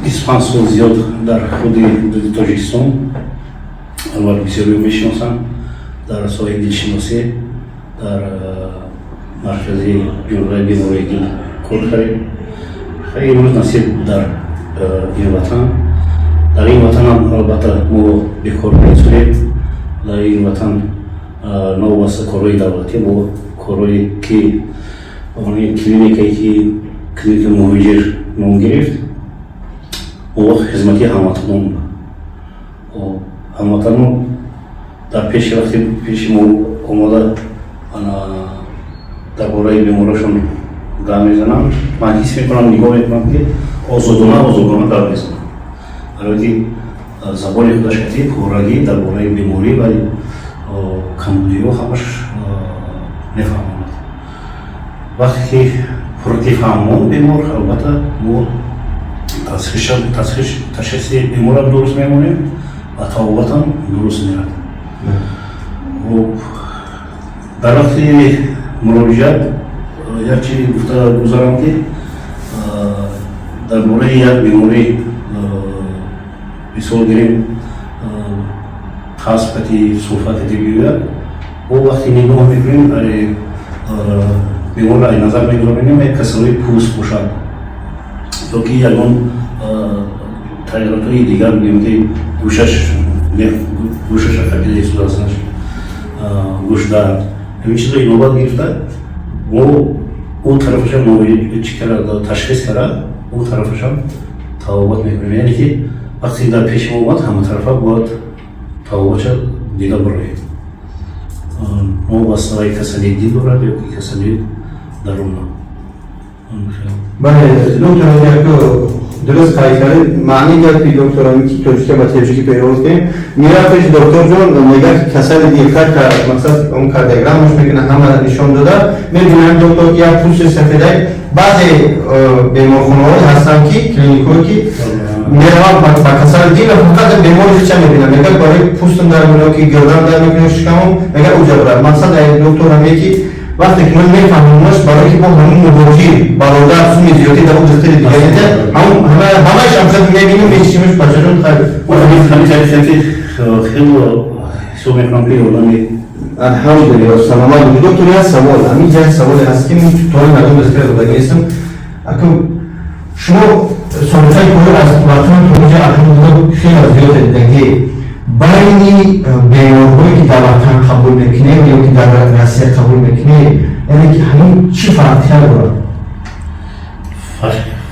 25 сол зиёд дар худи ҳудуди Тоҷикистон. Албатта, бисёриё мешиносам дар соҳаи дилшиносӣ, дар Маркази ҷумҳурияи бемории дил кор кардем. Хеле имрӯз насиб дар ин ватан. Дар ин ватанам албатта мо бекор нестем. Дар ин ватан новобаста корҳои давлатӣ, мо корҳое ки клиникае ки клиника муҳоҷир ном гирифт, мо хизмати ҳамватанон, ҳамватанон дар пеши вақти пеши мо омода дар бораи беморашон гап мезананд, ман ҳис мекунам, нигоҳ мекунам, ки озодона озодона гап мезананд, барои ки забони худаш кати пуррагӣ дар бораи беморӣ ва камбудиҳо ҳамаш мефаҳмонад. Вақте ки пуррагӣ фаҳмон бемор, албатта мо ташхиси беморам дуруст мемонем ва табобатам дуруст мерад. Дар вақти муроҷиат як чизе гуфта гузарам, ки дар бораи як беморӣ, мисол гирем, қасбати суфати биёяд, мо вақте нигоҳ мекунем, беморро ай назар мегузаронем, як касалии пӯст бошад ё ки ягон тағйиротҳои дигар, бигӯем ки гӯшаша хапида истодааст, гӯшдард, ҳамин чизро инобат гирифта, мо ӯ тарафашам чӣ кара, ташхис кара, ӯ тарафашам табобат мекунем. Яъне ки вақте дар пеши мо омад, ҳаматарафа бояд табобатша дида бароем, новобаста вай касалии дил дорад ё ки касалии даруна. Бале, доктор, як дуруст қайд кардед. Маъни гапи докторами ки тоҷика ба тоҷикӣ перевод кунем, мера пеши докторҷон, мега ки касали дилхат, мақсад он кардиограммаш мекунад, ҳама нишон дода, мебинам доктор ки як пӯсти сафедай. Баъзе беморхонаҳое ҳастанд ки клиникҳое ки мераванд ба касали дил, фақат бемори хича мебинад, мега барои пӯстам дард мекунад, ки гирдам дард мекунад, шикамам, мега уҷа бурад. Мақсад доктор ҳаме ки вақте ки ман мефаҳмамаш, барои ки бо ҳамун муҳоҷир бародар суми зиёдӣ дар он духтари дигарида ҳамааш ҳамхел мебинем, мечишимаш, бачаҷон. Хеле ҳисоб мекунам ки одами Алҳамдулилло, саломат бошед, доктор. Як савол, ҳамин як саволе ҳаст ки то мардум зикр додагӣ нестам. Аку шумо собиқаи кори аз ватан то инҷа, алҳамдулилло, хеле зиёд дидагӣ. Байни беморҳое ки дар ватан қабул мекунем ё ки дар Россия қабул мекунем, яъне ки ҳамин чӣ фарқият дорад?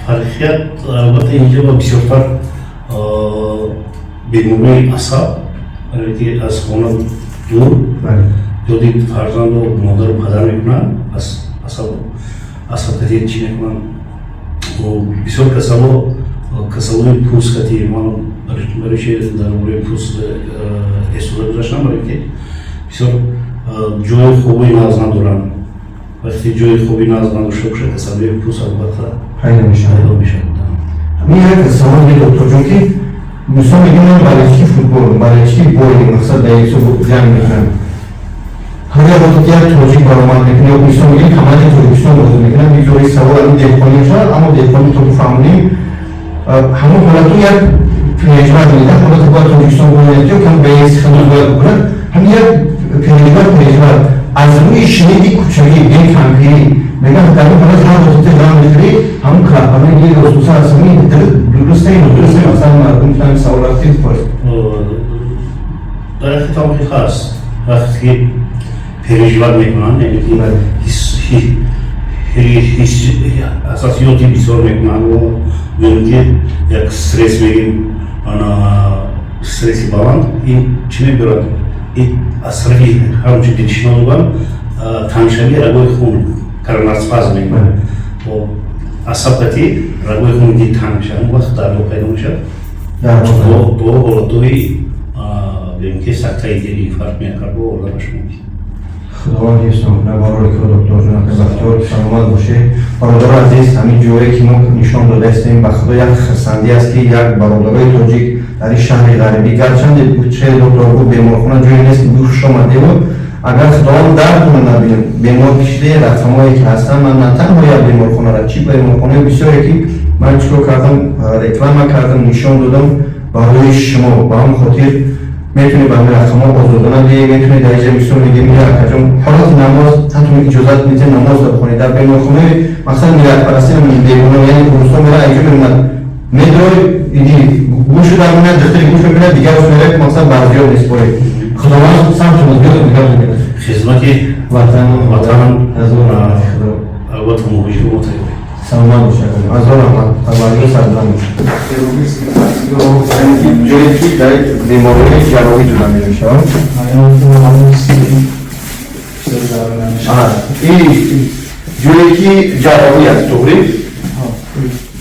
Фарқият албатта инҷо бисёртар бемории асаб, барое ки аз хона дур ёди фарзанду модару падар мекунанд, асабкати чӣ мекунанд. Бисёр касало касалои пӯсткати, ман барои чи дар бораи пӯст эстифода гузаштам, барое ки бисёр ҷои хоби нағз надоранд. Вақте ҷои хоби нағз надошта бошад, касалии пӯст албатта пайдо мешавад. Ҳамин як савол, докторҷон, ки мисол мегӯям, ман болельщики футбол, болельщики бои, мақсад дар ҳисоб ҷанг мекунам, ҳар як вақте як тоҷик баромад мекунад ё мисол мегӯем командаи Тоҷикистон бозӣ мекунад, бигзори савол ҳамин деҳқонӣ мешавад, аммо деҳқонӣ то бифаҳмонем, ҳамон ҳолату як переживать меда, ҳолате бояд Тоҷикистон бояд ё кам беисхилоз бояд бикунад, ҳамин як переживать аз рӯи шуниди кӯчагӣ бекампирӣ мегӯям, дар ин ҳолат ҳар вақте ғам мехӯрӣ, ҳамон клапанои дили осуса аст. Ҳамин дурусте, нодурусте? Масалан, мардум метавонанд савол рафти форс. Дар ҳақиқат ҳам ҳаст. Вақте ки переживать мекунанд, яъне ки ҳассосиёти бисёр мекунанд, гӯем ки як стресс мегим, ана стресси баланд, ин чӣ мебирад? Ин аз тарафи ҳамчун дилшинос будам, тангшавии рагои хун, коронароспазм мегӯянд, асабкати рагои хун ки танг мешавад, он вақт дардҳо пайдо мешавад, бо ҳолатҳои гӯем ки сактаи дили, инфаркт, миокард оварданаш мумкин. Худованд ҳифзтон кунад, барори кор, докторҷон, бахтиёр, саломат бошед. Бародари азиз, ҳамин ҷое ки мо нишон додаистем, ба Худо як хурсандӣ аст, ки як бародарои тоҷик дар ин шаҳри ғарибӣ, гарчанде хеле доктор гуфт, беморхона ҷое нест ки хуш омадеву, агар Худованд дардтонро набинад, бемор кишиде, рақамҳое ки ҳастанд, ман на танҳо як беморхонара, чи беморхонаи бисёре ки ман чикор кардам, реклама кардам, нишон додам барои шумо. Ба ҳамин хотир Метавонӣ ба ҳамин рақамҳо озодона диҳӣ, метавонӣ дар иҷа, мисол мегӯем, ин акаҷон, ҳолати намоз ҳатто иҷозат медиҳем намоз бихонӣ дар беморхонаи, мақсад миллатпарастӣ бегуноҳ, яъне русо мера инҷо мемонад, медрои иди гӯшу дар мемонад, духтари гӯш мебинад, дигар рӯз меравад, мақсад барзиёд нест. Боред Худованд самти зиёд дигар мебинад. Хизмати ватан. Ватан. Ҳазор раҳмат, Худо. Албатта, муҳоҷир мо тайёр. Саломат бошад, ҳазор раҳмат, парвардигор сарбаланд бошад. Ҷое ки дар бемориҳои ҷарроҳӣ дода мешавад, ин ҷое ки ҷарроҳӣ аст, туғри?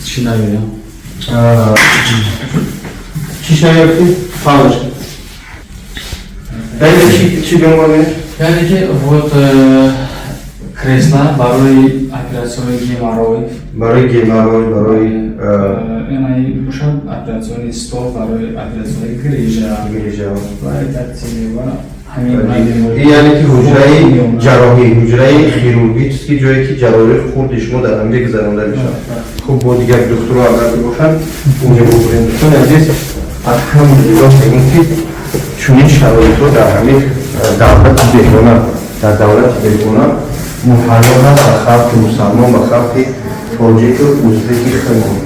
Чӣ нагӯям? Чӣ наёфтӣ? Фаҳмаш дар чӣ беморӣ? Яъне ки вот кресла барои оператсияҳои геморрой. Барои геморрой, барои инаи бошад операционный стол барои оператсияҳои грижа. Грижа. Ва ва ҳамин. Яъне ки ҳуҷраи ҷарроҳӣ, ҳуҷраи хирургический, ҷое ки ҷарроҳии хурди шумо дар ҳамҷа гузаронда мешавад. Хуб, бо дигар духтуро агар бошанд, унҷа бубурем. Дӯстони азиз, алҳамдулиллоҳ, мегӯм ки чунин шароитҳо дар ҳамин давлати бегона, дар давлати бегона муҳайё ҳаст ба халқи мусалмон, ба халқи тоҷику узбеки худмон.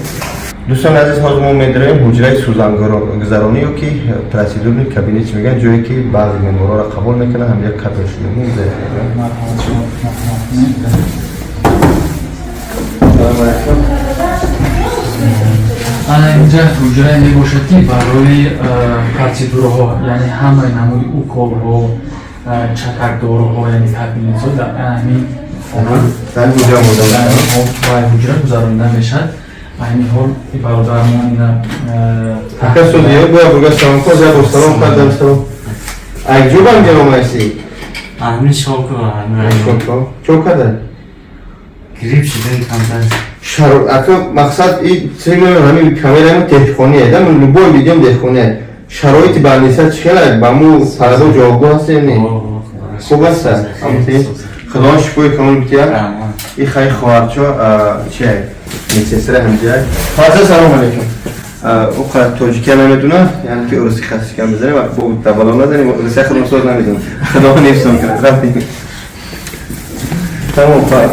Дӯстони азиз, ҳозир мо медароем ҳуҷраи сӯзангузаронӣ ё ки процедурный кабинет мегӯянд, ҷое ки баъзе беморҳоро қабул мекунанд, ҳам як кабел. Ана инҷа ҳуҷрае мебошад, ки барои процедураҳо, яъне ҳамаи намуди уколҳо, чакакдоруҳо, яъне капельницаҳо дар ҳамин хона, дар ҳуҷра ҳуҷра гузаронида мешавад. Айни ҳол бародармон ина Ака Судия, буя бурга, салом кун, я бор салом кардам, салом. Ай ҷо бам ҷа омаси? Ҳамин шоку. Шоку. Чо када? Грипп шудем камтар. Шаро, ака, мақсад и цимон ҳамин камераи деҳқоние, да, любой видеом деҳқоние. Шароити барниса чӣ хела? Ба му талабо ҷавобгӯ ҳастем не? Хуб аст? Худованд шифои камол бития. И хай хоҳарчо чи медсестра ҳамҷа. Хоҳарчо, салом алейкум. Ӯ тоҷикия намедонад, яъне ки уруси хасишкам бизанем, бо табало назанем, русия худам соз намедонам. Худованд ҳифзон кунад. Рафтем. Тамом, хоҳар.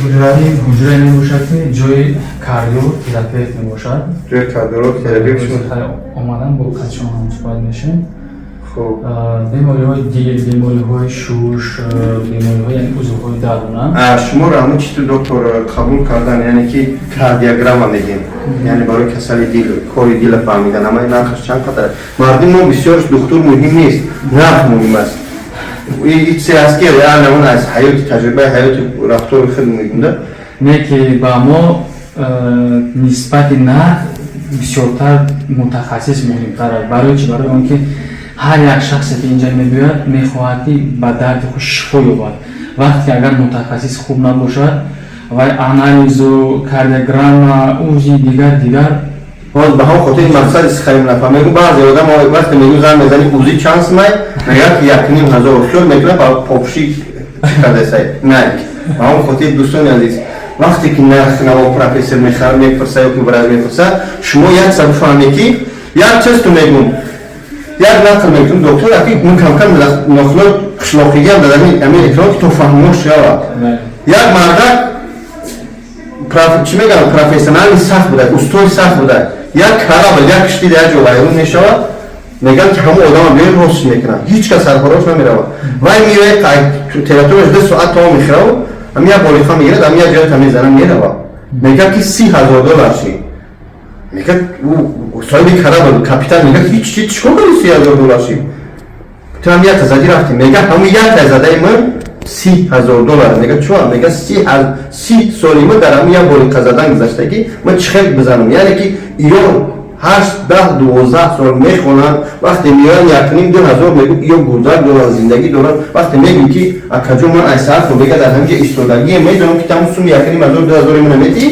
Ҳуҷраи ҳуҷрае мебошад, ки ҷои кардиотерапевт мебошад. Ҷои кардиотерапевт. Омадан бо касшон ҳамсӯҳбат мешем. Бемориҳои дил, бемориҳои шуш, бемориҳои, яъне узвҳои даруна. Шуморо ҳамун чӣ ту доктор қабул кардан, яъне ки кардиограмма мегем, яъне барои касали дил, кори дила фаҳмидан, ама нархаш чанд қадар? Мардум мо бисёрш духтур муҳим нест, нарх муҳим аст. Чизе ҳаст ки реально он аз ҳаёти, таҷрибаи ҳаёти, рафтори худ мегӯм, да. Не, ки ба мо нисбати нарх бисёртар мутахассис муҳимтар аст. Барои чӣ? Барои он ки ҳар як шахсе ки инҷа мебиёяд, мехоҳад ки ба дарди худ шифо ёбад. Вақте ки агар мутахассис хуб набошад, вай анализу, кардиограмма, УЗИ, дигар дигар. Боз ба ҳамон хотир мақсади сихарим нафар мегӯ, баъзе одам вақте мегӯ, зан мезани, УЗИ чанд сумай, мегӯяд ки 1500, хиёл мекунад ба попши чӣ кардасай найк. Ба ҳамон хотир, дӯстони азиз, вақте ки нархи наво профессор мепурса ё ки врач мепурса, шумо як сар бифаҳмед ки як чиз ту мегӯм, як нақл мекунам, доктор, аки ун камкам нохло қишлоқигиам дар ҳамин экран, ки то фаҳмиҳо шавад. Як мардак, чӣ мегӯям, профессионали сахт буда, устои сахт буда. Як корабль, як киштӣ дар як ҷо вайрон мешавад, мегӯянд ки ҳамон одама биёед, рост мекунад, ҳеҷ кас сарфарош намеравад. Вай меояд, температураш 2 соат то мехӯрав, ҳамин як болиқа мегирад, ҳамин як ҷоя мезана, меравад. Мегӯяд ки $30,000 ши. Мегӯяд соҳиби корабль, капитан, мегӯяд ҳеҷ чи, чикор кардӣ, $30,000 ши, ту ҳам якта задӣ рафтӣ. Мегӯяд ҳамун якта задаи ман $30,000. Мегӯяд чӣ? Мегӯяд 30 соли ман дар ҳамин як болиқа задан гузаштагӣ, ман чӣ хел бизанам? Яъне ки ё 8, 10, 12 сол мехонанд, вақте меоянд якним 2000 мегӯ, ё гудак доранд, зиндагӣ доранд. Вақте мегӯ ки акаҷо, ман ай саат бега дар ҳамин ҷо истодагие, медонам ки тамом суми 1500, 2000 мана медиҳӣ,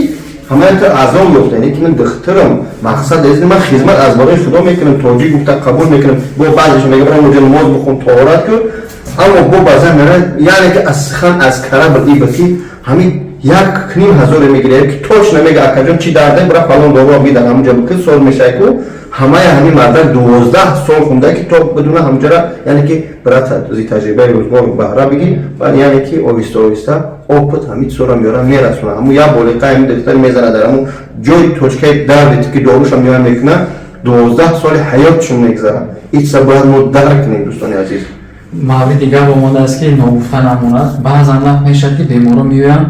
ҳамаи ту азон ёфта, яъне ки ман духтурам, мақсад аз ман хизмат аз барои Худо мекунам, тоҷик гуфта қабул мекунам. Бо баъзеша мега барам оҷа намоз бихон, тоҳорат кун, аммо бо баъзан мера, яъне ки аз сухан аз корабль иба ки ҳамин 1500 мегирад, ки точно мега акаҷон, чӣ дарде, бира фалон дору би, дар ҳамон ҷо бикун, соз мешавад ку. Ҳамаи ҳамин мардак 12 сол хунда ки то бидуна ҳамҷара, яъне ки брат, зи таҷрибаи рӯзгор баҳра бигир ва яъне ки оҳиста оҳиста опыт ҳамин чизоро меёра мерасона. Ҳамун як болиқа ҳамин духтар мезана дар ҳамун ҷои точкаи дарди ки доруша меоя мекуна, 12 соли ҳаётшон мегзарад. Ин чиза бояд мо дарк кунем, дӯстони азиз. Мавриди гап омадааст, ки ногуфта намонад, баъзан вақт мешавад, ки беморон меоянд,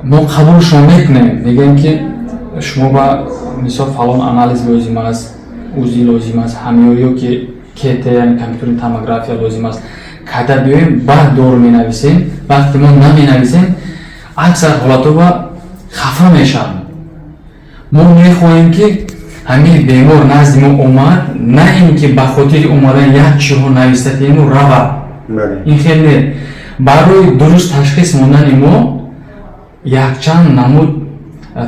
мо қабулшон мекунем, мегӯем, ки шумо ба мисол фалон анализ лозим аст, УЗИ лозим аст, ҳамё ё ки КТ, яъне компютерни томография лозим аст, када биёем, баъд дору менависем. Вақте мо наменависем, аксар ҳолатҳо ба хафа мешаванд. Мо мехоҳем, ки ҳамин бемор назди мо омад, на ин ки ба хотири омадан як чиҳо навистатему равад. Ин хел не. Барои дуруст ташхис мондани мо якчанд намуд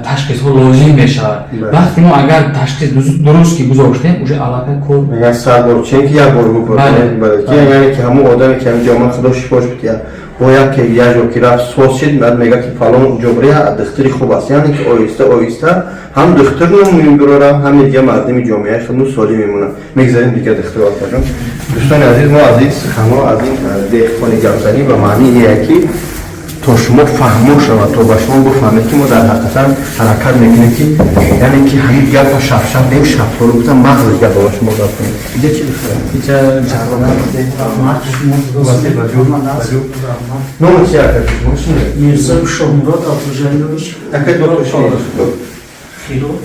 ташхисҳо лозим мешавад. Вақте мо агар ташхис дуруст ки гузоштем, уже аллакай кор Мегӯяд, 100 бор чен ки як бор гуфт, яъне ки ҳамун одаме ки ҳамин ҷо, худо шифош бидиҳад, бо як як ҷо ки рафт, соз шид, баъд мегӯяд, ки фалон ҷобрия духтури хуб аст. Яъне ки оҳиста оҳиста ҳам духтур мебирора, ҳам дига мардими ҷомеаи худмон солим мемонад. Мегзарем дига духтур акаҷон. Дӯстони азиз, мо аз ин суханҳо, аз ин деҳқони гапзанӣ ба маънии ки то шумо фаҳмо шавад, то ба шумо бифаҳмед, ки мо дар ҳақиқатан ҳаракат мекунем, ки яъне ки ҳамин гапа шафшаф нем, шаффолу гуфтам, мағзи гапа ба шумо гап кунем. Иҷа чи духтара? Иҷа ҷарроҳ. Номи чи, ака, шумо? Мирзо Шоҳмурод Абдужалилович. Ака, доктор шумо? Хирург.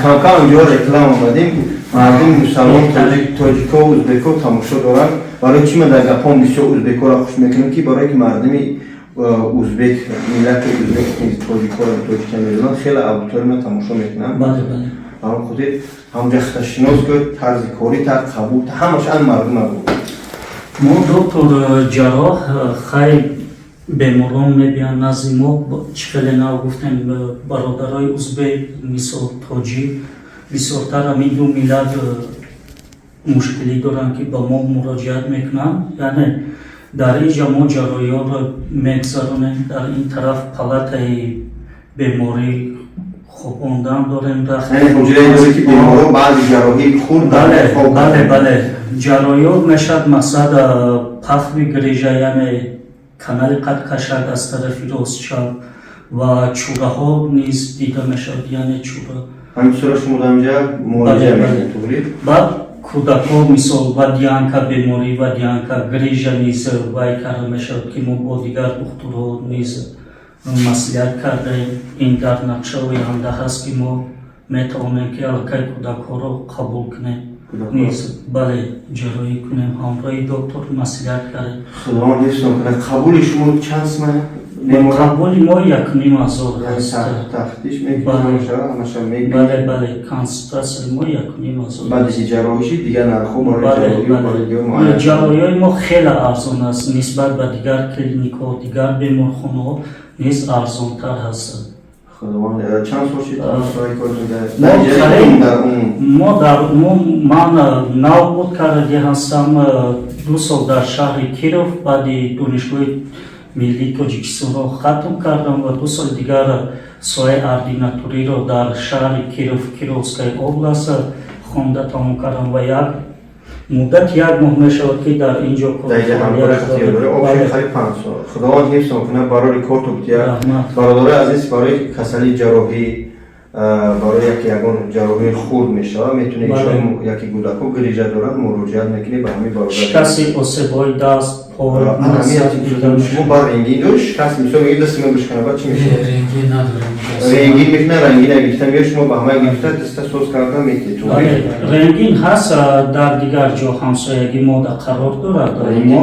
Камкам инҷо реклама омадем. Мардуми мусалмон, тоҷико, узбеко тамошо доранд. Барои чӣ ман дар гапҳом бисёр узбекоро хуш мекунам? Ки барое ки мардуми узбек, миллати узбек, тоҷикоро, тоҷика медонанд, хеле аудитория ман тамошо мекунам. Ба ҳамин хотир ҳамҷа худашинос ки тарзи кори та қабул ҳамаш ан мардума буд. Мо доктор ҷарроҳ. Хай, беморон мебиёнд назди мо, чӣ хеле нав гуфтем, бародарои узбек, мисол тоҷик, бисёртар ҳамин ду миллат мушкилӣ доранд, ки ба мо муроҷиат мекунанд. Яъне дар ин ҷа мо ҷарроҳиёнро мегзаронем, дар ин тараф палатаи беморӣ хобондан дорем. Баъди ҷарроҳии хурд? Бале, ҷарроҳиёт мешавад, мақсад пахви грижа, яъне канали қад кашак аз тарафи рост, чап ва чӯраҳо низ дида мешавад, яъне чӯра. Ҳамин чӯра шумо дар инҷа муолиҷа мекунед, туғри? Баъд кӯдакҳо, мисол водянка, беморӣ водянка, грижа низ вай карда мешавад, ки мо бо дигар духтурҳо низ маслиҳат кардаем. Ин дар нақша оянда ҳаст, ки мо метавонем, ки аллакай кӯдакҳоро қабул кунем низ, бале, ҷарроҳӣ кунем, ҳамроҳи доктор маслиҳат кардем. Худованд ҳифзтон кунад. Қабули шумо чанд сма? Қабули мо 1500 ҳаст. Тафтиш мекунад, ҳамаша мебинад? Бале, консултатсияи мо 1500. Баъди ҷарроҳӣ дигар нархҳо барои ҷарроҳӣ, барои дигар муайян? Ҷарроҳиҳои мо хеле арзон аст нисбат ба дигар клиникҳо, дигар беморхонаҳо низ арзонтар ҳастанд. Худованд, чанд сол шуд соҳаи коритон? Мо дар умум, ман нав буд кардагӣ ҳастам, 2 сол дар шаҳри Киров, баъди Донишгоҳи миллии Тоҷикистонро хатм кардам ва 2 соли дигар соҳаи ординатуриро дар шаҳри Киров, Кировская область, хонда тамом кардам ва як муддати як моҳ мешавад, ки дар ин ҷо. Худованд ҳифзтон кунад, барори кор тубтия. Бародарои азиз, барои касалии ҷарроҳӣ, барои яке ягон ҷарроҳии хурд мешавад, метавонед, яке кӯдакҳо грижа доранд, муроҷиат мекунед ба ҳамин бародар. Шикасти осебҳои даст, пой. Шумо бар рентген доред? Шикаст, мисол, мегӯед, дасти ман бишкана, баъд чӣ мешавад? Рентген надорем. Рентген мекунад, рентгена гирифта меояд, шумо ба ҳама гирифта, даста соз карда метавонед. Рентген ҳаст, дар дигар ҷо ҳамсоягӣ мода қарор дорад. Мо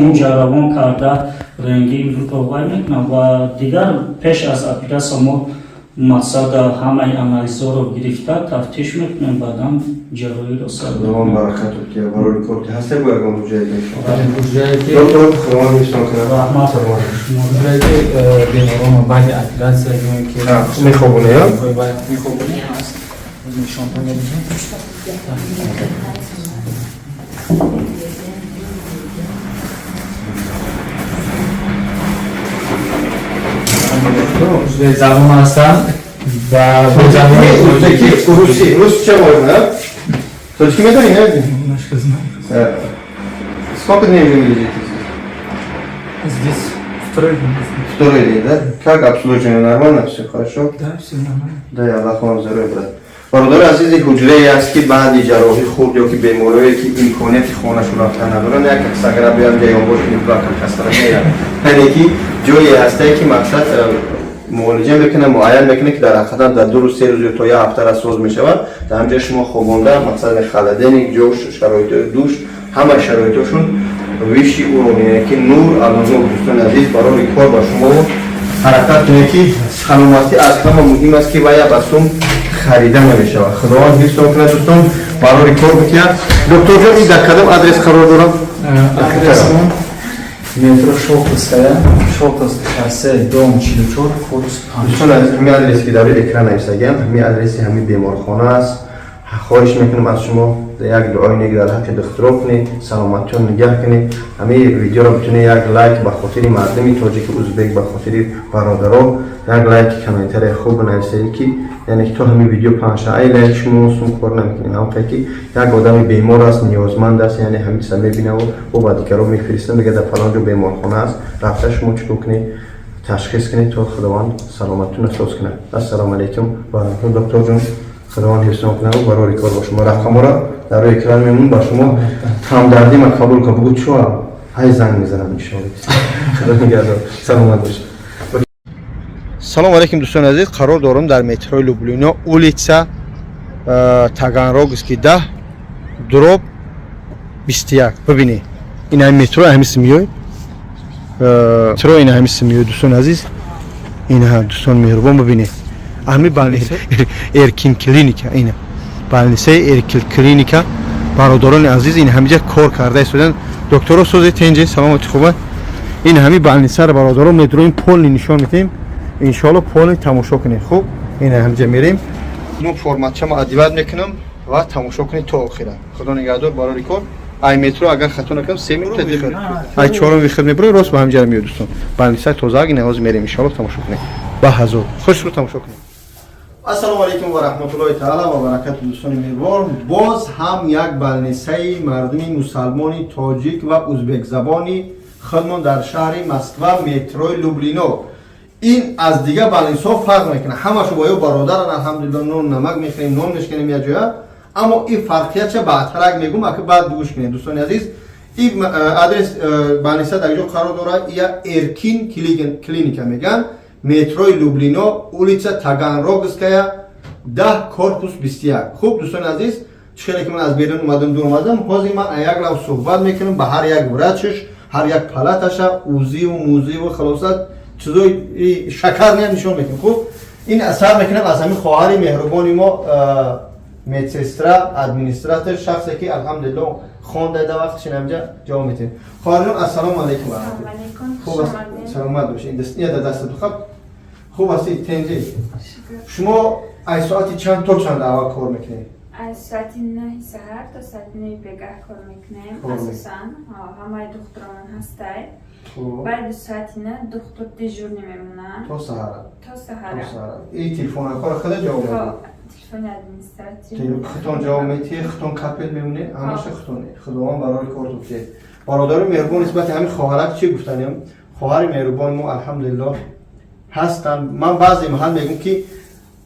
унҷа равон карда, рентген вай мекунам ва дигар пеш аз оператсия мо мақсад ҳамаи анализҳоро гирифта, тафтиш мекунем, баъдан ҷарроҳиро сар. Худованд баракат диҳад, барори кор ҳаста. Бо ягон ҳуҷҷае? Ҳуҷҷае ки Доктор, худованд ҳифзтон кунад. Раҳмат. Ҳуҷҷае ки беморон баъди оператсия ё ки мехобоне? Мехобоне ҳаст, нишонтон медиҳем. Забон ҳастанд. Ба забони узбеки, руси, русча можно, тоҷикӣ медонӣ, не? Немножко знаю. Сколько дней вы лежите здесь? Здесь второй день. Второй день, да? Как обслуживание, нормально все, хорошо? Да, все нормально. Дай Аллах вам здоровья, брат. Бародари азизи, ҳуҷрае аст, ки баъди ҷарроҳӣ хурд ё ки бемориое, ки имконияти хонашу рафтан надоранд, як сагра биям ҷаёнбош касра меяд, яъне ки ҷое ҳастае, ки мақсад муолиҷа мекунад, муайян мекунад, ки дар ҳақиқатан дар 2 рӯз, 3 рӯз ё то як ҳафтара соз мешавад. Дар ҳамҷа шумо хобонда, мақсад холодильник, ҷош, шароитои душ, ҳама шароитошон высший уровень, яъне ки нур ало нур. Дӯстони азиз, барои кор ба шумо ҳаракат кунед, ки саломатӣ аз ҳама муҳим аст, ки вая ба сум харида намешавад. Худованд ҳифзтон кунад, дӯстон, барори кор бикунад. Докторҷон, ин дар кадом адрес қарор дорам? Адресмон метро Шолковская, Шолковское шоссе, дом 44, корпус 5. Дӯстон азиз, ҳамин адресе, ки дар рӯи экран нависагиам, ҳамин адреси ҳамин беморхона аст. Хоҳиш мекунам аз шумо, як дуои нек дар ҳаққи духтуро кунед, саломатиён нигаҳ кунед. Ҳамин видеоро битунед як лайк ба хотири мардуми тоҷики, узбек, ба хотири бародаро як лайк, комментария хуб нависед, ки яъне то ҳамин видео паҳн. Ай лайк шумо сум кор намекунед, ҳамқе ки як одами бемор аст, ниёзманд аст, яъне ҳамин чиза мебинаву ӯ ба дигаро мефиристад, мега дар фалон ҷо беморхона аст, рафта шумо чӣ кунед, ташхис кунед, то Худованд саломатитонро соз кунад. Ассалому алайкум ва раҳматуллоҳ. Докторҷон, Худованд ҳифзтон кунад, барори кор бо шумо. Рақамҳоро дар рӯи экран мемонам. Ба шумо ҳамдардӣ ма қабул кун, бугӯ чӯ ҳай занг мезанам, иншоалло. Худо нигаҳдор, саломат бошед. Салому алейкум, дӯстони азиз. Қарор дорам дар метрои Люблино, улица Таганрогский, 10/21. Бибинед, ин ҳами метро, ҳами симиёй метро, ин ҳами симиёй. Дӯстони азиз, ин дӯстони меҳрубон, бибинед, ҳами больница Эркин клиника, ина больницаи Эркин клиника. Бародарони азиз, ин ҳамиҷа кор карда истоданд докторо. Сози, тенҷи, саломати, хуба. Ин ҳами больницаро, бародарон, метроим полный нишон медиҳем, иншоалло, полный тамошо кунед. Хуб, ин ҳамиҷа мерем, мо форматчама одевать мекунам ва тамошо кунед то охира. Худо нигаҳдор, барори кор. Ай метро, агар хато накунам, 3 минута, ай чорум выход мебурои, рост ба ҳамиҷара меояд. Дӯстон, больница тозаак. Ин ҳозир мерем, иншоалло, тамошо кунед. Ба ҳазор хушрӯ тамошо кунед. Ассалому алайкум ва раҳматуллоҳи таала ва баракату. Дӯстони меҳрубон, боз ҳам як больницаи мардуми мусалмони тоҷик ва узбекзабони худмон дар шаҳри Москва, метрои Люблино. Ин аз дигар больницаҳо фарқ мекунад. Ҳамашу бо ё бародаран, алҳамдулилла, нон намак мехӯрем, нон мешканем якҷоя, аммо ин фарқиятша баъдтарак мегӯм, ака баъд гӯш кунед. Дӯстони азиз, ин адрес больница дар ҷо қарор дорад, я Эркин клиника мегӯянд, метрои Люблино, улица Таганрогская, 10, корпус 21. Хуб, дӯстони азиз, чӣ хеле ки ман аз берун омадам, дур омадам, ҳозир ман як лав суҳбат мекунам ба ҳар як врачш, ҳар як палаташа, УЗИву музиву, хулоса, чизои шакарниам нишон мекунем. Хуб, ин асар мекунам аз ҳамин хоҳари меҳрубони мо, медсестра, администратор, шахсе ки алҳамдулилло хонда, да вақтш инамҷа ҷавоб метиҳем. Хоҳарҷон, ассалому алайкум ва раҳматуллоҳ. Хуб аст, саломат бошед. Ия дастату хаб. Хуб ҳастед, тенҷи? Шумо аз соати чанд то чанд аввал кор мекунед? Аз соати 9 саҳар то соати 9 бегаҳ кор мекунем. Асосан ҳамаи духтуромон ҳастай. Баъди соати 9 духтур дежурный мемонанд. То саҳара? То саҳара. И телефонакҳоро худа ҷавоб медиҳед? Телефони административ. Худтон ҷавоб медиҳед, худтон капель мемонед, ҳамаша худтон. Худованд барои кортон диҳед. Бародари меҳрубон, нисбати ҳамин хоҳарак чӣ гуфтанем? Хоҳари меҳрубони мо, алҳамдулиллоҳ, ҳастанд. Ман баъзе маҳал мегӯм, ки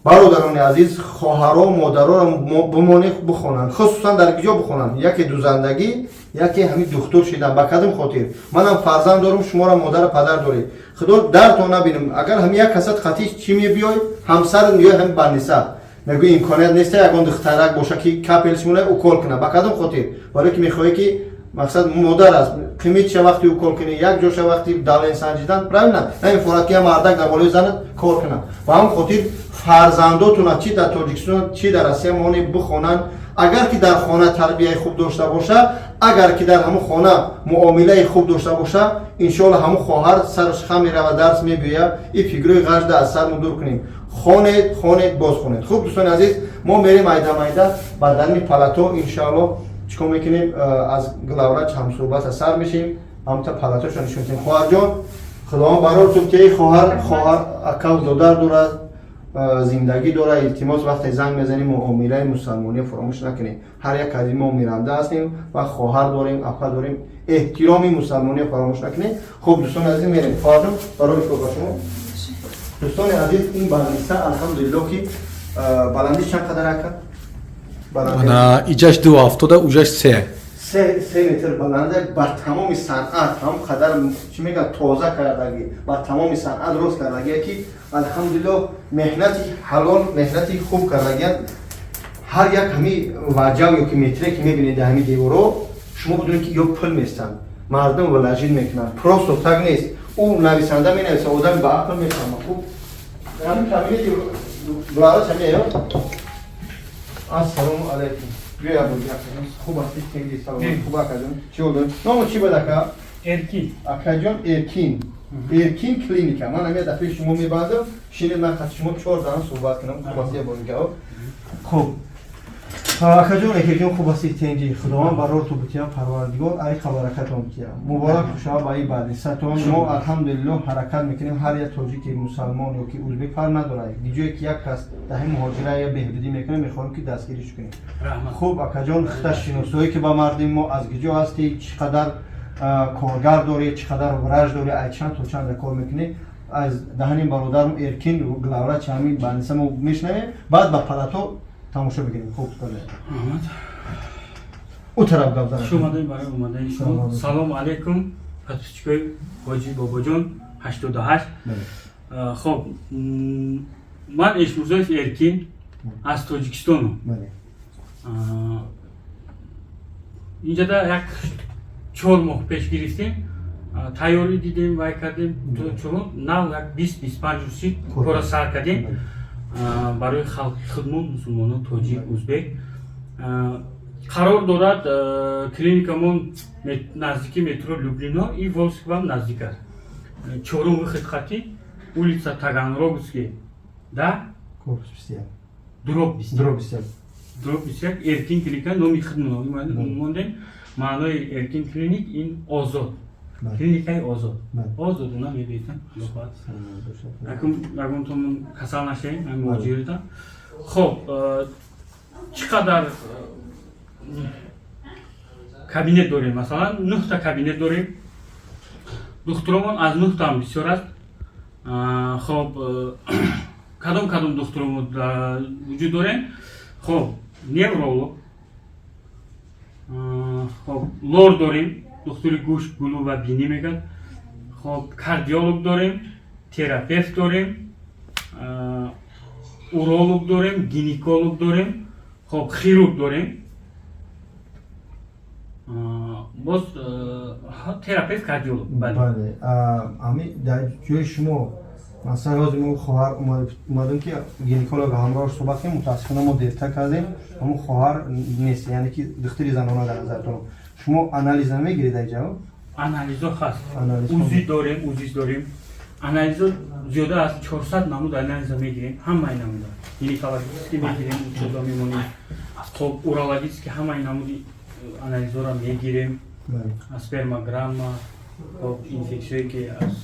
бародарони азиз, хоҳаро, модароро бимонед, бихонанд. Хусусан дар куҷо бихонанд? Яке дузандагӣ, яке ҳамин духтур шидан. Ба кадом хотир? Манам фарзанд дорум, шуморо модару падар доред. Худо дардтон набинем, агар ҳамин як касат хатиш чӣ мебиёй, ҳамсарат меёй, ҳамин больница мегӯ, имконият неста ягон духтарак боша, ки капельница мона, укол кунад. Ба кадом хотир? Барое ки мехоҳӣ, ки мақсад модар аст, қимит ша вақти укол кунӣ, як ҷоша вақти давление санҷидан, правильно? Намефорад, ки мардак дар болои занат кор кунад. Ба ҳамон хотир фарзандотона чи дар Тоҷикистон, чи дар Россия моне, бихонанд. Агар ки дар хона тарбияи хуб дошта боша, агар ки дар ҳамон хона муомилаи хуб дошта боша, иншоалло, ҳамон хоҳар сараш хам мерава, дарс мебиёя. И фикрҳои ғажда аз сар дур кунем. Хонед, хонед, боз хонед. Хуб, дӯстони азиз, мо мерем майда майда ба дарни палато. Иншоалло, чикор мекунем? Аз главврач ҳамсӯҳбата сар мешем, ҳамта палатошо нишон метем. Хоҳарҷон, Худованд барор туб, ки хоҳар, хоҳар, акав, додар дорад. Зиндагӣ дора. Илтимос, вақте занг мезанем, муомилаи мусалмонӣ фаромӯш накунем. Ҳар як аз мо миранда ҳастем ва хоҳар дорем, апа дорем. Эҳтироми мусалмонӣ фаромӯш накунем. Хуб, дӯстони азиз, мерем. Хоҳарҷон, барои шумо, ба шумо. Дӯстони азиз, ин больница, алҳамдулилло, ки баландиш чанд қадар, ака? Иҷаш 2,70, уҷаш 3. 3 метр баланда. Ба тамоми санъат ҳам қадар, чӣ мегӯяд, тоза кардагӣ, ба тамоми санъат рост кардагие, ки алҳамдулилло, меҳнати ҳалол, меҳнати хуб кардагианд. Ҳар як ҳами ваҷав ё ки метре ки мебинед дар ҳами деворо, шумо бидонед, ки ё пул местанд, мардум вложить мекунанд, просто так нест. Ӯ нависанда менависа, одами ба ақл мефаҳма. Хуб, ҳамин кабинети главврач ҳамия. Ассалому алайкум, биё, хуб ҳастӣ? Тенги, салом, хуб, акаҷон? Чӣ ҳол? Ному чӣ буд, ака? Эркин. Акаҷон Эркин, Эркин клиника. Ман ҳамия дафъаи шумо мебандам, шинед, ман қати шумо чор даҳан суҳбат кунам. Хуб ҳастӣ, ябонига? Хуб, акаҷон Эркинҷон, хуб ҳастӣ? Тенҷи, Худованд барорту бутия, Парвардигор айқа баракатон бутия. Муборак шава ба ин больница тон. Мо, алҳамдулиллоҳ, ҳаракат мекунем. Ҳар як тоҷики мусалмон ё ки узбек, фарқ надорад, ҷое ки як кас даҳи муҳоҷира я беҳбудӣ мекунем, мехоҳем, ки дастгириш кунем. Хуб, акаҷон, хита шиносоӣ ки ба мардими мо, аз киҷо ҳастӣ, чӣ қадар коргар дорӣ, чӣ қадар врач дорӣ, ай чанд то чанд кор мекунӣ, аз даҳани бародарам Эркин, главврач ҳамин больница, мо мешунавем, баъд ба палато тамошо бигирем. Хуб, ӯ тараф гап занад. Хуш омадем барои омадани шумо. Салому алайкум, подписчик ои Ҳоҷи Бобоҷон 88. Хоб, ман Эшмурзоев Эркин, аз Тоҷикистону. Инҷода як 4 моҳ пеш гирифтем, тайёрӣ дидем, вай кардем, чун нав як 20-25 рӯз кора сар кардем барои халқи худмон, мусулмоно, тоҷик, узбек. Қарор дорад клиникамон наздики метро Люблино и Волжскиам наздик аст, чорум выход хати улица Таганрогский да дробь 21, Эркин клиника номи худмон мондем. Маънои Эркин клиник ин озод, клиникаи озод, озодона мебиетам. Ягонтон касал нашавем, муҳоҷирита. Хоб, чӣ қадар кабинет дорем? Масалан, нӯҳта кабинет дорем, духтуромон аз нӯҳтаам бисёр аст. Хоб, кадом кадом духтуромо вуҷуд дорем? Хоб, невролог, хоб, лор дорем, духтури гӯш, гулӯ ва бинӣ мегӯяд. Хоб, кардиолог дорем, терапевт дорем, уролог дорем, гинеколог дорем, хоб, хирург дорем, боз терапевт, кардиолог. Бале, ами дар ҷои шумо, масалан, ҳозир мо хоҳар омадем, ки гинеколог ҳамроҳ суҳбат кунем. Мутаассифона, мо дертар кардем, ҳамон хоҳар нест, яъне ки духтури занона дар назар дорам. Шумо анализ намегиред ай ҷавоб? Анализо ҳаст, УЗИ дорем, УЗИ дорем, анализо зиёда аз 400 намуд анализа мегирем, ҳамаи намуда. Гинекологический мегирем, учёт а мемонем. Хоб, урологический ҳамаи намуди анализоро мегирем, спермограмма, хоб, инфексияе ки аз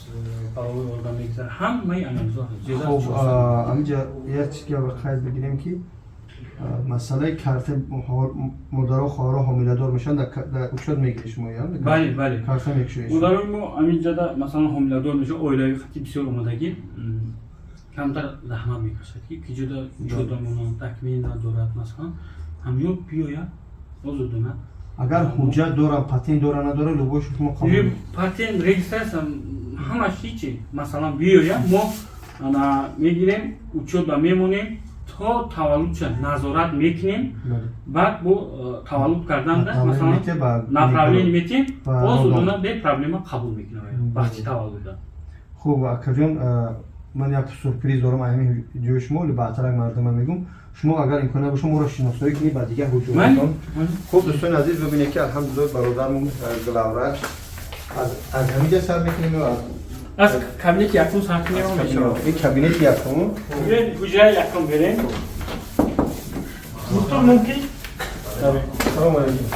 половой орган мегузарад, ҳамаи анализо. Хоб, амиҷа як чиз ба қайд бигирем, ки масъалаи карта, модаро, хоҳаро ҳомиладор мешаванд, дар учёт мегиред шумо? Бале, бале. Карта мекушоед? Модарои мо ҳаминҷода, масалан, ҳомиладор мешавад, оилави хати бисёр омадагӣ, камтар заҳмат мекашад, ки киҷода учёт а монанд, документ надорад, масалан, ҳамё биёяд озодона. Агар ҳуҷҷат дорам, патент дора, надора, любой шумо қабул? Патент, регистрация, ҳамаш ҳичи. Масалан, биёяд, мо мегирем, учёт а мемонем, то таваллудша назорат мекунем. Баъд бо таваллуд карданда, масалан, направление метиҳем, озодона, бе проблема қабул мекунем вақти таваллуда. Хуб, акаҷон, ман як сюрприз дорам ҳамин ҷои шумо, вале баъдтарак мардума мегӯм. Шумо агар имкон боша, моро шиносоӣ кунед ба дигар ҳуҷуратон. Хуб, дӯстони азиз, бибинед, ки алҳамдулиллоҳ, бародармон главврач аз ҳаминҷа сар мекунем. Аз кабинети якум сар кунем. Ин кабинети якум. Ҳуҷраи якум берем, доктор, мумкин? Салому алейкум.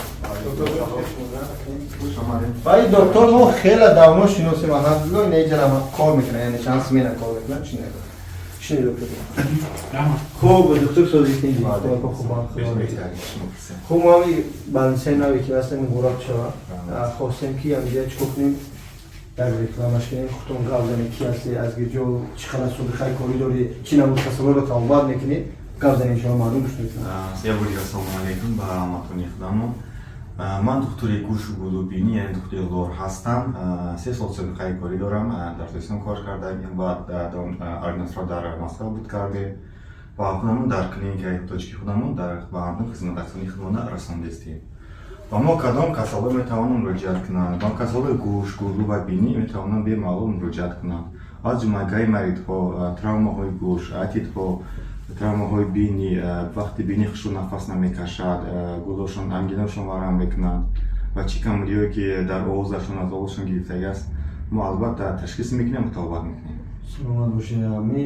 Ва ин доктор мо хеле давно шиносем, алҳамдулиллоҳ. Ин иҷара кор мекунад, яъне чанд смена кор мекунад. Чи Шунид, доктор. Хуб, доктор, созитин. Хуб, мо ҳами больницаи наве ки ҳастем, муборак шава, хостем ки ҳамиҷа чикор кунем, як рекламаш кунем. Худтон гап занед, ки ҳасте, аз гирҷо, чӣ қадар собиқаи корӣ дорӣ, чӣ намуд касалоро табобат мекунӣ, гап занед, иншоалло мардум гӯш мекунанд. Як бор дигар ассалому алайкум ба ҳаматони худамон. Ман духтури гӯшу гулу бинӣ, яъне духтури лор ҳастам. 3 сол собиқаи корӣ дорам, дар Тоҷикистон кор кардагим ва ординатура дар Москва буд кардем ва худамон дар клиникаи тоҷики худамон дар ба мардум хизматрасонии худмона расондестем. Ба мо кадом касалҳо метавонанд муроҷиат кунанд? Ба касалҳои гӯш, гулу ва бинӣ метавонанд бемалол муроҷиат кунанд, аз ҷумла гайморитҳо, травмаҳои гӯш, отитҳо, травмаҳои бинӣ, вақти бинӣ хушрӯ нафас намекашад, гулошон, ангинашон варам мекунанд ва чӣ камбудиҳое ки дар овозашон, аз овозашон гирифтагӣ аст, мо албатта ташхис мекунем ва табобат мекунем. Саломат бошед. Ми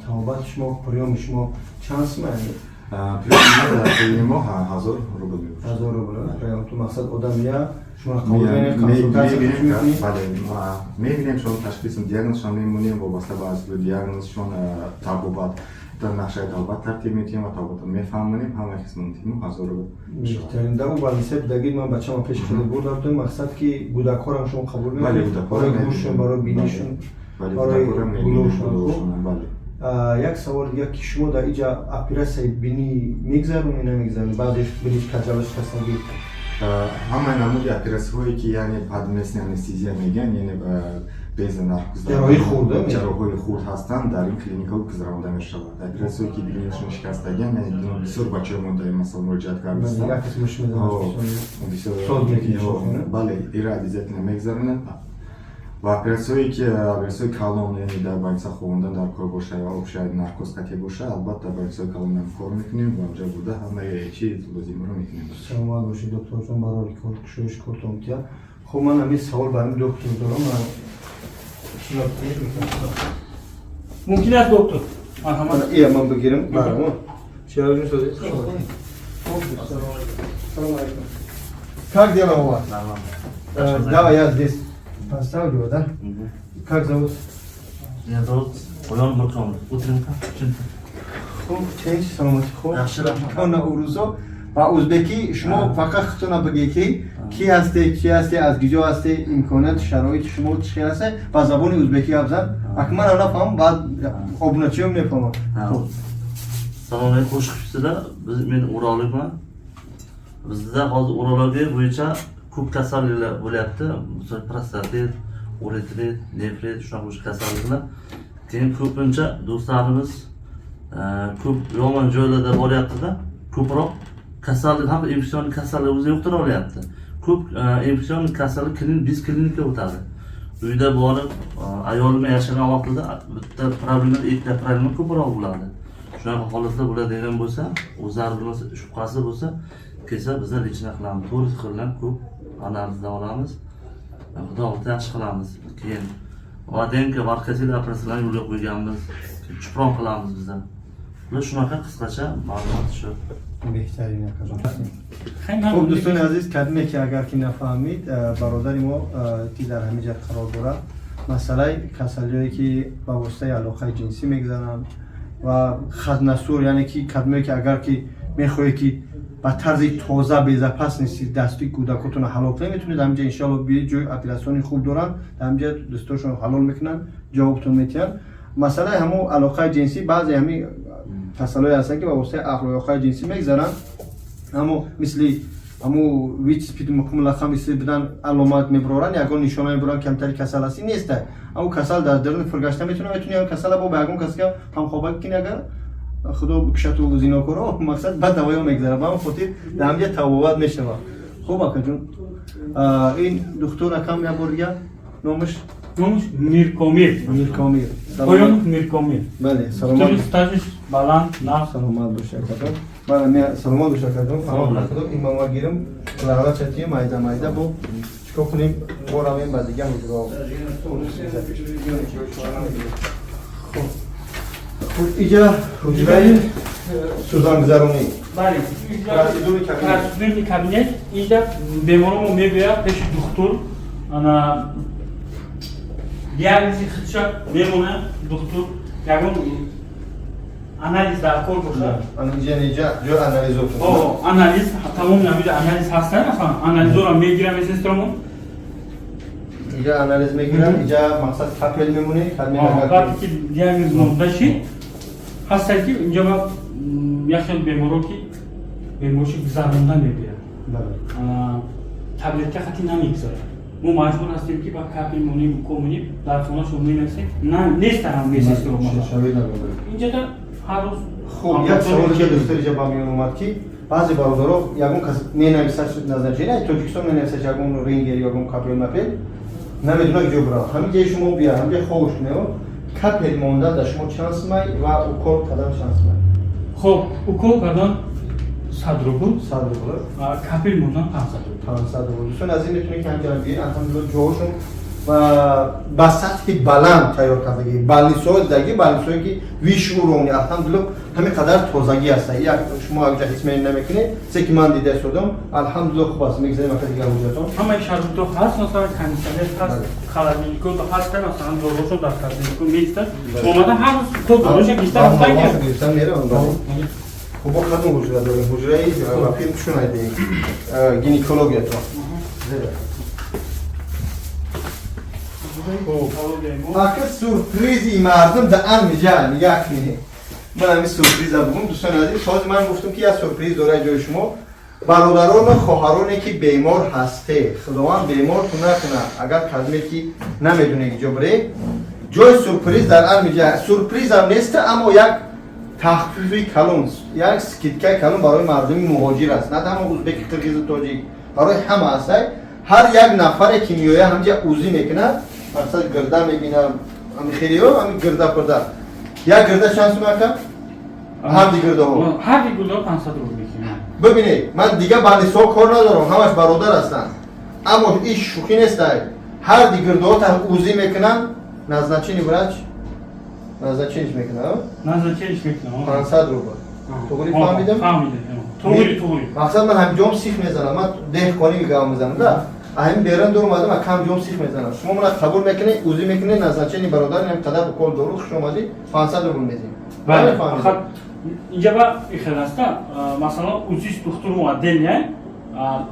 табобати шумо, приёми шумо чанд сима? Приёми мо дар тӯли моҳ 1000 рубл мебошад. 1000 рубл приём. Ту мақсад одам я шумо қабул менед, консултатсия мекунед? Бале, мебинем шумо, ташхис, диагнозшон мемонем, вобаста ба диагнозшон табобат дар нақшаи табобат тартиб медиҳем ва табобатро мефаҳмонем. Ҳамаи хизматимо 1000 рубл. Беҳтарин. Дар он больница будагид, ман бачама пеши хеле бурда будам. Мақсад ки кӯдакҳоро шумо қабул мекунед, барои гӯшшон, барои бинишон, барои гулошон. Як савол дигар, ки шумо дар иҷа оператсияи бинӣ мегзаронед, намегзаронед? Баъзеш биниш каҷала, шикастагӣ. Ҳамаи намуди оператсияҳое ки, яъне, под местная анестезия мегӯянд, яъне без наркоз, ҷарроҳии хурд. Ҷарроҳҳои хурд ҳастанд, дар ин клиникаҳо гузаронда мешавад. Оператсияҳое ки бинишон шикастагиан, яъне бисёр бачаҳои мо дар ин масъала муроҷиат кардастанд, бале, ира обязательно мегзаронанд. Ва оператсияҳое ки оператсияҳои калон, яъне дар больница хобондан дар кор боша ва общий наркоз қатъӣ боша, албатта больницаҳои калонам кор мекунем ва онҷа буда ҳамаи чиз лозимаро мекунем. Саломат бошед, докторҷон, барори кор, кушоиш кортон тия. Хуб, ман ҳамин савол ба ҳамин доктор дорам. Мумкин аст, доктор? Ия, ман бигирам баромо. Чироҷон, созед? Салом алейкум. Как дела у вас? Давай я здесь поставлю, да? Как зовут? Меня зовут Поён Муркомов. Утренка. Хуб, ченч, саломатӣ, хуб. Кона урузо ба узбекӣ шумо фақат худтона бигӣ, ки кӣ ҳасте, чӣ ҳасте, аз куҷо ҳасте, имконият, шароити шумо чӣ хел ҳасте, ба забони узбекӣ гап зан. Ак ман нафаҳмам, баъд обуначиём мефаҳмам. Салом alaykum, xush kelibsizlar. Biz, men urologman. Bizda hozir urologiya bo'yicha ko'p kasalliklar bo'lyapti. Misol, prostatit, uretrit, nefrit, shunaqa kasalliklar. Keyin ko'pincha do'stlarimiz ko'p yomon joylarda boryaptida, ko'proq kasallik ham infeksion kasallik o'zi yuqtira olyapti. Ko'p infeksion kasallik biz klinika o'tadi. Uyda borib ayol bilan yashagan vaqtida bitta problema, ikkita problema ko'proq bo'ladi. Shunaqa holatlar bo'ladigan bo'lsa, o'zlari bilmasa, shubhasi bo'lsa, kelsa, bizlar лечение qilamiz. To'rt xildan ko'p analizdan olamiz, xudo xohlasa, yaxshi qilamiz. Keyin водянка, варикоцеле operatsiyalarni yo'lga qo'yganmiz, chupron qilamiz bizlar. Bular shunaqa qisqacha ma'lumot shu. Беҳтарин, акаҷон. Хуб, дӯстони азиз, кадме ки агар ки нафаҳмид, бародари мо ки дар ҳамин ҷа қарор дорад, масъалаи касалиҳое ки ба воситаи алоқаи ҷинсӣ мегузаранд ва хатнасур, яъне ки кадмое ки агар ки мехоҳед ки ба тарзи тоза, безопасности дасти кӯдакотонро ҳалол кунед, метавонед ҳаминҷа, иншоалло, биёед. Ҷои оператсиони хуб доранд дар ҳаминҷа, дӯстошон ҳалол мекунанд, ҷавобтон метиҳанд. Масъалаи ҳамон алоқаи ҷинсӣ, баъзе ҳамин касалҳое ҳастанд ки ба воситаи алоқаи ҷинсӣ мегузаранд, аммо мисли ҳамун ВИЧ, СПИД, муқмулақа мисли будан аломат мебароранд, ягон нишона мебароранд, камтари касал ҳастӣ неста. Ҳамун касал дар даруни фургашта метавонад, метавони ҳамун касала бо ба ягон каска ҳамхоба кунӣ, агар худо бикушату зинокоро, мақсад баъд давоё мегзарад. Ба ҳамин хотир дар ҳаминҷа табобат мешавад. Хуб, акаҷон, ин духтур акам як бор дигар номаш? Номаш Миркомир. Миркомир. Поёнов Миркомир. Бале, саломат. Стажиш баланд, нағз. Саломат бошед, акаҷон. Ман саломат бошед, акаҷон. Ин мама гирим, лағла чатии майда майда бо чикор кунем, бо равем ба дигар ҳуҷраҳо. Хуб, иҷа ҳуҷраи сӯзангузаронӣ. Бале, процедурный кабинет. Инҷа беморомо мебиёяд пеши духтур, ана диагнози худша мемонад духтур, ягон Анализ дар кор бошад. Инҷа ҷои анализотон. Анализ, тамоми ҳамиҷа анализ ҳаста, масалан, анализоро мегирам медсестрамон. Инҷа анализ мегирам, инҷа мақсад капель мемонӣ. Вақте ки диагноз монда шид, ҳаста ки инҷа як хел беморо ки бемориши гузаронда мебиёд, таблетка хати намегузарад, мо маҷбур ҳастем ки ба капель монем, укол монем, дар хонашон менависем, нестарам медсестро инҷада ҳар рӯз. Хуб, як саволе ки дӯстор инҷа ба миён омад, ки баъзе бародаро ягон кас менависад назначение, Тоҷикистон менависад ягон рентген, ягон капель мапел, намедонад ҷо бирав. Ҳамин ҷои шумо бия, ҳамин ҷои ховуш кунео, капель монда дар шумо чанд сумай ва укол кардан чанд сумай? Хуб, укол кардан 100 рубл. 100 рубл. Капель мондан 500 рубл. 500 рубл. Дӯстон азиз, метавонед ки ҳамҷа биёед. Алҳамдулилла, ҷоҳошон ба сатҳи баланд тайёр кардагӣ, больницаҳои даги, больницаҳое ки высший уровни, алҳамдулилла, ҳамин қадар тозагӣ ҳаста. Як шумо якҷа ҳис намекунед, се ки ман дида истодам, алҳамдулилла, хуб аст. Мегзарем ака дигар ҳуҷратон. Ҳамаи шароито ҳаст, масалан, кондитсионер ҳаст, холодильникҳо ҳаст, масалан, доруҳошон дар холодильникҳо меистад, омада ҳар рӯз то доруша гирифта. Гирифта меравам. Хуб, бо кадом ҳуҷра дорем? Ҳуҷраи филм чунайдем, гинекологиятон. Ака, сюрпризи мардум да анмиҷа нигоҳ кунед. Ман ҳамин сюрприза бугум, дӯстони азиз. Ҳозир ман гуфтам, ки як сюрприз дорад ҷои шумо. Бародарону хоҳароне ки бемор ҳасте, Худованд бемортун накунад, агар кадме ки намедоне ки ҷо бире, ҷои сюрприз дар анмиҷа. Сюрпризам неста, аммо як тахфифи калон, як скидкаи калон барои мардуми муҳоҷир аст, на танҳо узбеки, қирғизу тоҷик, барои ҳама ҳастай. Ҳар як нафаре ки меояд, ҳамҷа УЗИ мекунад, мақсад гирда мебинам, ами хелио ами гирда пурда. Як гирда чанд сум, ака, ҳарди гирдаҳо? Ҳарди гирдаҳо 500 рубл мекунам. Бибинед, ман дига больницаҳо кор надорам, ҳамаш бародар ҳастанд, аммо иш шӯхӣ нестай. Ҳарди гирдаҳо УЗИ мекунанд, назначение врач назначение мекунад. Назначение мекунам. 500 рубл. Туғри фаҳмидам? Фаҳмидам, туғри, туғри. Мақсад ман ҳамҷом сих мезанам, ман деҳқонӣ гап мезанам да, ҳамин берун дур омадам, кам ҷом сих мезанам. Шумо мана қабул мекунед, УЗИ мекунед, назначение бародар, ин қадар укол, дору, хуш омадӣ, 500 рубл медиҳем. Бале, фақат инҷа ба ихел аста, масалан, УЗИс духтур мо отдельно,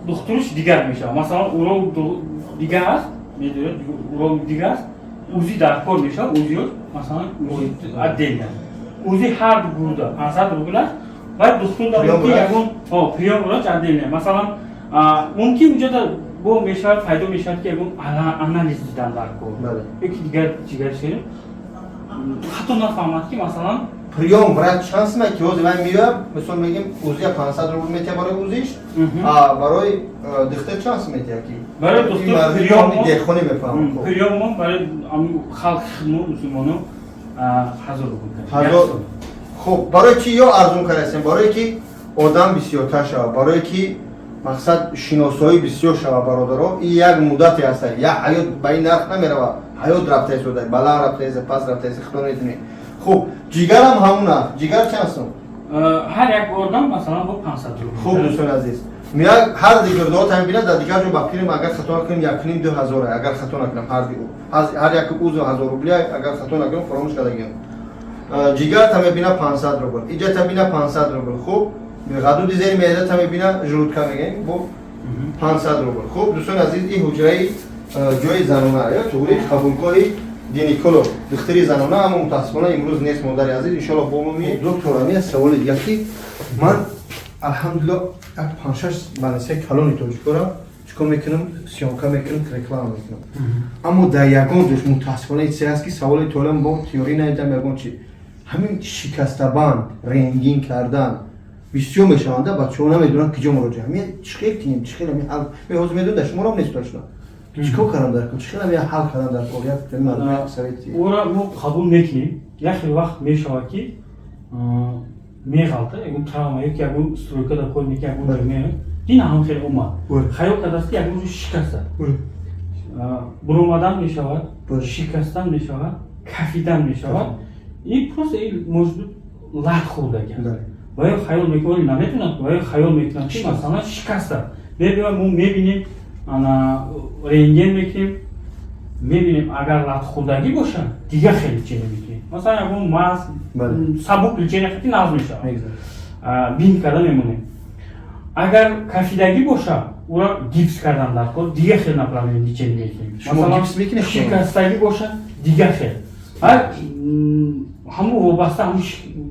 духтуриш дигар мешавад. Масалан, уролог дигар аст, медонед, уролог дигар аст, УЗИ дар кор мешавад, УЗИ масалан, УЗИ отдельно, УЗИ ҳар ду гурда 500 рубл аст ва духтур дар ягон приём врач отдельно. Масалан, мумкин инҷода бо мешавад, пайдо мешавад, ки ягон анализ дидан дар кор ёки дигар чигар шер, ҳатто нафаҳмад, ки масалан. Приём врач чанд сумай, ки ҳозир ман меоям, мисол мегим, УЗИя 500 рубл метиҳа барои УЗИш, а барои духтур чанд сум метиҳа, ки барои духтур деҳқонӣ мефаҳмам. Приёммо барои халқи худмо, мусулмоно, 1000 рубл. 1000. Хуб, барои чи ё арзун кардастем? Барое ки одам бисёртар шавад, барое ки мақсад шиносоӣ бисёр шавад. Бародаро, ин як муддате ҳаста, як ҳаёт ба ин нарх намерава. Ҳаёт рафта истода, баланд рафта иста, паст рафта иста, худо медонед. Хуб, ҷигарам ҳамун нарх. Ҷигар чанд сум? Ҳар як орган масалан бо 500 рубл. Хуб, дӯстони азиз, меяк ҳар дигирдоот ҳам бинад. Дар дигар ҷо ба филм, агар хато накунем, 1,5-2 ҳазора, агар хато накунам, ҳар ҳар як узв 1000 рубли, агар хато накунам, фаромӯш кардагиам. Ҷигар та мебина 500 рубл, иҷа та бина 500 рубл. Хуб, ғадуди зери меъда та мебина, желудка мегӯем, бо 500 рубл. Хуб, дӯстони азиз, ин ҳуҷраи ҷои занона ё туғри қабулгоҳи гинеколог, духтари занона, аммо мутаассифона имрӯз нест. Модари азиз, иншоалло бо мо меед. Доктор, ами саволи дигар, ки ман алҳамдулилло як панҷшаш больницаи калони тоҷикора чикор мекунам, съёмка мекунам, реклама мекунам, аммо дар ягон ҷош мутаассифона чизе ҳаст, ки саволи толам бо тиёрӣ надидам. Ягон чи ҳамин шикастабанд рентген кардан бисёр мешаванда, бачаҳо намедонанд киҷо муроҷиат. Ҳамин чӣ хел кунем, чӣ хел ҳамин ҳал? Ҳозир медонед, дар шуморо нест точно. Чӣ кор кардам дар кор, чӣ хел ҳамин ҳал кардам дар кор? Як мардум як совет. Ӯра мо қабул мекунем. Як хел вақт мешавад, ки меғалта, ягон травма ёки ягон стройка дар кор меки, ягон ҷо меояд, дин ҳам хел омад, хаёл кардааст, ки ягон ҷо шикаста буромадан мешавад, шикастан мешавад, кафидан мешавад. И просто может быть лат хӯрдагиаст ва ё хаёл мекунад, наметонад, ва ё хаёл мекунад, ки масалан шикаста. Мебиёд, мо мебинем, ана рентген мекунем. Мебинем, агар латхӯрдагӣ боша, дига хел лечение мекунем. Масалан, ягон маз, сабук лечение хати нағз мешавад, бинт карда мемонем. Агар кафидагӣ боша, ура гипс кардан дар кор, дига хел направление лечение мекунем. Масалан, шикастагӣ боша, дига хел. Ҳамун вобаста ҳамун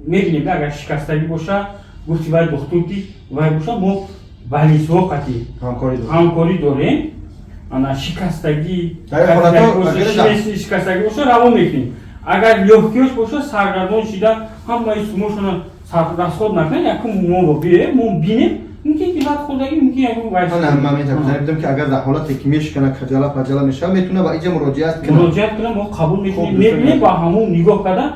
мебинем. Агар шикастагӣ боша, гуфти вай духтур ки вай боша, мо больницаҳо қати ҳамкорӣ дорем. Ана шикастагӣ шикастагӣ боша, равон мекунем. Агар лёгкий ош боша, саргардон шида ҳамаи сумошона расход накунем, якум мо биёем, мо бинем, мумкин ки лат хӯрдагӣ, мумкин ягон Ман метавонам, ки агар дар ҳолате ки мешикана, каҷала паҷала мешава, метавона ба иҷа муроҷиат кунад. Муроҷиат кунад, мо қабул мекунем, мебинем, ба ҳамун нигоҳ карда,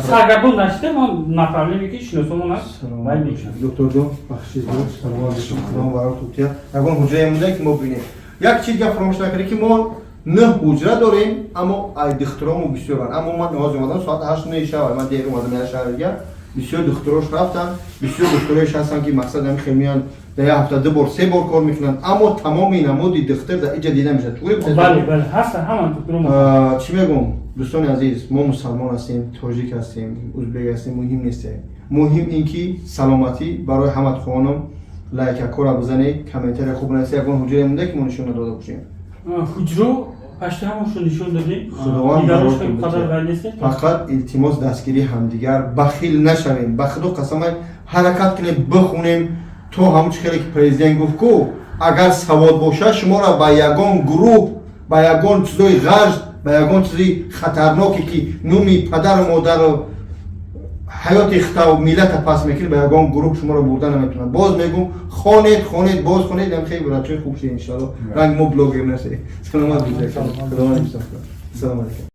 саргардон нашида, мо направление ки шиносомон аст, вай мекунад. Докторҷон, бахшид, саломат бошед, худованд барои тутия. Ягон ҳуҷрае монда, ки мо бинем? Як чиз гап фаромӯш накунед, ки мо нӯҳ ҳуҷра дорем, аммо ай духтуромо бисёранд. Аммо ман ҳозир омадам, соат 8-9 шава, ман дер омадам як шаҳри дигар. Бисёр духтурош рафтанд, бисёр духтуроеш ҳастанд, ки мақсад ҳамин хел меянд, дар як ҳафта ду бор, се бор кор мекунанд, аммо тамоми намуди духтур дар иҷа дида мешавад. Бале, бале, ҳастанд ҳама духтуро. Чӣ мегӯм, дӯстони азиз, мо мусалмон ҳастем, тоҷик ҳастем, узбек ҳастем, муҳим нестем. Муҳим ин ки саломатӣ барои ҳамат хонум. Лайкакора бизанед, комментария хуб нависед. Ягон ҳуҷрае монда, ки мо нишон надода бошем? Ҳуҷро пашти ҳамашро нишон додем. Худованд. Фақат илтимос, дастгирии ҳамдигар, бахил нашавем. Ба худо қасамай, ҳаракат кунем, бихонем, то ҳамун чи хеле ки президент гуфт ку, агар савод бошад, шуморо ба ягон гурӯҳ, ба ягон чизои ғарж, ба ягон чизи хатарноке, ки номи падару модару ҳаёти хитаву миллата пас мекунед, ба ягон гурӯҳ шуморо бурда наметавонад. Боз мегӯм, хонед, хонед, боз хонед, ам хеле врачои хуб шед, иншалло. Ранги мо блогер нашед. Саломат бошед, худованд. Салом алейкум.